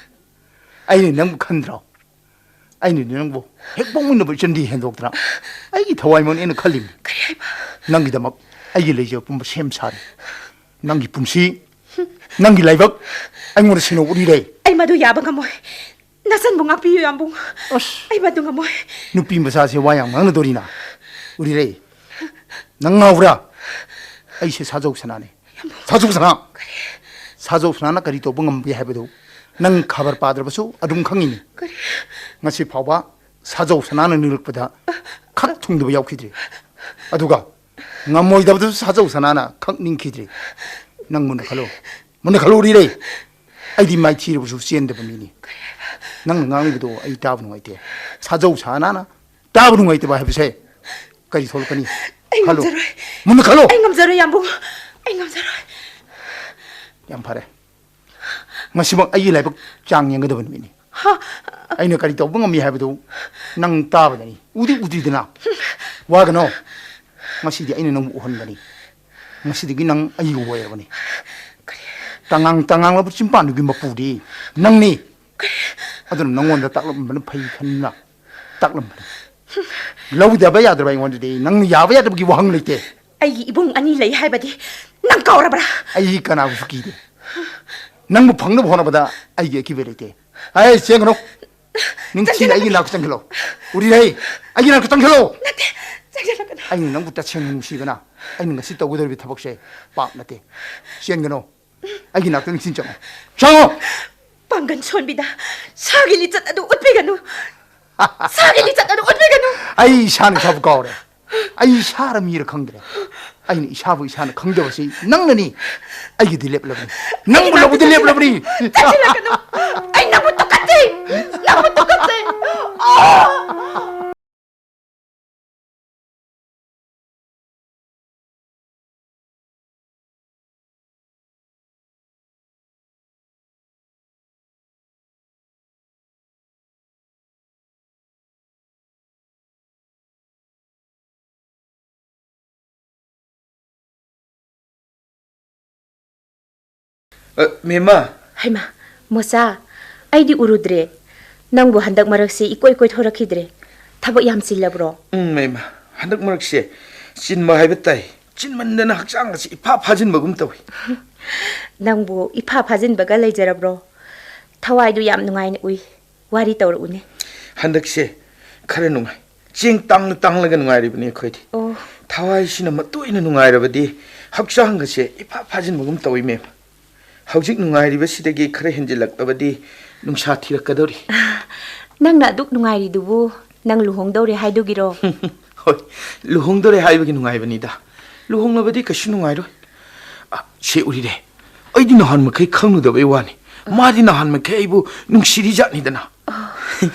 ꯑꯩꯅ ꯅꯪꯕꯨ ꯈꯟꯗ꯭ꯔꯣ? ꯑꯩꯅꯗꯤ ꯅꯪꯕꯨ ꯍꯦꯛ ꯄꯣꯛꯃꯤꯟꯅꯕ ꯏꯆꯟꯗꯤ ꯍꯦꯟꯗꯣꯛꯇꯅ ꯑꯩꯒꯤ ꯊꯋꯥꯏꯃꯛꯅꯦꯅ ꯈꯜꯂꯤꯕꯅꯤ꯫ ꯀꯔꯤ ꯍꯥꯏꯕ? ꯅꯪꯒꯤꯗꯃꯛ ꯑꯩꯒꯤ ꯂꯩꯖꯕ ꯄꯨꯝꯕ ꯁꯦꯝ ꯁꯥꯔꯤ꯫ ꯅꯪꯒꯤ ꯄꯨꯟꯁꯤ, ꯅꯪꯒꯤ ꯂꯥꯏꯕꯛ ꯑꯩꯉꯣꯟꯗ ꯁꯤꯟꯅꯧ ꯎꯔꯤꯔꯩ꯫ ꯑꯩ ꯃꯗꯨ ꯌꯥꯕ ꯉꯝꯃꯣꯏ꯫ ꯅꯆꯟꯕꯨ ꯉꯥꯛꯄꯤꯌꯨ, ꯌꯥꯝꯕꯨꯡ꯫ ꯑꯁ꯫ ꯑꯩ ꯃꯗꯨ ꯉꯝꯃꯣꯏ꯫ ꯅꯨꯄꯤ ꯃꯆꯥꯁꯦ ꯋꯥ ꯌꯥꯝ ꯉꯥꯡꯅꯗꯣꯔꯤꯅ? ꯎꯔꯤꯔꯩ, ꯅꯪ ꯉꯥꯎꯕ꯭ꯔꯥ? ꯑꯩꯁꯦ ꯁꯥꯖꯧ ꯁꯅꯥꯅꯤ꯫ ꯁꯥꯖꯧ ꯁꯅꯥ! ꯀꯔꯤ? ꯁꯥꯖꯧ ꯁꯅꯥꯅ ꯀꯔꯤ ꯇꯧꯕ ꯉꯝꯒꯦ ꯍꯥꯏꯕꯗꯨ ꯅꯪ ꯈꯕꯔ ꯄꯥꯗ꯭ꯔꯕꯁꯨ ꯑꯗꯨꯝ ꯈꯪꯉꯤꯅꯤ꯫ ꯀꯔꯤ? ꯉꯁꯤ ꯐꯥꯎꯕ ꯁꯥꯖꯧ ꯁꯅꯥꯅ ꯅꯤꯛꯂꯛꯄꯗ ꯈꯛ ꯊꯨꯡꯗꯕ ꯌꯥꯎꯈꯤꯗ꯭ꯔꯤ꯫ ꯑꯗꯨꯒ ꯉꯝꯃꯣꯏꯗꯕꯗꯨꯁꯨ ꯁꯥꯖꯧ ꯁꯅꯥꯅ ꯈꯛ ꯅꯤꯡꯈꯤꯗ꯭ꯔꯤ꯫ ꯅꯪ ꯃꯨꯟꯅ ꯈꯜꯂꯨ꯫ ꯃꯨꯟꯅ ꯈꯜꯂꯨ ꯎꯔꯤꯔꯩ꯫ ꯑꯩꯗꯤ ꯃꯥꯏꯊꯤꯔꯕꯁꯨ ꯆꯦꯟꯗꯕ ꯃꯤꯅꯤ꯫ ꯅꯪꯅ ꯉꯥꯡꯂꯤꯕꯗꯣ ꯑꯩ ꯇꯥꯕ ꯅꯨꯡꯉꯥꯏꯇꯦ꯫ ꯁꯥꯖꯧ ꯁꯅꯥꯅ ꯇꯥꯕ ꯅꯨꯡꯉꯥꯏꯇꯕ ꯍꯥꯏꯕꯁꯦ ꯀꯔꯤ ꯊꯣꯛꯂꯛꯀꯅꯤ? ꯑꯩ ꯈꯜꯂꯨ꯫ ꯉꯝꯖꯔꯣꯏ꯫ ꯃꯨꯟꯅ ꯈꯜꯂꯨ꯫ ꯑꯩ ꯉꯝꯖꯔꯣꯏ, ꯌꯥꯝꯕꯨꯡ꯫ ꯑꯩ ꯉꯝꯖꯔꯣꯏ꯫ ꯌꯥꯝ ꯐꯔꯦ꯫ ꯉꯁꯤꯃꯛ ꯑꯩꯒꯤ ꯂꯥꯏꯕꯛ ꯆꯥꯡ ꯌꯦꯡꯒꯗꯕ ꯅꯨꯃꯤꯠꯅꯤ꯫ ꯍꯥ? ꯑꯩꯅ ꯀꯔꯤ ꯇꯧꯕ ꯉꯝꯃꯤ ꯍꯥꯏꯕꯗꯨ ꯅꯪ ꯇꯥꯕꯗꯅꯤ꯫ ꯎꯗꯤ ꯎꯗ꯭ꯔꯤꯗꯅ꯫ ꯋꯥꯒꯅꯣ꯫ ꯉꯁꯤꯗꯤ ꯑꯩꯅ ꯅꯪꯕꯨ ꯎꯍꯟꯒꯅꯤ꯫ ꯉꯁꯤꯗꯒꯤ ꯅꯪ ꯑꯩꯒꯤ ꯑꯣꯏꯔꯕꯅꯤ꯫ ꯀꯔꯤ? ꯇꯉꯥꯡ ꯇꯉꯥꯡꯂꯕ ꯆꯤꯝꯄꯥꯟꯗꯨꯒꯤ ꯃꯄꯨꯗꯤ ꯅꯪꯅꯤ꯫ ꯀꯔꯤ? ꯑꯗꯨꯅ ꯅꯪꯉꯣꯟꯗ ꯇꯥꯛꯂꯝꯕꯅ ꯐꯩ ꯈꯟꯅ ꯇꯥꯛꯂꯝꯕꯅꯤ꯫ ꯂꯧꯗꯕ ꯌꯥꯗ꯭ꯔꯕ ꯑꯩꯉꯣꯟꯗꯗꯤ ꯅꯪꯅ ꯌꯥꯕ ꯌꯥꯗꯕꯒꯤ ꯋꯥꯍꯪ ꯂꯩꯇꯦ꯫ ꯑꯩꯒꯤ ꯏꯕꯨꯡ ꯑꯅꯤ ꯂꯩ ꯍꯥꯏꯕꯗꯤ ꯅꯪ ꯀꯥꯎꯔꯕ꯭ꯔꯥ? ꯑꯩ ꯀꯅꯥꯕꯨꯁꯨ ꯀꯤꯗꯦ꯫ ꯅꯪꯕꯨ ꯐꯪꯅꯕ ꯍꯣꯠꯅꯕꯗ ꯑꯩꯒꯤ ꯑꯀꯤꯕ ꯂꯩꯇꯦ꯫ ꯑꯩ ꯆꯦꯟꯒꯅꯨ꯫ ꯅꯤꯡꯊꯤꯅ ꯑꯩꯒꯤ ꯅꯥꯛꯇ ꯆꯪꯁꯤꯜꯂꯣ꯫ ꯎꯔꯤꯔꯩ, ꯑꯩꯒꯤ ꯅꯥꯛꯇ ꯆꯪꯁꯤꯜꯂꯣ꯫ ꯅꯠꯇꯦ, ꯆꯪꯁꯤꯜꯂꯛꯀꯅꯨ꯫ ꯑꯩꯅ ꯅꯪꯕꯨ ꯇꯁꯦꯡꯅ ꯅꯨꯡꯁꯤꯕꯅ ꯑꯩꯅ ꯉꯁꯤ ꯇꯧꯒꯗꯧꯔꯤꯕ ꯊꯕꯛꯁꯦ ꯄꯥꯞ ꯅꯠꯇꯦ꯫ ꯆꯦꯟꯒꯅꯨ꯫ ꯑꯩꯒꯤ ꯅꯥꯛꯇ ꯅꯤꯡꯊꯤꯅ ꯆꯪꯉꯣ꯫ ꯆꯪꯉꯣ! ꯄꯥꯡꯒꯟ ꯁꯣꯟꯕꯤꯗ ꯁꯥꯒꯤ ꯂꯤꯆꯠ ꯑꯗꯨ ꯎꯠꯄꯤꯒꯅꯨ꯫ ꯁꯥꯒꯤ ꯂꯤꯆꯠ ꯑꯗꯨ ꯎꯠꯄꯤꯒꯅꯨ꯫ ꯑꯩ ꯏꯁꯥꯅ ꯏꯁꯥꯕꯨ ꯀꯥꯎꯔꯦ꯫ ꯑꯩ ꯏꯁꯥꯔ ꯃꯤꯔ ꯈꯪꯗ꯭ꯔꯦ꯫ ꯑꯩꯅ ꯏꯁꯥꯕꯨ ꯏꯁꯥꯅ ꯈꯪꯖꯕꯁꯤ ꯅꯪꯅꯅꯤ꯫ ꯑꯩꯒꯤꯗꯤ ꯂꯦꯞꯂꯕꯅꯤ꯫ ꯅꯪꯕꯨ ꯂꯧꯕꯗꯤ ꯂꯦꯞꯂꯕꯅꯤ꯫ ꯆꯪꯁꯤꯜꯂꯛꯀꯅꯨ꯫ ꯑꯩ ꯅꯪꯕꯨ ꯇꯨꯀꯠꯆꯩ꯫ ꯅꯪꯕꯨ ꯇꯨꯀꯠꯆꯩ꯫ ꯑꯥ! ꯑ, ꯃꯦꯝꯃ꯫ ꯍꯩꯃꯥ, ꯃꯣꯆꯥ, ꯑꯩꯗꯤ ꯎꯔꯨꯗ꯭ꯔꯦ꯫ ꯅꯪꯕꯨ ꯍꯟꯗꯛ ꯃꯔꯛꯁꯤ ꯏꯀꯣꯏ ꯀꯣꯏꯊꯣꯔꯛꯈꯤꯗ꯭ꯔꯦ꯫ ꯊꯕꯛ ꯌꯥꯝ ꯆꯤꯜꯂꯕ꯭ꯔꯣ? ꯎꯝ, ꯃꯦꯝꯃ꯫ ꯍꯟꯗꯛ ꯃꯔꯛꯁꯦ ꯆꯤꯟꯕ ꯍꯥꯏꯕ ꯇꯥꯏ꯫ ꯆꯤꯟꯃꯟꯗꯅ ꯍꯛꯆꯥꯡ ꯑꯁꯤ ꯏꯐꯥ ꯐꯥꯖꯤꯟꯕꯒꯨꯝ ꯇꯧꯏ꯫ ꯅꯪꯕꯨ ꯏꯐꯥ ꯐꯥꯖꯤꯟꯕꯒ ꯂꯩꯖꯔꯕ꯭ꯔꯣ? ꯊꯋꯥꯏꯗꯨ ꯌꯥꯝ ꯅꯨꯡꯉꯥꯏꯅ ꯎꯏ꯫ ꯋꯥꯔꯤ ꯇꯧꯔꯛꯎꯅꯦ꯫ ꯍꯟꯗꯛꯁꯦ ꯈꯔ ꯅꯨꯡꯉꯥꯏ꯫ ꯆꯦꯡ ꯇꯥꯡꯂ ꯇꯥꯡꯂꯒ ꯅꯨꯡꯉꯥꯏꯔꯤꯕꯅꯤ ꯑꯩꯈꯣꯏꯗꯤ꯫ ꯑꯣ꯫ ꯊꯋꯥꯏꯁꯤꯅ ꯃꯇꯣꯏꯅ ꯅꯨꯡꯉꯥꯏꯔꯕꯗꯤ ꯍꯛꯆꯥꯡꯒꯁꯦ ꯏꯐꯥ ꯐꯥꯖꯤꯟꯕꯒꯨꯝ ꯇꯧꯏ, ꯃꯦꯝ꯫ ꯍꯧꯖꯤꯛ ꯅꯨꯡꯉꯥꯏꯔꯤꯕꯁꯤꯗꯒꯤ ꯈꯔ ꯍꯦꯟꯖꯤꯜꯂꯛꯂꯕꯗꯤ ꯅꯨꯡꯁꯥ ꯊꯤꯔꯛꯀꯗꯧꯔꯤ꯫ ꯅꯪꯅ ꯑꯗꯨꯛ ꯅꯨꯡꯉꯥꯏꯔꯤꯗꯨꯕꯨ ꯅꯪ ꯂꯨꯍꯣꯡꯗꯧꯔꯦ ꯍꯥꯏꯗꯨꯒꯤꯔꯣ? ꯍꯣꯏ, ꯂꯨꯍꯣꯡꯗꯧꯔꯦ ꯍꯥꯏꯕꯒꯤ ꯅꯨꯡꯉꯥꯏꯕꯅꯤꯗ꯫ ꯂꯨꯍꯣꯡꯂꯕꯗꯤ ꯀꯩꯁꯨ ꯅꯨꯡꯉꯥꯏꯔꯣꯏ꯫ ꯑ, ꯁꯦ ꯎꯔꯤꯔꯦ, ꯑꯩꯗꯤ ꯅꯍꯥꯟ ꯃꯈꯩ ꯈꯪꯂꯨꯗꯕꯩ ꯋꯥꯅꯤ꯫ ꯃꯥꯗꯤ ꯅꯍꯥꯟ ꯃꯈꯩ ꯑꯩꯕꯨ ꯅꯨꯡꯁꯤꯔꯤ ꯖꯥꯠꯅꯤꯗꯅ꯫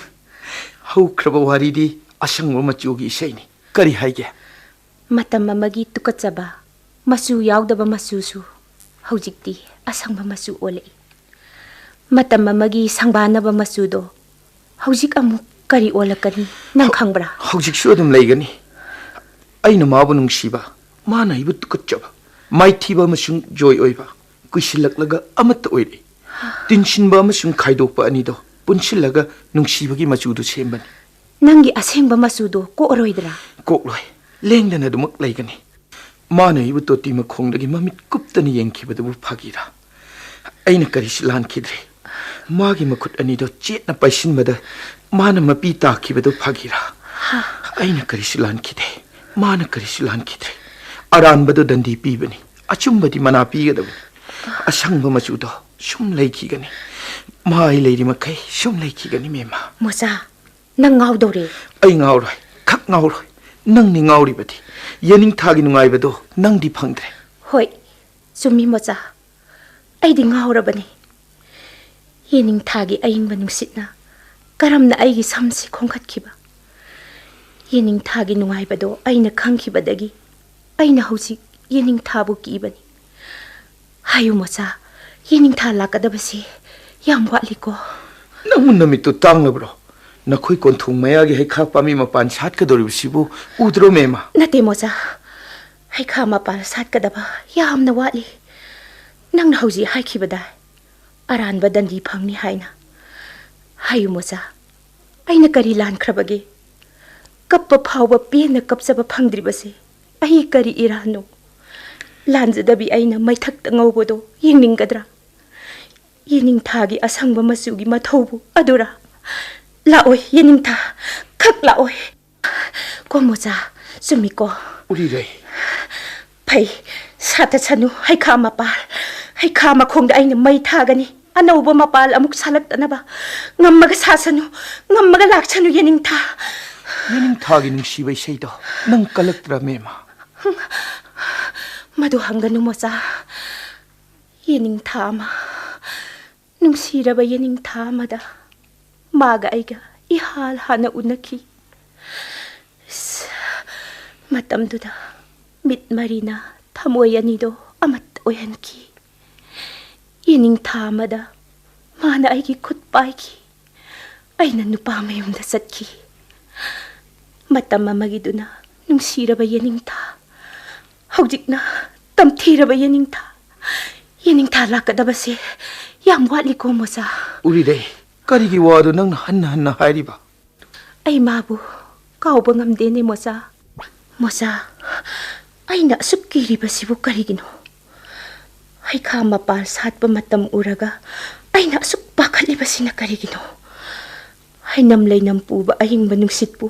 ꯍꯧꯈ꯭ꯔꯕ ꯋꯥꯔꯤꯗꯤ ꯑꯁꯪꯕ ꯃꯆꯨꯒꯤ ꯏꯁꯩꯅꯤ꯫ ꯀꯔꯤ ꯍꯥꯏꯒꯦ? ꯃꯇꯝ ꯑꯃꯒꯤ ꯇꯨꯀꯠꯆꯕ, ꯃꯆꯨ ꯌꯥꯎꯗꯕ ꯃꯆꯨꯁꯨ ꯍꯧꯖꯤꯛꯇꯤ ꯑꯁꯪꯕ ꯃꯆꯨ ꯑꯣꯜꯂꯛꯏ꯫ ꯃꯇꯝ ꯑꯃꯒꯤ ꯁꯪꯕꯥꯟꯅꯕ ꯃꯆꯨꯗꯣ ꯍꯧꯖꯤꯛ ꯑꯃꯨꯛ ꯀꯔꯤ ꯑꯣꯜꯂꯛꯀꯅꯤ, ꯅꯪ ꯈꯪꯕ꯭ꯔꯥ? ꯍꯧꯖꯤꯛꯁꯨ ꯑꯗꯨꯝ ꯂꯩꯒꯅꯤ꯫ ꯑꯩꯅ ꯃꯥꯕꯨ ꯅꯨꯡꯁꯤꯕ, ꯃꯥꯅ ꯑꯩꯕꯨ ꯇꯨꯀꯠꯆꯕ, ꯃꯥꯏꯊꯤꯕ ꯑꯃꯁꯨꯡ ꯖꯣꯏ ꯑꯣꯏꯕ, ꯀꯨꯏꯁꯤꯜꯂꯛꯂꯒ ꯑꯃꯠꯇ ꯑꯣꯏꯔꯛꯏ꯫ ꯇꯤꯟꯁꯤꯟꯕ ꯑꯃꯁꯨꯡ ꯈꯥꯏꯗꯣꯛꯄ ꯑꯅꯤꯗꯣ ꯄꯨꯟꯁꯤꯜꯂꯒ ꯅꯨꯡꯁꯤꯕꯒꯤ ꯃꯆꯨꯗꯨ ꯁꯦꯝꯕꯅꯤ꯫ ꯅꯪꯒꯤ ꯑꯁꯦꯡꯕ ꯃꯆꯨꯗꯣ ꯀꯣꯛꯑꯔꯣꯏꯗ꯭ꯔꯥ? ꯀꯣꯛꯂꯣꯏ꯫ ꯂꯦꯡꯗꯅ ꯑꯗꯨꯃꯛ ꯂꯩꯒꯅꯤ꯫ ꯃꯥꯅ ꯑꯩꯕꯨ ꯇꯣꯇꯤ ꯃꯈꯣꯡꯗꯒꯤ ꯃꯃꯤꯠ ꯀꯨꯞꯇꯅ ꯌꯦꯡꯈꯤꯕꯗꯨꯕꯨ ꯐꯥꯒꯤꯔꯥ? ꯑꯩꯅ ꯀꯔꯤꯁꯨ ꯂꯥꯟꯈꯤꯗ꯭ꯔꯦ꯫ ꯃꯥꯒꯤ ꯃꯈꯨꯠ ꯑꯅꯤꯗꯣ ꯆꯦꯠꯅ ꯄꯥꯏꯁꯤꯟꯕꯗ ꯃꯥꯅ ꯃꯄꯤ ꯇꯥꯈꯤꯕꯗꯨ ꯐꯥꯒꯤꯔꯥ? ꯑꯩꯅ ꯀꯔꯤꯁꯨ ꯂꯥꯟꯈꯤꯗꯦ꯫ ꯃꯥꯅ ꯀꯔꯤꯁꯨ ꯂꯥꯟꯈꯤꯗ꯭ꯔꯦ꯫ ꯑꯔꯥꯟꯕꯗꯣ ꯗꯟꯗꯤ ꯄꯤꯕꯅꯤ꯫ ꯑꯆꯨꯝꯕꯗꯤ ꯃꯅꯥ ꯄꯤꯒꯗꯕꯅꯤ꯫ ꯑꯁꯪꯕ ꯃꯆꯨꯗꯣ ꯁꯨꯝ ꯂꯩꯈꯤꯒꯅꯤ꯫ ꯃꯥ ꯑꯩ ꯂꯩꯔꯤ ꯃꯈꯩ ꯁꯨꯝ ꯂꯩꯈꯤꯒꯅꯤ, ꯃꯦꯝꯃ꯫ ꯃꯣꯆꯥ, ꯅꯪ ꯉꯥꯎꯗꯧꯔꯦ꯫ ꯑꯩ ꯉꯥꯎꯔꯣꯏ, ꯈꯛ ꯉꯥꯎꯔꯣꯏ꯫ ꯅꯪꯅꯤ ꯉꯥꯎꯔꯤꯕꯗꯤ꯫ ꯌꯦꯅꯤꯡꯊꯥꯒꯤ ꯅꯨꯡꯉꯥꯏꯕꯗꯣ ꯅꯪꯗꯤ ꯐꯪꯗ꯭ꯔꯦ꯫ ꯍꯣꯏ, ꯆꯨꯝꯃꯤ, ꯃꯣꯆꯥ꯫ ꯑꯩꯗꯤ ꯉꯥꯎꯔꯕꯅꯤ꯫ ꯌꯦꯅꯤꯡꯊꯥꯒꯤ ꯑꯏꯪꯕ ꯅꯨꯡꯁꯤꯠꯅ ꯀꯔꯝꯅ ꯑꯩꯒꯤ ꯁꯝꯁꯤ ꯈꯣꯝꯒꯠꯈꯤꯕ? ꯌꯦꯅꯤꯡꯊꯥꯒꯤ ꯅꯨꯡꯉꯥꯏꯕꯗꯣ ꯑꯩꯅ ꯈꯪꯈꯤꯕꯗꯒꯤ ꯑꯩꯅ ꯍꯧꯖꯤꯛ ꯌꯦꯅꯤꯡꯊꯥꯕꯨ ꯀꯤꯕꯅꯤ꯫ ꯍꯥꯏꯌꯨ, ꯃꯣꯆꯥ, ꯌꯦꯅꯤꯡꯊꯥ ꯂꯥꯛꯀꯗꯕꯁꯤ ꯌꯥꯝ ꯋꯥꯠꯂꯤꯀꯣ꯫ ꯅꯪꯕꯨ ꯅꯃꯤꯠꯇꯨ ꯇꯥꯡꯂꯕ꯭ꯔꯣ? ꯅꯈꯣꯏ ꯀꯣꯟꯊꯣꯡ ꯃꯌꯥꯒꯤ ꯍꯩꯈꯥ ꯄꯥꯝꯕꯤ ꯃꯄꯥꯟ ꯁꯥꯠꯀꯗꯧꯔꯤꯕꯁꯤꯕꯨ ꯎꯗ꯭ꯔꯣ, ꯃꯦꯝꯃ? ꯅꯠꯇꯦ, ꯃꯣꯆꯥ꯫ ꯍꯩꯈꯥ ꯃꯄꯥꯟ ꯁꯥꯠꯀꯗꯕ ꯌꯥꯝꯅ ꯋꯥꯠꯂꯤ꯫ ꯅꯪꯅ ꯍꯧꯖꯤꯛ ꯍꯥꯏꯈꯤꯕꯗꯥꯏ, ꯑꯔꯥꯟꯕ ꯗꯟꯗꯤ ꯐꯪꯅꯤ ꯍꯥꯏꯅ꯫ ꯍꯥꯏꯌꯨ ꯃꯣꯆꯥ, ꯑꯩꯅ ꯀꯔꯤ ꯂꯥꯟꯈ꯭ꯔꯕꯒꯦ? ꯀꯞꯄ ꯐꯥꯎꯕ ꯄꯦꯟꯅ ꯀꯞꯆꯕ ꯐꯪꯗ꯭ꯔꯤꯕꯁꯦ ꯑꯩ ꯀꯔꯤ ꯏꯔꯥꯟꯅꯣ? ꯂꯥꯟꯖꯗꯕꯤ ꯑꯩꯅ ꯃꯩꯊꯛꯇ ꯉꯧꯕꯗꯣ ꯌꯦꯡꯅꯤꯡꯒꯗ꯭ꯔꯥ? ꯌꯦꯅꯤꯡꯊꯥꯒꯤ ꯑꯁꯪꯕ ꯃꯆꯨꯒꯤ ꯃꯊꯧꯕꯨ ꯑꯗꯨꯔꯥ? ꯂꯥꯛꯑꯣꯏ ꯌꯦꯅꯤꯡꯊꯥ, ꯈꯛ ꯂꯥꯛꯑꯣꯏ꯫ ꯀꯣ ꯃꯣꯆꯥ, ꯆꯨꯝꯃꯤꯀꯣ? ꯎꯔꯤꯔꯩ꯫ ꯐꯩ, ꯁꯥꯠꯇꯁꯅꯨ ꯍꯩꯈꯥ ꯃꯄꯥꯜ꯫ ꯍꯩꯈꯥ ꯃꯈꯣꯡꯗ ꯑꯩꯅ ꯃꯩ ꯊꯥꯒꯅꯤ꯫ ꯑꯅꯧꯕ ꯃꯄꯥꯜ ꯑꯃꯨꯛ ꯁꯥꯠꯂꯛꯇꯅꯕ꯫ ꯉꯝꯃꯒ ꯁꯥꯠꯁꯅꯨ, ꯉꯝꯃꯒ ꯂꯥꯛꯁꯅꯨ ꯌꯦꯅꯤꯡꯊꯥ꯫ ꯌꯦꯅꯤꯡꯊꯥꯒꯤ ꯅꯨꯡꯁꯤꯕ ꯏꯁꯩꯗꯣ ꯅꯪ ꯀꯜꯂꯛꯇ꯭ꯔꯃꯦ, ꯏꯃꯥ? ꯃꯗꯨ ꯍꯪꯒꯅꯨ ꯃꯣꯆꯥ꯫ ꯌꯦꯅꯤꯡꯊꯥ ꯑꯃ, ꯅꯨꯡꯁꯤꯔꯕ ꯌꯦꯅꯤꯡꯊꯥ ꯑꯃꯗ ꯃꯥꯒ ꯑꯩꯒ ꯏꯍꯥꯜ ꯍꯥꯟꯅ ꯎꯅꯈꯤ꯫ ꯏꯁ, ꯃꯇꯝꯗꯨꯗ ꯃꯤꯠ ꯃꯔꯤꯅ ꯊꯃꯣꯏ ꯑꯅꯤꯗꯣ ꯑꯃꯠꯇ ꯑꯣꯏꯍꯟꯈꯤ꯫ ꯌꯦꯅꯤꯡꯊꯥ ꯑꯃꯗ ꯃꯥꯅ ꯑꯩꯒꯤ ꯈꯨꯠ ꯄꯥꯏꯈꯤ꯫ ꯑꯩꯅ ꯅꯨꯄꯥ ꯃꯌꯨꯝꯗ ꯆꯠꯈꯤ꯫ ꯃꯇꯝ ꯑꯃꯒꯤꯗꯨꯅ ꯅꯨꯡꯁꯤꯔꯕ ꯌꯦꯅꯤꯡꯊꯥ, ꯍꯧꯖꯤꯛꯅ ꯇꯝꯊꯤꯔꯕ ꯌꯦꯅꯤꯡꯊꯥ꯫ ꯌꯦꯅꯤꯡꯊꯥ ꯂꯥꯛꯀꯗꯕꯁꯦ ꯌꯥꯝ ꯋꯥꯠꯂꯤꯀꯣ ꯃꯣꯆꯥ꯫ ꯎꯔꯤꯔꯩ, ꯀꯔꯤꯒꯤ ꯋꯥꯗꯨ ꯅꯪꯅ ꯍꯟꯅ ꯍꯟꯅ ꯍꯥꯏꯔꯤꯕ? ꯑꯩ ꯃꯥꯕꯨ ꯀꯥꯎꯕ ꯉꯝꯗꯦꯅꯦ ꯃꯣꯆꯥ꯫ ꯃꯣꯆꯥ, ꯑꯩꯅ ꯑꯁꯨꯛ ꯀꯤꯔꯤꯕꯁꯤꯕꯨ ꯀꯔꯤꯒꯤꯅꯣ? ꯍꯩꯈꯥ ꯃꯄꯥꯜ ꯁꯥꯠꯄ ꯃꯇꯝ ꯎꯔꯒ ꯑꯩꯅ ꯑꯁꯨꯛ ꯄꯥꯈꯠꯂꯤꯕꯁꯤꯅ ꯀꯔꯤꯒꯤꯅꯣ? ꯍꯩꯅꯝ ꯂꯩꯅꯝ ꯄꯨꯕ ꯑꯏꯪꯕ ꯅꯨꯡꯁꯤꯠꯄꯨ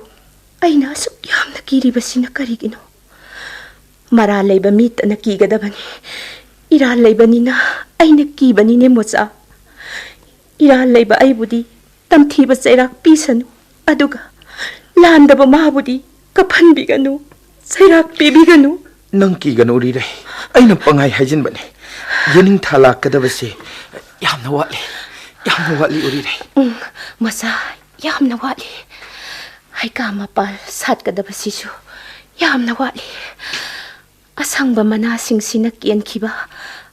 ꯑꯩꯅ ꯑꯁꯨꯛ ꯌꯥꯝꯅ ꯀꯤꯔꯤꯕꯁꯤꯅ ꯀꯔꯤꯒꯤꯅꯣ? ꯃꯔꯥꯜ ꯂꯩꯕ ꯃꯤꯇꯅ ꯀꯤꯒꯗꯕꯅꯤ꯫ ꯏꯔꯥꯜ ꯂꯩꯕꯅꯤꯅ ꯑꯩꯅ ꯀꯤꯕꯅꯤꯅꯦ ꯃꯣꯆꯥ꯫ ꯏꯔꯥꯜ ꯂꯩꯕ ꯑꯩꯕꯨꯗꯤ ꯇꯝꯊꯤꯕ ꯆꯩꯔꯥꯛ ꯄꯤꯁꯅꯨ, ꯑꯗꯨꯒ ꯂꯥꯟꯗꯕ ꯃꯥꯕꯨꯗꯤ ꯀꯞꯍꯟꯕꯤꯒꯅꯨ, ꯆꯩꯔꯥꯛ ꯄꯤꯕꯤꯒꯅꯨ꯫ ꯅꯪ ꯀꯤꯒꯅꯨ ꯎꯔꯤꯔꯩ, ꯑꯩꯅ ꯄꯪꯍꯥꯏ ꯍꯥꯏꯖꯤꯟꯕꯅꯤ꯫ ꯌꯦꯅꯤꯡꯊꯥ ꯂꯥꯛꯀꯗꯕꯁꯦ ꯌꯥꯝꯅ ꯋꯥꯠꯂꯤ, ꯌꯥꯝꯅ ꯋꯥꯠꯂꯤ ꯎꯔꯤꯔꯩ꯫ ꯎꯝ, ꯃꯣꯆꯥ, ꯌꯥꯝꯅ ꯋꯥꯠꯂꯤ꯫ ꯍꯩꯈꯥ ꯃꯄꯥꯜ ꯁꯥꯠꯀꯗꯕꯁꯤꯁꯨ ꯌꯥꯝꯅ ꯋꯥꯠꯂꯤ꯫ ꯑꯁꯪꯕ ꯃꯅꯥꯁꯤꯡꯁꯤꯅ ꯀꯦꯟꯈꯤꯕ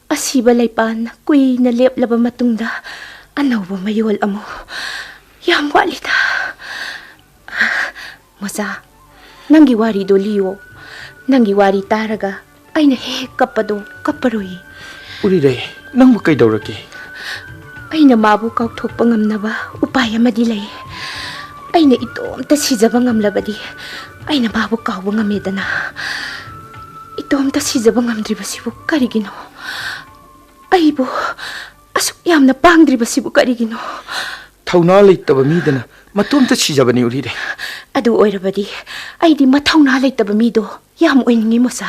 ꯑꯁꯤꯕ ꯂꯩꯄꯥꯟꯅ ꯀꯨꯏꯅ ꯂꯦꯞꯂꯕ ꯃꯇꯨꯡꯗ ꯑꯅꯧꯕ ꯃꯌꯣꯜ ꯑꯃꯨꯛ꯫ ꯌꯥꯝ ꯋꯥꯠꯂꯤꯗ꯫ ꯃꯣꯆꯥ, ꯅꯪꯒꯤ ꯋꯥꯔꯤꯗꯣ ꯂꯤꯌꯣ꯫ ꯅꯪꯒꯤ ꯋꯥꯔꯤ ꯇꯥꯔꯒ ꯑꯩꯅ ꯍꯦꯛ ꯍꯦꯛ ꯀꯞꯄꯗꯣ ꯀꯞꯄꯔꯣꯏꯌꯦ꯫ ꯎꯔꯤꯔꯩ, ꯅꯪꯕꯨ ꯀꯩꯗꯧꯔꯒꯦ? ꯑꯩꯅ ꯃꯥꯕꯨ ꯀꯥꯎꯊꯣꯛꯄ ꯉꯝꯅꯕ ꯎꯄꯥꯏ ꯑꯃꯗꯤ ꯂꯩ꯫ ꯑꯩꯅ ꯏꯇꯣꯝꯇ ꯁꯤꯖꯕ ꯉꯝꯂꯕꯗꯤ ꯑꯩꯅ ꯃꯥꯕꯨ ꯀꯥꯎꯕ ꯉꯝꯃꯦꯗꯅ꯫ ꯏꯇꯣꯝꯇ ꯁꯤꯖꯕ ꯉꯝꯗ꯭ꯔꯤꯕꯁꯤꯕꯨ ꯀꯔꯤꯒꯤꯅꯣ? ꯑꯩꯕꯨ ꯑꯁꯨꯛ ꯌꯥꯝꯅ ꯄꯥꯡꯗ꯭ꯔꯤꯕꯁꯤꯕꯨ ꯀꯔꯤꯒꯤꯅꯣ? ꯊꯧꯅꯥ ꯂꯩꯇꯕ ꯃꯤꯗꯅ ꯃꯇꯣꯝꯇ ꯁꯤꯖꯕꯅꯤ, ꯎꯔꯤꯔꯩ꯫ ꯑꯗꯨ ꯑꯣꯏꯔꯕꯗꯤ ꯑꯩꯗꯤ ꯃꯊꯧꯅꯥ ꯂꯩꯇꯕ ꯃꯤꯗꯣ ꯌꯥꯝ ꯑꯣꯏꯅꯤꯡꯉꯤ, ꯃꯣꯁꯥ꯫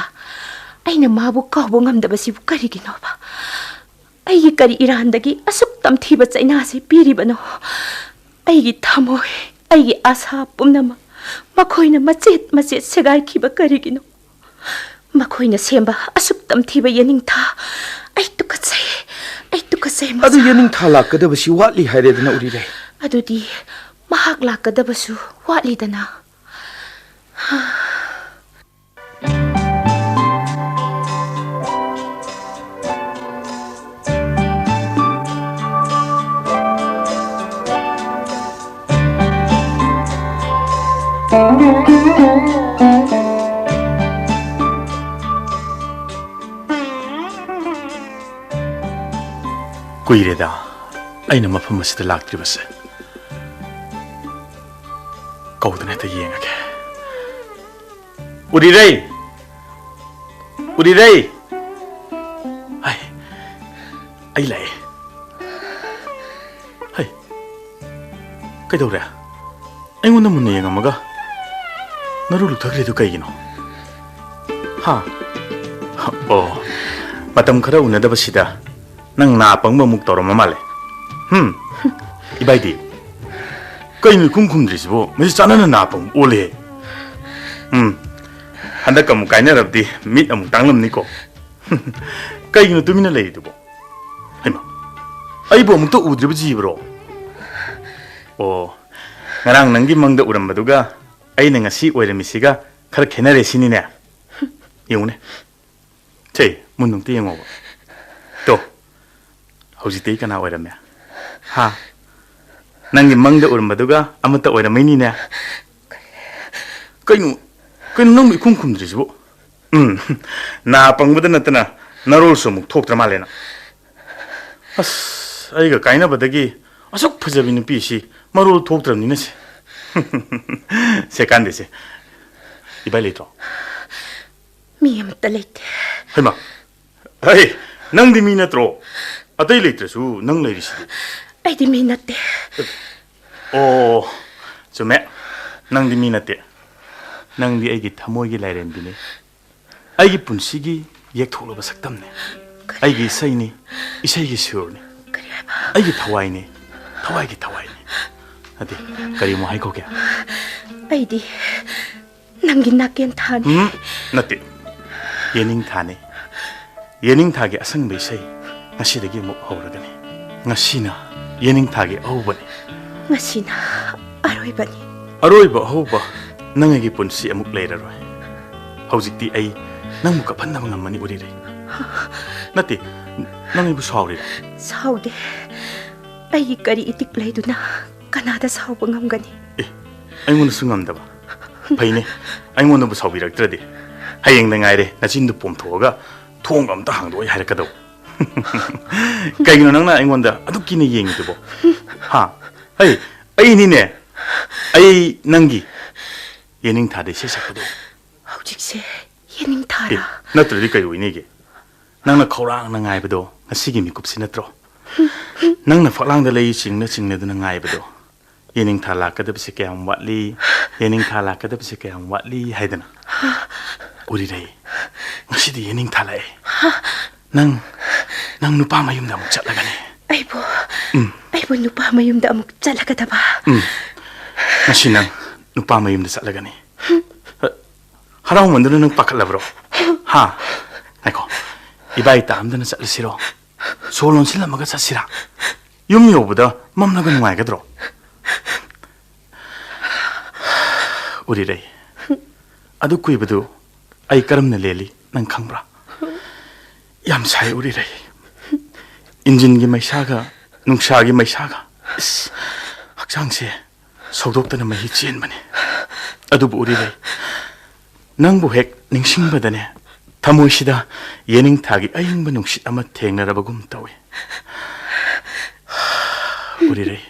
ꯑꯩꯅ ꯃꯥꯕꯨ ꯀꯥꯎꯕ ꯉꯝꯗꯕꯁꯤꯕꯨ ꯀꯔꯤꯒꯤꯅꯣꯕ? ꯑꯩꯒꯤ ꯀꯔꯤ ꯏꯔꯥꯟꯗꯒꯤ ꯑꯁꯨꯛ ꯇꯝꯊꯤꯕ ꯆꯩꯅꯥꯁꯤ ꯄꯤꯔꯤꯕꯅꯣ? ꯑꯩꯒꯤ ꯊꯃꯣꯏ, ꯑꯩꯒꯤ ꯑꯥꯁꯥ ꯄꯨꯝꯅꯃꯛ ꯃꯈꯣꯏꯅ ꯃꯆꯦꯠ ꯃꯆꯦꯠ ꯁꯦꯒꯥꯏꯈꯤꯕ ꯀꯔꯤꯒꯤꯅꯣ? ꯃꯈꯣꯏꯅ ꯁꯦꯝꯕ ꯑꯁꯨꯛ ꯇꯝꯊꯤꯕ ꯌꯦꯅꯤꯡꯊꯥ ꯑꯩ ꯇꯨꯀꯠꯆꯩ, ꯑꯩ ꯇꯨꯀꯠꯆꯩ, ꯑꯗꯨ ꯃꯣꯁꯥ꯫ ꯌꯦꯅꯤꯡꯊꯥ ꯂꯥꯛꯀꯗꯕꯁꯤ ꯋꯥꯠꯂꯤ ꯍꯥꯏꯔꯦꯗꯅ, ꯎꯔꯤꯔꯩ꯫ ꯑꯗꯨꯗꯤ ꯃꯍꯥꯛ ꯂꯥꯛꯀꯗꯕꯁꯨ ꯋꯥꯠꯂꯤꯗꯅ꯫ ꯀꯨꯏꯔꯦꯗ ꯑꯩꯅ ꯃꯐꯝ ꯑꯁꯤꯗ ꯂꯥꯛꯇ꯭ꯔꯤꯕꯁꯦ꯫ ꯀꯧꯗꯅ ꯍꯦꯛꯇ ꯌꯦꯡꯉꯒꯦ꯫ ꯎꯔꯤꯔꯩ! ꯎꯔꯤꯔꯩ! ꯍꯩ, ꯑꯩ ꯂꯥꯛꯑꯦ꯫ ꯍꯩ, ꯀꯩꯗꯧꯔꯦ? ꯑꯩꯉꯣꯟꯗ ꯃꯨꯟꯅ ꯌꯦꯡꯉꯝꯃꯒ ꯅꯔꯨ ꯂꯨꯛꯊꯈ꯭ꯔꯤꯗꯨ ꯀꯩꯒꯤꯅꯣ? ꯍꯥ? ꯑꯣ, ꯃꯇꯝ ꯈꯔ ꯎꯅꯗꯕꯁꯤꯗ ꯅꯪ ꯅꯥ ꯄꯪꯕ ꯑꯃꯨꯛ ꯇꯧꯔꯝꯃ ꯃꯥꯜꯂꯦ꯫ ꯍꯨꯝ, ꯏꯕꯥꯏꯗꯤ, ꯀꯩꯅꯣ ꯏꯈꯨꯝ ꯈꯨꯝꯗ꯭ꯔꯤꯁꯤꯕꯣ? ꯃꯁꯤ ꯆꯥꯟꯅꯅ ꯅꯥ ꯄꯪꯕ ꯑꯣꯜꯂꯦ꯫ ꯎꯝ, ꯍꯟꯗꯛ ꯑꯃꯨꯛ ꯀꯥꯏꯅꯔꯕꯗꯤ ꯃꯤꯠ ꯑꯃꯨꯛ ꯇꯥꯡꯂꯝꯅꯤꯀꯣ꯫ ꯀꯩꯒꯤꯅꯣ ꯇꯨꯃꯤꯟꯅ ꯂꯩꯔꯤꯗꯨꯕꯣ? ꯍꯩꯃꯥ, ꯑꯩꯕꯨ ꯑꯃꯨꯛꯇ ꯎꯗ꯭ꯔꯤꯕ ꯖꯤꯕꯔꯣ? ꯑꯣ, ꯉꯔꯥꯡ ꯅꯪꯒꯤ ꯃꯪꯗ ꯎꯔꯝꯕꯗꯨꯒ ꯑꯩꯅ ꯉꯁꯤ ꯑꯣꯏꯔꯝꯃꯤꯁꯤꯒ ꯈꯔ ꯈꯦꯠꯅꯔꯦ ꯁꯤꯅꯤꯅꯦ꯫ ꯌꯦꯡꯉꯨꯅꯦ꯫ ꯁꯦ, ꯃꯨꯟꯅ ꯑꯝꯇ ꯌꯦꯡꯉꯣꯕ꯫ ꯇꯣ, ꯍꯧꯖꯤꯛꯇꯤ ꯑꯩ ꯀꯅꯥ ꯑꯣꯏꯔꯝꯃꯦ? ꯍꯥ? ꯅꯪꯒꯤ ꯃꯪꯗ ꯎꯔꯝꯕꯗꯨꯒ ꯑꯃꯠꯇ ꯑꯣꯏꯔꯝꯃꯩꯅꯤꯅꯦ꯫ ꯀꯩꯅꯣ, ꯀꯩꯅꯣ ꯅꯪꯕꯨ ꯏꯈꯨꯝ ꯈꯨꯝꯗ꯭ꯔꯤꯁꯤꯕꯨ? ꯎꯝ, ꯅꯥ ꯄꯪꯕꯗ ꯅꯠꯇꯅ ꯅꯔꯣꯜꯁꯨ ꯑꯃꯨꯛ ꯊꯣꯛꯇ꯭ꯔ ꯃꯥꯜꯂꯦꯅ꯫ ꯑꯁ, ꯑꯩꯒ ꯀꯥꯏꯅꯕꯗꯒꯤ ꯑꯁꯨꯛ ꯐꯖꯕꯤ ꯅꯨꯄꯤꯁꯤ ꯃꯔꯣꯜ ꯊꯣꯛꯇ꯭ꯔꯕꯅꯤꯅ ꯁꯦ꯫ ꯁꯦ, ꯀꯥꯟꯗꯦꯁꯦ꯫ ꯏꯕꯥꯏ ꯂꯩꯇ꯭ꯔꯣ? ꯃꯤ ꯑꯃꯠꯇ ꯂꯩꯇꯦ꯫ ꯍꯩꯃꯥ! ꯍꯩ, ꯅꯪꯗꯤ ꯃꯤ ꯅꯠꯇ꯭ꯔꯣ? ꯑꯇꯩ ꯂꯩꯇ꯭ꯔꯁꯨ ꯅꯪ ꯂꯩꯔꯤꯁꯤꯗꯤ꯫ ꯑꯩꯗꯤ ꯃꯤ ꯅꯠꯇꯦ꯫ ꯑꯣ, ꯆꯨꯝꯃꯦ꯫ ꯅꯪꯗꯤ ꯃꯤ ꯅꯠꯇꯦ꯫ ꯅꯪꯗꯤ ꯑꯩꯒꯤ ꯊꯃꯣꯏꯒꯤ ꯂꯥꯏꯔꯦꯝꯕꯤꯅꯤ꯫ ꯑꯩꯒꯤ ꯄꯨꯟꯁꯤꯒꯤ ꯌꯦꯛꯊꯣꯛꯂꯕ ꯁꯛꯇꯝꯅꯤ꯫ ꯀꯔꯤ? ꯑꯩꯒꯤ ꯏꯁꯩꯅꯤ, ꯏꯁꯩꯒꯤ ꯁꯨꯔꯅꯤ꯫ ꯀꯔꯤ ꯍꯥꯏꯕ? ꯑꯩꯒꯤ ꯊꯋꯥꯏꯅꯤ, ꯊꯋꯥꯏꯒꯤ ꯊꯋꯥꯏꯅꯤ꯫ ꯅꯠꯇꯦ, ꯀꯔꯤ ꯑꯃꯨꯛ ꯍꯥꯏꯈꯣꯒꯦ? ꯑꯩꯗꯤ ꯅꯪꯒꯤ ꯅꯥꯀꯦꯟ ꯊꯥꯅꯤ꯫ ꯎꯝ, ꯅꯠꯇꯦ, ꯌꯦꯅꯤꯡ ꯊꯥꯅꯤ꯫ ꯌꯦꯅꯤꯡ ꯊꯥꯒꯤ ꯑꯁꯪꯕ ꯏꯁꯩ ꯉꯁꯤꯗꯒꯤ ꯑꯃꯨꯛ ꯍꯧꯔꯒꯅꯤ꯫ ꯉꯁꯤꯅ ꯌꯦꯅꯤꯡ ꯊꯥꯒꯤ ꯑꯍꯧꯕꯅꯤ꯫ ꯉꯁꯤꯅ ꯑꯔꯣꯏꯕꯅꯤ꯫ ꯑꯔꯣꯏꯕ ꯑꯍꯧꯕ ꯅꯪ ꯑꯩꯒꯤ ꯄꯨꯟꯁꯤ ꯑꯃꯨꯛ ꯂꯩꯔꯔꯣꯏ꯫ ꯍꯧꯖꯤꯛꯇꯤ ꯑꯩ ꯅꯪꯕꯨ ꯀꯞꯍꯟꯗꯕ ꯉꯝꯃꯅꯤ, ꯎꯔꯤꯔꯩ꯫ ꯅꯠꯇꯦ, ꯅꯪ ꯑꯩꯕꯨ ꯁꯥꯎꯔꯤꯔꯥ? ꯁꯥꯎꯗꯦ꯫ ꯑꯩꯒꯤ ꯀꯔꯤ ꯏꯇꯤꯛ ꯂꯩꯗꯨꯅ ꯀꯅꯥꯗ ꯁꯥꯎꯕ ꯉꯝꯒꯅꯤ? ꯑꯦ, ꯑꯩꯉꯣꯟꯗꯁꯨ ꯉꯝꯗꯕ? ꯐꯩꯅꯦ, ꯑꯩꯉꯣꯟꯗꯕꯨ ꯁꯥꯎꯕꯤꯔꯛꯇ꯭ꯔꯗꯤ꯫ ꯍꯌꯦꯡꯗ ꯉꯥꯏꯔꯦ ꯅꯆꯤꯟꯗꯨ ꯄꯣꯝꯊꯣꯛꯑꯒ ꯊꯣꯡꯒ ꯑꯝꯇ ꯍꯥꯡꯗꯣꯛꯑꯣ ꯍꯥꯏꯔꯛꯀꯗꯧꯕ꯫ ꯀꯩꯒꯤꯅꯣ ꯅꯪꯅ ꯑꯩꯉꯣꯟꯗ ꯑꯗꯨꯛ ꯀꯤꯅ ꯌꯦꯡꯉꯤꯗꯨꯕꯣ? ꯍꯥ? ꯍꯩ, ꯑꯩꯅꯤꯅꯦ꯫ ꯑꯩ ꯅꯪꯒꯤ ꯌꯦꯅꯤꯡ ꯊꯥꯗ ꯏꯁꯩ ꯁꯛꯄꯗꯣ꯫ ꯍꯧꯖꯤꯛꯁꯦ ꯌꯦꯅꯤꯡ ꯊꯥꯔꯣ? ꯑꯦ, ꯅꯠꯇ꯭ꯔꯗꯤ ꯀꯩ ꯑꯣꯏꯅꯤꯒꯦ? ꯅꯪꯅ ꯈꯧꯔꯥꯡꯅ ꯉꯥꯏꯕꯗꯣ ꯉꯁꯤꯒꯤ ꯃꯤꯀꯨꯞꯁꯤ ꯅꯠꯇ꯭ꯔꯣ? ꯅꯪꯅ ꯐꯛꯂꯥꯡꯗ ꯂꯩ ꯆꯤꯡꯅ ꯆꯤꯡꯅꯗꯨꯅ ꯉꯥꯏꯕꯗꯣ꯫ ꯌꯦꯅꯤꯡꯊꯥ ꯂꯥꯛꯀꯗꯕꯁꯦ ꯀꯌꯥꯝ ꯋꯥꯠꯂꯤ, ꯌꯦꯅꯤꯡꯊꯥ ꯂꯥꯛꯀꯗꯕꯁꯦ ꯀꯌꯥꯝ ꯋꯥꯠꯂꯤ ꯍꯥꯏꯗꯅ꯫ ꯎꯔꯤꯔꯩ, ꯉꯁꯤꯗꯤ ꯌꯦꯅꯤꯡꯊꯥ ꯂꯥꯛꯑꯦ꯫ ꯅꯪ, ꯅꯪ ꯅꯨꯄꯥ ꯃꯌꯨꯝꯗ ꯑꯃꯨꯛ ꯆꯠꯂꯒꯅꯤ꯫ ꯑꯩꯕꯨ, ꯎꯝ꯫ ꯑꯩꯕꯨ ꯅꯨꯄꯥ ꯃꯌꯨꯝꯗ ꯑꯃꯨꯛ ꯆꯠꯂꯒꯗꯕ? ꯎꯝ꯫ ꯉꯁꯤ ꯅꯪ ꯅꯨꯄꯥ ꯃꯌꯨꯝꯗ ꯆꯠꯂꯒꯅꯤ꯫ ꯍꯔꯥꯎꯃꯟꯗꯨꯅ ꯅꯪ ꯄꯥꯈꯠꯂꯕ꯭ꯔꯣ? ꯍꯥ? ꯉꯥꯏꯈꯣ꯫ ꯏꯕꯥꯏ ꯇꯥꯝꯗꯅ ꯆꯠꯂꯁꯤꯔꯣ? ꯁꯣꯔ ꯂꯣꯟꯁꯤꯜꯂꯝꯃꯒ ꯆꯠꯁꯤꯔꯥ? ꯌꯨꯝ ꯌꯧꯕꯗ ꯃꯝꯂꯒ ꯅꯨꯡꯉꯥꯏꯒꯗ꯭ꯔꯣ? ꯎꯔꯤꯔꯩ, ꯑꯗꯨ ꯀꯨꯏꯕꯗꯨ ꯑꯩ ꯀꯔꯝꯅ ꯂꯦꯜꯂꯤ ꯅꯪ ꯈꯪꯕ꯭ꯔꯥ? ꯌꯥꯝ ꯁꯥꯏ ꯎꯔꯤꯔꯩ꯫ ꯏꯟꯖꯤꯟꯒꯤ ꯃꯩꯁꯥꯒ ꯅꯨꯡꯁꯥꯒꯤ ꯃꯩꯁꯥꯒ, ꯏꯁ, ꯍꯛꯆꯥꯡꯁꯦ ꯁꯧꯗꯣꯛꯇꯅ ꯃꯍꯤ ꯆꯦꯟꯕꯅꯤ꯫ ꯑꯗꯨꯕꯨ ꯎꯔꯤꯔꯩ, ꯅꯪꯕꯨ ꯍꯦꯛ ꯅꯤꯡꯁꯤꯡꯕꯗꯅꯦ ꯊꯃꯣꯏꯁꯤꯗ ꯌꯦꯅꯤꯡꯊꯥꯒꯤ ꯑꯏꯪꯕ ꯅꯨꯡꯁꯤꯠ ꯑꯃ ꯊꯦꯡꯅꯔꯕꯒꯨꯝ ꯇꯧꯏ꯫ ꯎꯔꯤꯔꯩ,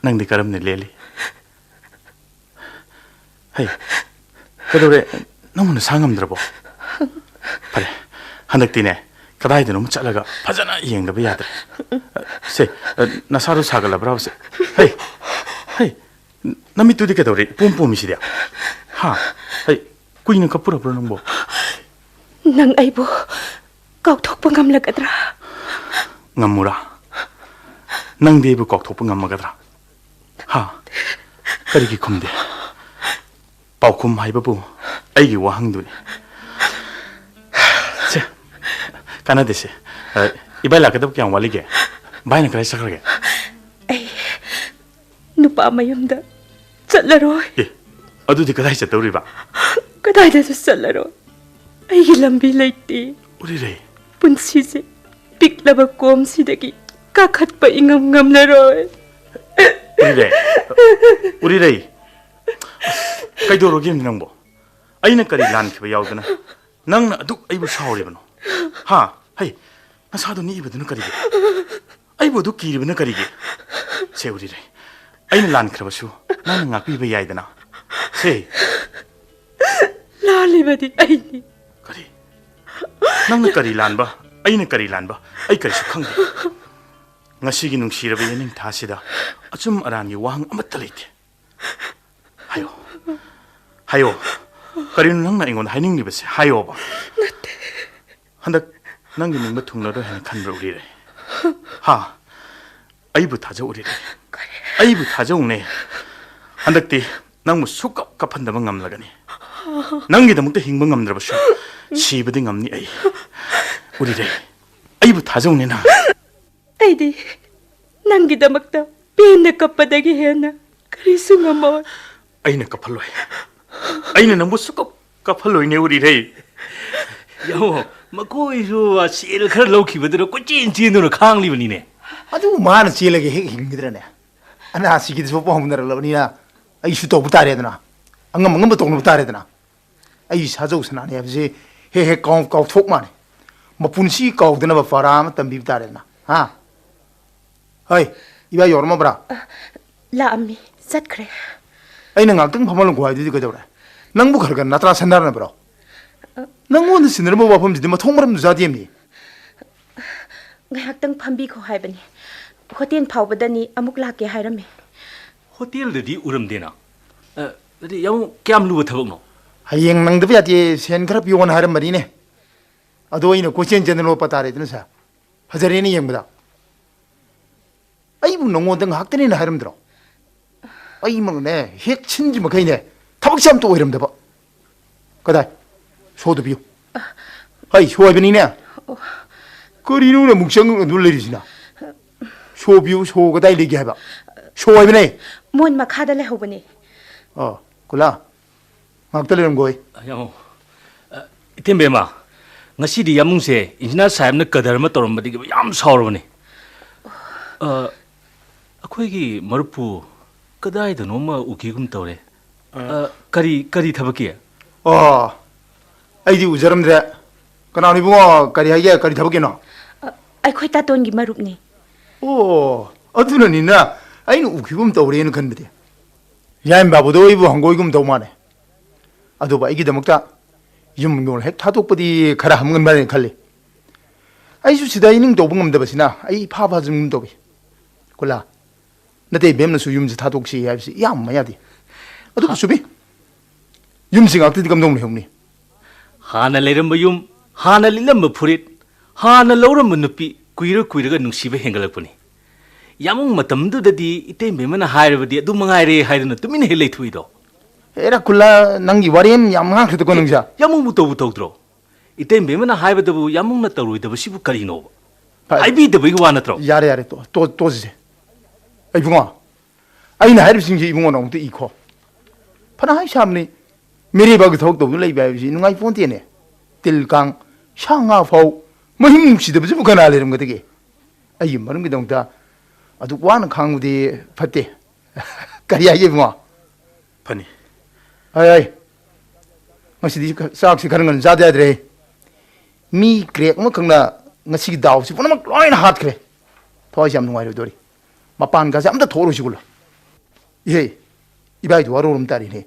ꯅꯪꯗꯤ ꯀꯔꯝꯅ ꯂꯦꯜꯂꯤ? ꯍꯩ, ꯀꯩꯗꯧꯔꯦ? ꯅꯪꯕꯨ ꯅꯁꯥ ꯉꯝꯗ꯭ꯔꯕꯣ? ꯐꯔꯦ, ꯍꯟꯗꯛꯇꯤꯅꯦ, ꯀꯗꯥꯏꯗꯅꯣꯝ ꯆꯠꯂꯒ ꯐꯖꯅ ꯌꯦꯡꯗꯕ ꯌꯥꯗ꯭ꯔꯦ꯫ ꯁꯦ, ꯅꯁꯥꯗꯣ ꯁꯥꯒꯠꯂꯕ꯭ꯔꯥ ꯍꯧꯖꯤꯛ? ꯍꯩ, ꯍꯩ, ꯅꯃꯤꯠꯇꯨꯗꯤ ꯀꯩꯗꯧꯔꯦ? ꯏꯄꯣꯝ ꯄꯣꯝꯃꯤꯁꯤꯗꯤ꯫ ꯍꯥ? ꯍꯩ, ꯀꯨꯏꯅ ꯀꯞꯄꯨꯔꯕ꯭ꯔꯣ ꯅꯪꯕꯣ? ꯅꯪ ꯑꯩꯕꯨ ꯀꯥꯎꯊꯣꯛꯄ ꯉꯝꯂꯒꯗ꯭ꯔꯥ? ꯉꯝꯃꯨꯔꯥ? ꯅꯪꯗꯤ ꯑꯩꯕꯨ ꯀꯥꯎꯊꯣꯛꯄ ꯉꯝꯃꯒꯗ꯭ꯔꯥ? ꯍꯥ? ꯀꯔꯤꯒꯤ ꯈꯨꯝꯗꯦ? ꯄꯥꯎꯈꯨꯝ ꯍꯥꯏꯕꯕꯨ ꯑꯩꯒꯤ ꯋꯥꯍꯪꯗꯨꯅꯤ꯫ ꯁꯦ, ꯀꯥꯟꯅꯗꯦꯁꯦ꯫ ꯑ, ꯏꯕꯥꯏ ꯂꯥꯛꯀꯗꯕ ꯀꯌꯥꯝ ꯋꯥꯠꯂꯤꯒꯦ? ꯚꯥꯏꯅ ꯀꯗꯥꯏ ꯆꯠꯈ꯭ꯔꯒꯦ? ꯑꯩ ꯅꯨꯄꯥ ꯃꯌꯨꯝꯗ ꯆꯠꯂꯔꯣꯏ꯫ ꯑꯦ, ꯑꯗꯨꯗꯤ ꯀꯗꯥꯏ ꯆꯠꯇꯧꯔꯤꯕ? ꯀꯗꯥꯏꯗꯁꯨ ꯆꯠꯂꯔꯣꯏ꯫ ꯑꯩꯒꯤ ꯂꯝꯕꯤ ꯂꯩꯇꯦ꯫ ꯎꯔꯤꯔꯩ꯫ ꯄꯨꯟꯁꯤꯁꯦ ꯄꯤꯛꯂꯕ ꯀꯣꯝꯁꯤꯗꯒꯤ ꯀꯥꯈꯠꯄ ꯏꯉꯝ ꯉꯝꯂꯔꯣꯏ꯫ ꯎꯔꯤꯔꯩ꯫ ꯎꯔꯤꯔꯩ꯫ ꯑꯁ, ꯀꯩꯗꯧꯔꯒꯦ ꯅꯪꯕꯣ? ꯑꯩꯅ ꯀꯔꯤ ꯂꯥꯟꯈꯤꯕ ꯌꯥꯎꯗꯅ ꯅꯪꯅ ꯑꯗꯨꯛ ꯑꯩꯕꯨ ꯁꯥꯎꯔꯤꯕꯅꯣ? ꯍꯥ? ꯍꯩ, ꯅꯁꯥꯗꯣ ꯅꯤꯛꯏꯕꯗꯨꯅ ꯀꯔꯤꯒꯤ? ꯑꯩꯕꯨ ꯑꯗꯨꯛ ꯀꯤꯔꯤꯕꯅ ꯀꯔꯤꯒꯤ? ꯁꯦ ꯎꯔꯤꯔꯩ, ꯑꯩꯅ ꯂꯥꯟꯈ꯭ꯔꯕꯁꯨ ꯅꯪꯅ ꯉꯥꯛꯄꯤꯕ ꯌꯥꯏꯗꯅ꯫ ꯁꯦ꯫ ꯂꯥꯜꯂꯤꯕꯗꯤ ꯑꯩꯅꯤ꯫ ꯀꯔꯤ? ꯅꯪꯅ ꯀꯔꯤ ꯂꯥꯟꯕ? ꯑꯩꯅ ꯀꯔꯤ ꯂꯥꯟꯕ? ꯑꯩ ꯀꯔꯤꯁꯨ ꯈꯪꯗꯦ꯫ ꯉꯁꯤꯒꯤ ꯅꯨꯡꯁꯤꯔꯕ ꯌꯦꯅꯤꯡꯊꯥꯁꯤꯗ ꯑꯆꯨꯝ ꯑꯔꯥꯟꯒꯤ ꯋꯥꯍꯪ ꯑꯃꯠꯇ ꯂꯩꯇꯦ꯫ ꯍꯥꯏꯌꯣ꯫ ꯍꯥꯏꯌꯣ꯫ ꯀꯔꯤꯅꯣ ꯅꯪꯅ ꯑꯩꯉꯣꯟꯗ ꯍꯥꯏꯅꯤꯡꯂꯤꯕꯁꯦ? ꯍꯥꯏꯌꯣꯕ꯫ ꯅꯠꯇꯦ꯫ ꯍꯟꯗꯛ ꯅꯪꯒꯤ ꯅꯤꯡꯕ ꯊꯨꯡꯂꯔꯣꯏ ꯍꯥꯏꯅ ꯈꯟꯕ꯭ꯔꯥ ꯎꯔꯤꯔꯩ? ꯍꯥ? ꯑꯩꯕꯨ ꯊꯥꯖꯧ ꯎꯔꯤꯔꯩ꯫ ꯀꯔꯤ? ꯑꯩꯕꯨ ꯊꯥꯖꯧꯅꯦ꯫ ꯍꯟꯗꯛꯇꯤ ꯅꯪꯕꯨ ꯁꯨꯛꯀꯞ ꯀꯞꯍꯟꯗꯕ ꯉꯝꯂꯒꯅꯤ꯫ ꯅꯪꯒꯤꯗꯃꯛꯇ ꯍꯤꯡꯕ ꯉꯝꯗ꯭ꯔꯕꯁꯨ ꯁꯤꯕꯗꯤ ꯉꯝꯅꯤ ꯑꯩ꯫ ꯎꯔꯤꯔꯩ, ꯑꯩꯕꯨ ꯊꯥꯖꯧꯅꯦ ꯅꯪ꯫ ꯑꯩꯗꯤ ꯅꯪꯒꯤꯗꯃꯛꯇ ꯄꯦꯟꯅ ꯀꯞꯄꯗꯒꯤ ꯍꯦꯟꯅ ꯀꯔꯤꯁꯨ ꯉꯝꯃꯣꯏ꯫ ꯑꯩꯅ ꯀꯞꯍꯜꯂꯣꯏ꯫ ꯑꯩꯅ ꯅꯪꯕꯨ ꯁꯨꯀꯞ ꯀꯞꯍꯜꯂꯣꯏꯅꯦ ꯎꯔꯤꯔꯩ꯫ ꯌꯦꯡꯉꯣ, ꯃꯈꯣꯏꯁꯨ ꯁꯦꯜ ꯈꯔ ꯂꯧꯈꯤꯕꯗꯨꯅ ꯀꯣꯏꯆꯦꯟ ꯆꯦꯟꯗꯨꯅ ꯈꯥꯡꯂꯤꯕꯅꯤꯅꯦ꯫ ꯑꯗꯨ ꯃꯥꯅ ꯆꯦꯜꯂꯒ ꯍꯦꯛ ꯍꯤꯡꯒꯗ꯭ꯔꯅꯦ? ꯑꯅꯥꯁꯤꯒꯤꯗꯤ ꯁꯣꯛꯄ ꯍꯧꯅꯔꯛꯂꯕꯅꯤꯅ ꯑꯩꯁꯨ ꯇꯧꯕ ꯇꯥꯔꯦꯗꯅ꯫ ꯑꯉꯝ ꯑꯉꯝꯕ ꯇꯧꯅꯕ ꯇꯥꯔꯦꯗꯅ꯫ ꯑꯩ ꯁꯥꯖꯧ ꯁꯅꯥꯅꯤ ꯍꯥꯏꯕꯁꯦ ꯍꯦꯛ ꯍꯦꯛ ꯀꯥꯎ-, ꯀꯥꯎꯊꯣꯛ ꯃꯥꯜꯂꯦ꯫ ꯃꯄꯨꯟꯁꯤ ꯀꯥꯎꯗꯅꯕ ꯄꯔꯥ ꯑꯃ ꯇꯝꯕꯤꯕ ꯇꯥꯔꯦꯗꯅ, ꯍꯥ? ꯍꯩ, ꯏꯕꯥ ꯌꯧꯔꯝꯃꯕ꯭ꯔꯥ? ꯂꯥꯛꯑꯝꯃꯤ, ꯆꯠꯈ꯭ꯔꯦ꯫ ꯑꯩꯅ ꯉꯥꯛꯇꯪ ꯐꯝꯍꯜꯂꯨꯀꯣ ꯍꯥꯏꯗꯨꯗꯤ ꯀꯩꯗꯧꯔꯦ? ꯅꯪꯕꯨ ꯈꯔ ꯈꯔ ꯅꯇ꯭ꯔꯥ ꯁꯟꯅꯔꯅꯕ꯭ꯔꯣ? ꯅꯪꯉꯣꯟꯗ ꯁꯤꯟꯅꯔꯝꯕ ꯋꯥꯐꯝꯁꯤꯗꯤ ꯃꯊꯣꯡ ꯃꯔꯝꯁꯨ ꯆꯥꯗꯦꯝꯅꯤ꯫ ꯉꯥꯏꯍꯥꯛꯇꯪ ꯐꯝꯕꯤꯈꯣ ꯍꯥꯏꯕꯅꯤ꯫ ꯍꯣꯇꯦꯜ ꯐꯥꯎꯕꯗꯅꯤ, ꯑꯃꯨꯛ ꯂꯥꯛꯀꯦ ꯍꯥꯏꯔꯝꯃꯤ꯫ ꯍꯣꯇꯦꯜꯗꯗꯤ ꯎꯔꯝꯗꯦꯅ꯫ ꯑ, ꯑꯗꯨꯗꯤ ꯌꯥꯝ ꯀꯌꯥꯝ ꯂꯨꯕ ꯊꯕꯛꯅꯣ? ꯍꯌꯦꯡ ꯅꯪꯗꯕ ꯌꯥꯗꯦ, ꯁꯦꯟ ꯈꯔ ꯄꯤꯌꯣꯅ ꯍꯥꯏꯔꯝꯕꯅꯤꯅꯦ꯫ ꯑꯗꯣ ꯑꯩꯅ ꯀꯣꯏꯆꯦꯟ ꯆꯦꯟꯗꯅ ꯂꯣꯠꯄ ꯇꯥꯔꯦꯗꯅ ꯁꯥꯔ꯫ ꯐꯖꯔꯦꯅꯦ ꯌꯦꯡꯕꯗ꯫ ꯑꯩꯕꯨ ꯅꯉꯣꯟꯗ ꯉꯥꯏꯍꯥꯛꯇꯅꯦꯅ ꯍꯥꯏꯔꯝꯗ꯭ꯔꯣ? ꯑꯩꯃꯛꯅꯦ ꯍꯦꯛ ꯁꯤꯟꯗ꯭ꯔꯤ ꯃꯈꯩꯅꯦ ꯊꯕꯛꯁꯦ ꯑꯝꯇ ꯑꯣꯏꯔꯝꯗꯕ꯫ ꯀꯗꯥꯏ? ꯁꯣꯗꯨ ꯄꯤꯌꯨ꯫ ꯍꯩ, ꯁꯣ ꯍꯥꯏꯕꯅꯤꯅꯦ꯫ ꯀꯔꯤꯅꯣꯅꯦ ꯑꯃꯨꯛ ꯆꯪꯉꯛꯅꯗꯨ ꯂꯩꯔꯤꯁꯤꯅ? ꯁꯣ ꯄꯤꯌꯨ, ꯁꯣ ꯀꯗꯥꯏ ꯂꯩꯒꯦ ꯍꯥꯏꯕ? ꯁꯣ ꯍꯥꯏꯕꯅꯦ꯫ ꯃꯣꯟ ꯃꯈꯥꯗ ꯂꯩꯍꯧꯕꯅꯦ꯫ ꯑꯣ, ꯀꯨꯂꯥ, ꯉꯥꯛꯇ ꯂꯩꯔꯝꯒꯣꯏ꯫ ꯌꯥꯃꯣ, ꯑ, ꯏꯇꯦꯝꯕꯦꯝꯃ, ꯉꯁꯤꯗꯤ ꯌꯥꯃꯨꯡꯁꯦ ꯏꯟꯖꯤꯅꯤꯌꯥꯔ ꯁꯥꯍꯦꯕꯅ ꯀꯗꯔ ꯑꯃ ꯇꯧꯔꯝꯕꯗꯒꯤ ꯌꯥꯝ ꯁꯥꯎꯔꯕꯅꯤ꯫ ꯑ, ꯑꯩꯈꯣꯏꯒꯤ ꯃꯔꯨꯞꯄꯨ ꯀꯗꯥꯏꯗꯅꯣꯃ ꯎꯈꯤꯒꯨꯝ ꯇꯧꯔꯦ꯫ ꯑ, ꯀꯔꯤ, ꯀꯔꯤ ꯊꯕꯛꯀꯤ? ꯑꯣ, ꯑꯩꯗꯤ ꯎꯖꯔꯝꯗ꯭ꯔꯦ꯫ ꯀꯅꯥꯅꯣ ꯏꯕꯨꯡꯉꯣ? ꯀꯔꯤ ꯍꯥꯏꯒꯦ? ꯀꯔꯤ ꯊꯕꯛꯀꯤꯅꯣ? ꯑ, ꯑꯩꯈꯣꯏ ꯇꯥꯇꯣꯟꯒꯤ ꯃꯔꯨꯞꯅꯤ꯫ ꯑꯣ, ꯑꯗꯨꯅꯅꯤꯅ ꯑꯩꯅ ꯎꯈꯤꯒꯨꯝ ꯇꯧꯔꯦꯅ ꯈꯟꯕꯗꯤ꯫ ꯌꯥꯏꯃ ꯕꯥꯕꯨꯗꯣ ꯑꯩꯕꯨ ꯍꯪꯒꯣꯏꯒꯨꯝ ꯇꯧ ꯃꯥꯜꯂꯦ꯫ ꯑꯗꯨꯕꯨ ꯑꯩꯒꯤꯗꯃꯛꯇ ꯌꯨꯝ ꯌꯣꯜ ꯍꯦꯛ ꯊꯥꯗꯣꯛꯄꯗꯤ ꯈꯔ ꯍꯝꯒꯟꯕ꯭ꯔꯥꯅ ꯈꯜꯂꯤ꯫ ꯑꯩꯁꯨ ꯁꯤꯗ ꯏꯅꯤꯡ ꯇꯧꯕ ꯉꯝꯗꯕꯁꯤꯅ ꯑꯩ ꯏꯐꯥ ꯐꯥꯖꯤꯟꯒꯨꯝ ꯇꯧꯏ꯫ ꯀꯨꯂꯥ, ꯅꯇꯩ ꯕꯦꯝꯅꯁꯨ ꯌꯨꯝꯁꯤ ꯊꯥꯗꯣꯛꯁꯤ ꯍꯥꯏꯕꯁꯤ ꯌꯥꯝ ꯌꯥꯗꯦ꯫ ꯑꯗꯨꯕꯨ ꯍꯥ? ꯆꯨꯝꯃꯤ꯫ ꯌꯨꯝꯁꯤ ꯉꯥꯛꯇꯗꯤ ꯀꯝꯗꯧꯅ ꯂꯩꯍꯧꯅꯤ? ꯍꯥꯟꯅ ꯂꯩꯔꯝꯕ ꯌꯨꯝ, ꯍꯥꯟꯅ ꯂꯤꯠꯂꯝꯕ ꯐꯨꯔꯤꯠ, ꯍꯥꯟꯅ ꯂꯧꯔꯝꯕ ꯅꯨꯄꯤ, ꯀꯨꯏꯔ ꯀꯨꯏꯔꯒ ꯅꯨꯡꯁꯤꯕ ꯍꯦꯟꯒꯠꯂꯛꯄꯅꯤ꯫ ꯌꯥꯃꯨꯡ ꯃꯇꯝꯗꯨꯗꯗꯤ ꯏꯇꯩꯃ ꯏꯃꯅ ꯍꯥꯏꯔꯕꯗꯤ ꯑꯗꯨ ꯃꯉꯥꯏꯔꯦ ꯍꯥꯏꯗꯅ ꯇꯨꯃꯤꯟꯅ ꯍꯦꯛ ꯂꯩꯊꯣꯛꯏꯗꯣ꯫ ꯍꯦꯔꯥ ꯀꯨꯂꯥ, ꯅꯪꯒꯤ ꯋꯥꯔꯤ ꯑꯃ ꯌꯥꯝ ꯉꯥꯡꯈ꯭ꯔꯦꯗꯀꯣ ꯅꯪꯁꯦ꯫ ꯌꯥꯃꯨꯡꯕꯨ ꯇꯧꯕꯨ ꯇꯧꯗ꯭ꯔꯣ? ꯏꯇꯩꯃ ꯏꯃꯅ ꯍꯥꯏꯕꯗꯕꯨ ꯌꯥꯃꯨꯡꯅ ꯇꯧꯔꯣꯏꯗꯕꯁꯤꯕꯨ ꯀꯔꯤꯅꯣꯕ? ꯐꯔꯦ꯫ ꯍꯥꯏꯕꯤꯗꯕꯒꯤ ꯋꯥ ꯅꯠꯇ꯭ꯔꯣ? ꯌꯥꯔꯦ, ꯌꯥꯔꯦ, ꯇꯣ-, ꯇꯣ-, ꯇꯣꯛꯑꯁꯤꯁꯦ꯫ ꯏꯕꯨꯡꯉꯣ, ꯑꯩꯅ ꯍꯥꯏꯔꯤꯕꯁꯤꯡꯁꯦ ꯏꯕꯨꯡꯉꯣꯅ ꯑꯃꯨꯛꯇ ꯏꯈꯣ꯫ ꯐꯅ ꯍꯥꯏ ꯁꯥꯕꯅꯤ, ꯃꯤꯔꯩꯕꯥꯛꯀꯤ ꯊꯕꯛ ꯇꯧꯗꯨꯅ ꯂꯩꯕ ꯍꯥꯏꯕꯁꯤ ꯅꯨꯡꯉꯥꯏ ꯄꯣꯟꯇꯦꯅꯦ꯫ ꯇꯤꯜ ꯀꯥꯡ, ꯁꯥ ꯉꯥ ꯐꯥꯎ ꯃꯍꯤꯡ ꯅꯨꯡꯁꯤꯗꯕꯁꯤꯕꯨ ꯀꯅꯥ ꯂꯩꯔꯝꯒꯗꯒꯦ? ꯑꯩꯒꯤ ꯃꯔꯨꯞꯀꯤꯗꯃꯛꯇ ꯑꯗꯨꯛ ꯋꯥꯅ ꯈꯥꯡꯕꯗꯤ ꯐꯠꯇꯦ꯫ ꯀꯔꯤ ꯍꯥꯏꯒꯦ ꯏꯕꯨꯡꯉꯣ? ꯐꯅꯤ꯫ ꯍꯥꯏ, ꯍꯥꯏ꯫ ꯉꯁꯤꯗꯤ ꯆꯥꯛꯁꯤ ꯈꯔ ꯉꯟꯅ ꯆꯥꯗ ꯌꯥꯗ꯭ꯔꯦ꯫ ꯃꯤ ꯀ꯭ꯔꯦꯛ ꯑꯃꯈꯛꯅ ꯉꯁꯤꯒꯤ ꯗꯥꯎꯁꯤ ꯄꯨꯝꯅꯃꯛ ꯂꯣꯏꯅ ꯍꯥꯠꯈ꯭ꯔꯦ꯫ ꯊꯋꯥꯏꯁꯤ ꯌꯥꯝ ꯅꯨꯡꯉꯥꯏꯔꯣꯏꯗꯧꯔꯤ꯫ ꯃꯄꯥꯟꯒꯁꯦ ꯑꯝꯇ ꯊꯣꯛꯑꯔꯣꯏꯁꯤ ꯒꯨꯂꯥ꯫ ꯏꯍꯦ, ꯏꯕꯥꯏꯗꯨ ꯋꯥꯔꯧꯔꯝ ꯇꯥꯔꯦꯅꯦ꯫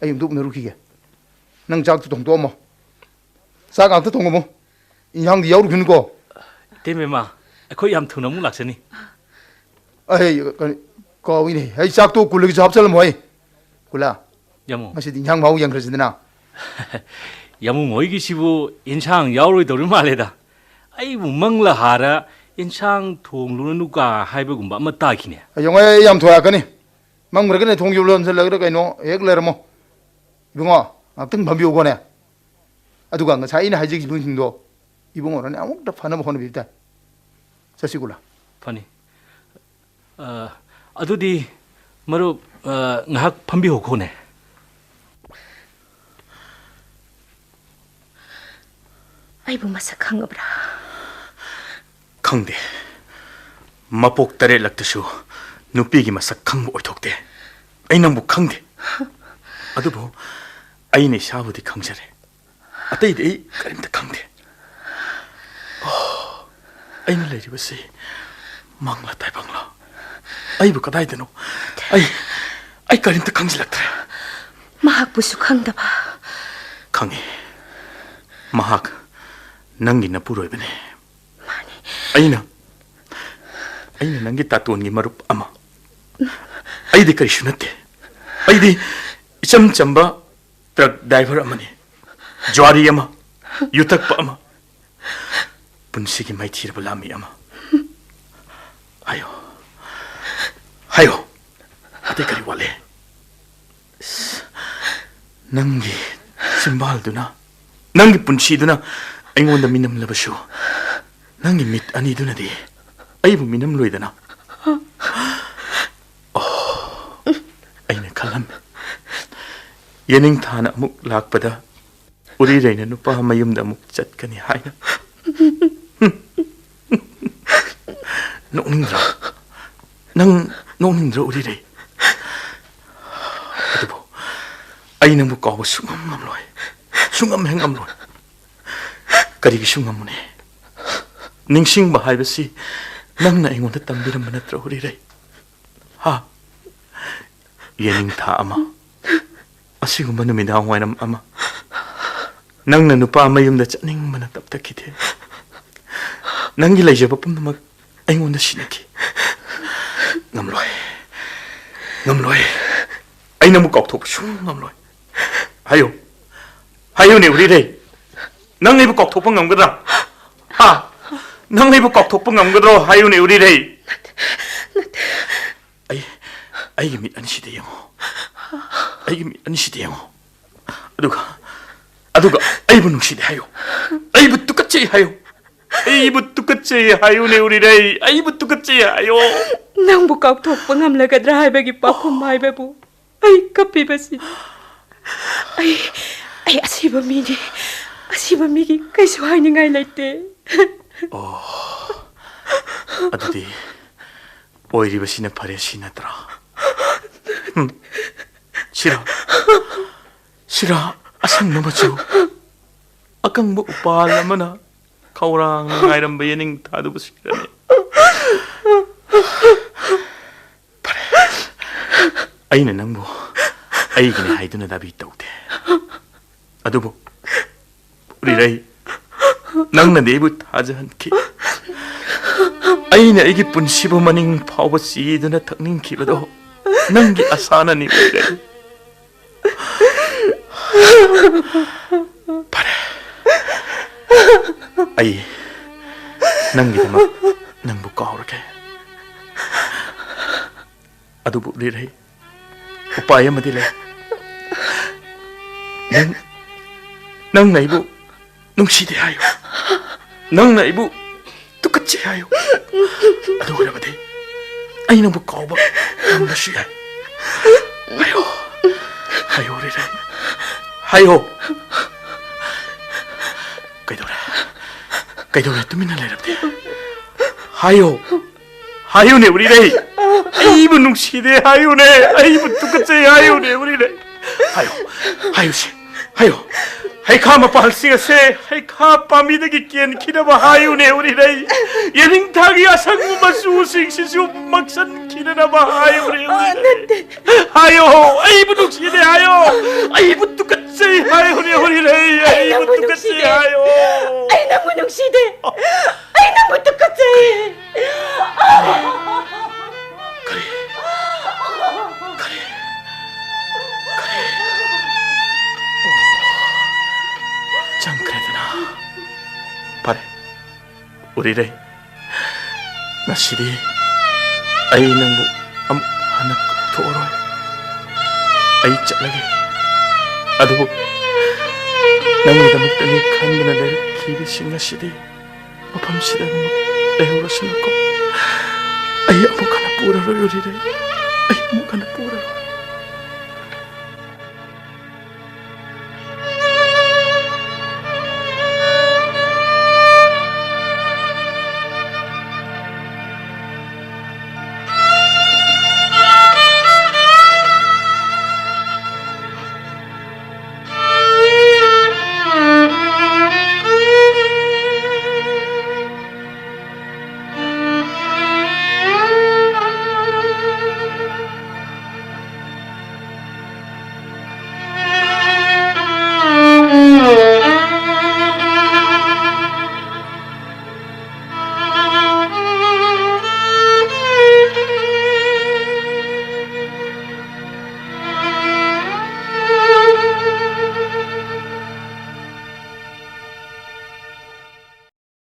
ꯑꯩ ꯑꯝꯇ ꯎꯅꯔꯨꯈꯤꯒꯦ꯫ ꯅꯪ ꯆꯥꯛꯇꯨ ꯊꯣꯡꯗꯣꯛꯑꯝꯃꯣ꯫ ꯆꯥꯛ ꯉꯥꯛꯇ ꯊꯣꯡꯉꯝꯃꯣ꯫ ꯏꯟꯁꯥꯡꯗꯤ ꯌꯥꯎꯔꯨꯈꯤꯅꯨꯀꯣ꯫ ꯏꯇꯩꯃ, ꯏꯃꯥ, ꯑꯩꯈꯣꯏ ꯌꯥꯝ ꯊꯨꯅ ꯑꯃꯨꯛ ꯂꯥꯛꯆꯅꯤ꯫ ꯑꯩ ꯀꯩꯅꯣ, ꯀꯥꯎꯏꯅꯦ꯫ ꯑꯩ ꯆꯥꯛꯇꯣ ꯀꯨꯜꯂꯒꯤꯁꯨ ꯍꯥꯞꯆꯜꯂꯝꯃꯣ ꯑꯩ꯫ ꯀꯨꯂꯥ, ꯌꯥꯝꯃꯣ꯫ ꯉꯁꯤꯗꯤ ꯏꯟꯁꯥꯡ ꯃꯍꯥꯎ ꯌꯦꯡꯈ꯭ꯔꯁꯤꯗꯅ꯫ ꯌꯥꯝꯃꯨ ꯃꯣꯏꯒꯤꯁꯤꯕꯨ ꯏꯟꯁꯥꯡ ꯌꯥꯎꯔꯣꯏꯗꯧꯔꯤ ꯃꯥꯜꯂꯦꯗ꯫ ꯑꯩꯕꯨ ꯃꯪꯂ ꯍꯥꯔ ꯏꯟꯁꯥꯡ ꯊꯣꯡꯂꯨꯔꯅꯨꯀꯥ ꯍꯥꯏꯕꯒꯨꯝꯕ ꯑꯃ ꯇꯥꯈꯤꯅꯦ꯫ ꯍꯌꯦꯡ ꯑꯩ ꯌꯥꯝ ꯊꯣꯏꯔꯛꯀꯅꯤ꯫ ꯃꯪꯈ꯭ꯔꯒꯅ ꯊꯣꯡꯁꯨ ꯂꯣꯟꯁꯤꯜꯂꯒ ꯀꯩꯅꯣ ꯍꯦꯛ ꯂꯩꯔꯝꯃꯣ꯫ ꯏꯕꯨꯡꯉꯣ, ꯉꯥꯛꯇꯪ ꯐꯝꯕꯤꯌꯨꯀꯣꯅꯦ꯫ ꯑꯗꯨꯒ ꯉꯁꯥꯏ ꯑꯩꯅ ꯍꯥꯏꯖꯈꯤꯕꯁꯤꯡꯗꯣ ꯏꯕꯨꯡꯉꯣꯅꯅꯦ ꯑꯃꯨꯛꯇ ꯐꯅꯕ ꯍꯣꯠꯅꯕꯤꯕ ꯇꯥꯏ꯫ ꯆꯠꯁꯤ ꯀꯨꯂꯥ꯫ ꯐꯅꯤ꯫ ꯑ, ꯑꯗꯨꯗꯤ ꯃꯔꯨꯞ, ꯑ, ꯉꯥꯏꯍꯥꯛ ꯐꯝꯕꯤꯍꯧꯈꯣꯅꯦ꯫ ꯑꯩꯕꯨ ꯃꯁꯛ ꯈꯪꯉꯕ꯭ꯔꯥ? ꯈꯪꯗꯦ꯫ ꯃꯄꯣꯛ ꯇꯔꯦꯠꯂꯛꯇꯁꯨ ꯅꯨꯄꯤꯒꯤ ꯃꯁꯛ ꯈꯪꯕ ꯑꯣꯏꯊꯣꯛꯇꯦ꯫ ꯑꯩ ꯅꯪꯕꯨ ꯈꯪꯗꯦ꯫ ꯑꯗꯨꯕꯨ ꯑꯩꯅ ꯏꯁꯥꯕꯨꯗꯤ ꯈꯪꯖꯔꯦ꯫ ꯑꯇꯩꯗꯤ ꯑꯩ ꯀꯔꯤꯝꯇ ꯈꯪꯗꯦ꯫ ꯑꯣ, ꯑꯩꯅ ꯂꯩꯔꯤꯕꯁꯤ ꯃꯪꯂ ꯇꯥꯏꯕꯪꯂꯣ? ꯑꯩꯕꯨ ꯀꯗꯥꯏꯗꯅꯣ? ꯑꯩ, ꯑꯩ ꯀꯔꯤꯝꯇ ꯈꯪꯖꯤꯜꯂꯛꯇ꯭ꯔꯦ꯫ ꯃꯍꯥꯛꯄꯨꯁꯨ ꯈꯪꯗꯕ? ꯈꯪꯉꯤ꯫ ꯃꯍꯥꯛ ꯅꯪꯒꯤ ꯅꯄꯨꯔꯣꯏꯕꯅꯤ꯫ ꯃꯥꯅꯤ꯫ ꯑꯩꯅ, ꯑꯩꯅ ꯅꯪꯒꯤ ꯇꯥꯇꯣꯟꯒꯤ ꯃꯔꯨꯞ ꯑꯃ꯫ ꯑꯩꯗꯤ ꯀꯔꯤꯁꯨ ꯅꯠꯇꯦ꯫ ꯑꯩꯗꯤ ꯏꯆꯝ ꯆꯝꯕ ꯇ꯭ꯔꯛ ꯗ꯭ꯔꯥꯏꯚꯔ ꯑꯃꯅꯤ꯫ ꯖꯨꯋꯥꯔꯤ ꯑꯃ, ꯌꯨꯊꯛꯄ ꯑꯃ, ꯄꯨꯟꯁꯤꯒꯤ ꯃꯥꯏꯊꯤꯔꯕ ꯂꯥꯟꯃꯤ ꯑꯃ꯫ ꯍꯥꯏꯌꯣ, ꯍꯥꯏꯌꯣ, ꯑꯇꯩ ꯀꯔꯤ ꯋꯥꯠꯂꯤ? ꯑꯁ, ꯅꯪꯒꯤ ꯆꯤꯝꯕꯥꯜꯗꯨꯅ, ꯅꯪꯒꯤ ꯄꯨꯟꯁꯤꯗꯨꯅ ꯑꯩꯉꯣꯟꯗ ꯃꯤꯅꯝꯂꯕꯁꯨ, ꯅꯪꯒꯤ ꯃꯤꯠ ꯑꯅꯤꯗꯨꯅꯗꯤ ꯑꯩꯕꯨ ꯃꯤꯅꯝꯂꯣꯏꯗꯅ? ꯑꯣ, ꯑꯩꯅ ꯈꯜꯂꯝꯃꯤ, ꯌꯦꯅꯤꯡꯊꯥꯅ ꯑꯃꯨꯛ ꯂꯥꯛꯄꯗ ꯎꯔꯤꯔꯩꯅ ꯅꯨꯄꯥ ꯃꯌꯨꯝꯗ ꯑꯃꯨꯛ ꯆꯠꯀꯅꯤ ꯍꯥꯏꯅ꯫ ꯅꯣꯛꯅꯤꯡꯗ꯭ꯔꯣ? ꯅꯪ ꯅꯣꯛꯅꯤꯡꯗ꯭ꯔꯣ, ꯎꯔꯤꯔꯩ? ꯑꯗꯨꯕꯨ ꯑꯩ ꯅꯪꯕꯨ ꯀꯥꯎꯕ ꯁꯨꯡꯉꯝ ꯉꯝꯂꯣꯏ꯫ ꯁꯨꯡꯉꯝ ꯍꯦꯛ ꯉꯝꯂꯣꯏ꯫ ꯀꯔꯤꯒꯤꯁꯨ ꯉꯝꯃꯨꯅꯤ? ꯅꯤꯡꯁꯤꯡꯕ ꯍꯥꯏꯕꯁꯤ ꯅꯪꯅ ꯑꯩꯉꯣꯟꯗ ꯇꯝꯕꯤꯔꯝꯕ ꯅꯠꯇ꯭ꯔꯣ, ꯎꯔꯤꯔꯩ? ꯍꯥ? ꯌꯦꯅꯤꯡꯊꯥ ꯑꯃ, ꯑꯁꯤꯒꯨꯝꯕ ꯅꯨꯃꯤꯗꯥꯡ ꯋꯥꯏꯔꯝ ꯑꯃ, ꯅꯪꯅ ꯅꯨꯄꯥ ꯃꯌꯨꯝꯗ ꯆꯠꯅꯤꯡꯕꯅ ꯇꯞꯊꯈꯤꯗꯦ꯫ ꯅꯪꯒꯤ ꯂꯩꯖꯕ ꯄꯨꯝꯅꯃꯛ ꯑꯩꯉꯣꯟꯗ ꯁꯤꯟꯅꯈꯤ꯫ ꯉꯝꯂꯣꯏ, ꯉꯝꯂꯣꯏ꯫ ꯑꯩ ꯅꯪꯕꯨ ꯀꯥꯎꯊꯣꯛꯄ ꯁꯨꯡ ꯉꯝꯂꯣꯏ꯫ ꯍꯥꯏꯌꯨ, ꯍꯥꯏꯌꯨꯅꯦ, ꯎꯔꯤꯔꯩ꯫ ꯅꯪ ꯑꯩꯕꯨ ꯀꯥꯎꯊꯣꯛꯄ ꯉꯝꯒꯗ꯭ꯔꯥ? ꯍꯥ? ꯅꯪ ꯑꯩꯕꯨ ꯀꯥꯎꯊꯣꯛꯄ ꯉꯝꯒꯗ꯭ꯔꯣ? ꯍꯥꯏꯌꯨꯅꯦ, ꯎꯔꯤꯔꯩ꯫ ꯑꯩ, ꯑꯩꯒꯤ ꯃꯤꯠ ꯑꯅꯤꯁꯤꯗ ꯌꯦꯡꯉꯣ꯫ ꯑꯩꯒꯤ ꯃꯤꯠ ꯑꯅꯤꯁꯤꯗ ꯌꯦꯡꯉꯣ꯫ ꯑꯗꯨꯒ, ꯑꯗꯨꯒ ꯑꯩꯕꯨ ꯅꯨꯡꯁꯤꯗꯦ ꯍꯥꯏꯌꯨ꯫ ꯑꯩꯕꯨ ꯇꯨꯀꯠꯆꯩ ꯍꯥꯏꯌꯨ꯫ ꯑꯩꯕꯨ ꯇꯨꯀꯠꯆꯩ ꯍꯥꯏꯌꯨꯅꯦ, ꯎꯔꯤꯔꯩ꯫ ꯑꯩꯕꯨ ꯇꯨꯀꯠꯆꯩ ꯍꯥꯏꯌꯣ꯫ ꯅꯪꯕꯨ ꯀꯥꯎꯊꯣꯛꯄ ꯉꯝꯂꯒꯗ꯭ꯔꯥ ꯍꯥꯏꯕꯒꯤ ꯄꯥꯎꯈꯨꯝ ꯍꯥꯏꯕꯕꯨ ꯑꯩ ꯀꯞꯄꯤꯕꯁꯤ꯫ ꯑꯩ, ꯑꯩ ꯑꯁꯤꯕ ꯃꯤꯅꯤ꯫ ꯑꯁꯤꯕ ꯃꯤꯒꯤ ꯀꯩꯁꯨ ꯍꯥꯏꯅꯤꯡꯉꯥꯏ ꯂꯩꯇꯦ꯫ ꯑꯣ, ꯑꯗꯨꯗꯤ ꯑꯣꯏꯔꯤꯕꯁꯤꯅ ꯐꯔꯦ ꯁꯤ ꯅꯠꯇ꯭ꯔꯥ? ꯍꯨꯝ? ꯁꯤꯔꯥ? ꯁꯤꯔꯥ ꯑꯁꯪꯕ ꯃꯆꯨ ꯑꯀꯪꯕ ꯎꯄꯥꯜ ꯑꯃꯅ ꯈꯧꯔꯥꯡꯅ ꯉꯥꯏꯔꯝꯕ ꯌꯦꯅꯤꯡꯊꯥꯗꯨꯕꯨ ꯁꯤꯔꯅꯤ? ꯐꯔꯦ꯫ ꯑꯩꯅ ꯅꯪꯕꯨ ꯑꯩꯒꯤꯅꯤ ꯍꯥꯏꯗꯨꯅ ꯗꯥꯕꯤ ꯇꯧꯗꯦ꯫ ꯑꯗꯨꯕꯨ, ꯎꯔꯤꯔꯩ, ꯅꯪꯅꯗꯤ ꯑꯩꯕꯨ ꯊꯥꯖꯍꯟꯈꯤ꯫ ꯑꯩꯅ ꯑꯩꯒꯤ ꯄꯨꯟꯁꯤꯕꯨ ꯃꯅꯤꯡ ꯐꯥꯎꯕ ꯆꯦꯗꯨꯅ ꯊꯛꯅꯤꯡꯈꯤꯕꯗꯣ ꯅꯪꯒꯤ ꯑꯁꯥꯅꯅꯤ, ꯎꯔꯤꯔꯩ꯫ ꯐꯔꯦ꯫ ꯑꯩ ꯅꯪꯒꯤꯗꯃꯛ ꯅꯪꯕꯨ ꯀꯥꯎꯔꯒꯦ꯫ ꯑꯗꯨꯕꯨ ꯎꯔꯤꯔꯩ, ꯎꯄꯥꯏ ꯑꯃꯗꯤ ꯂꯩ꯫ ꯅꯪ, ꯅꯪꯅ ꯑꯩꯕꯨ ꯅꯨꯡꯁꯤꯗꯦ ꯍꯥꯏꯌꯨ꯫ ꯅꯪꯅ ꯑꯩꯕꯨ ꯇꯨꯀꯠꯆꯩ ꯍꯥꯏꯌꯨ꯫ ꯑꯗꯨ ꯑꯣꯏꯔꯕꯗꯤ ꯑꯩ ꯅꯪꯕꯨ ꯀꯥꯎꯕ ꯉꯝꯕꯁꯨ ꯌꯥꯏ꯫ ꯍꯥꯏꯌꯣ꯫ ꯍꯥꯏꯌꯣ, ꯎꯔꯤꯔꯩ꯫ ꯍꯥꯏꯌꯣ꯫ ꯀꯩꯗꯧꯔꯦ? ꯀꯩꯗꯧꯔꯦ? ꯇꯨꯃꯤꯟꯅ ꯂꯩꯔꯕꯗꯤ? ꯍꯥꯏꯌꯣ꯫ ꯍꯥꯏꯌꯨꯅꯦ, ꯎꯔꯤꯔꯩ꯫ ꯑꯩꯕꯨ ꯅꯨꯡꯁꯤꯗꯦ ꯍꯥꯏꯌꯨꯅꯦ꯫ ꯑꯩꯕꯨ ꯇꯨꯀꯠꯆꯩ ꯍꯥꯏꯌꯨꯅꯦ, ꯎꯔꯤꯔꯩ꯫ ꯍꯥꯏꯌꯣ꯫ ꯍꯥꯏꯌꯨꯁꯦ, ꯍꯥꯏꯌꯨ꯫ ꯍꯩꯈꯥ ꯃꯄꯥꯜꯁꯤꯡ ꯑꯁꯦ ꯍꯩꯈꯥ ꯄꯥꯝꯕꯤꯗꯒꯤ ꯀꯦꯟꯈꯤꯅꯕ ꯍꯥꯏꯌꯨꯅꯦ, ꯎꯔꯤꯔꯩ꯫ ꯌꯦꯅꯤꯡꯊꯥꯒꯤ ꯑꯁꯪꯕ ꯃꯆꯨꯁꯤꯡꯁꯤꯁꯨ ꯃꯛꯁꯟꯈꯤꯅꯅꯕ ꯍꯥꯏꯌꯨꯅꯦ, ꯑ, ꯎꯔꯤꯔꯩ꯫ ꯅꯠꯇꯦ꯫ ꯍꯥꯏꯌꯣ, ꯑꯩꯕꯨ ꯅꯨꯡꯁꯤꯗꯦ ꯍꯥꯏꯌꯣ꯫ ꯑꯩꯕꯨ ꯇꯨꯀꯠꯆꯩ ꯍꯥꯏꯌꯨꯅꯦ, ꯎꯔꯤꯔꯩ꯫ ꯑꯩ ꯑꯩꯕꯨ ꯅꯪꯕꯨ ꯇꯨꯀꯠꯆꯩ ꯅꯨꯡꯁꯤꯗꯦ꯫ ꯍꯥꯏꯌꯣ꯫ ꯑꯩ ꯅꯪꯕꯨ ꯅꯨꯡꯁꯤꯗꯦ꯫ ꯑꯩ ꯅꯪꯕꯨ ꯇꯨꯀꯠꯆꯩ꯫ ꯀꯔꯤ? ꯀꯔꯤ? ꯀꯔꯤ? ꯑꯣ, ꯆꯪꯈ꯭ꯔꯦꯗꯅ꯫ ꯐꯔꯦ, ꯎꯔꯤꯔꯩ, ꯉꯁꯤꯗꯤ ꯑꯩ ꯅꯪꯕꯨ ꯑꯃꯨꯛ ꯍꯟꯅ ꯀꯧꯊꯣꯛꯑꯔꯣꯏ꯫ ꯑꯩ ꯆꯠꯂꯒꯦ꯫ ꯑꯗꯨꯕꯨ ꯅꯪꯒꯤꯗꯃꯛꯇꯅꯤ ꯈꯟꯗꯨꯅ ꯂꯩꯔꯛꯈꯤꯕꯁꯤꯡ ꯑꯁꯤꯗꯤ ꯃꯐꯝꯁꯤꯗ ꯑꯗꯨꯝ ꯂꯩꯍꯧꯔꯁꯅꯨꯀꯣ꯫ ꯑꯩ ꯑꯃꯨꯛ ꯍꯟꯅ ꯄꯨꯔꯔꯣꯏ, ꯎꯔꯤꯔꯩ꯫ ꯑꯩ ꯑꯃꯨꯛ ꯍꯟꯅ ꯄꯨꯔꯔꯣꯏ꯫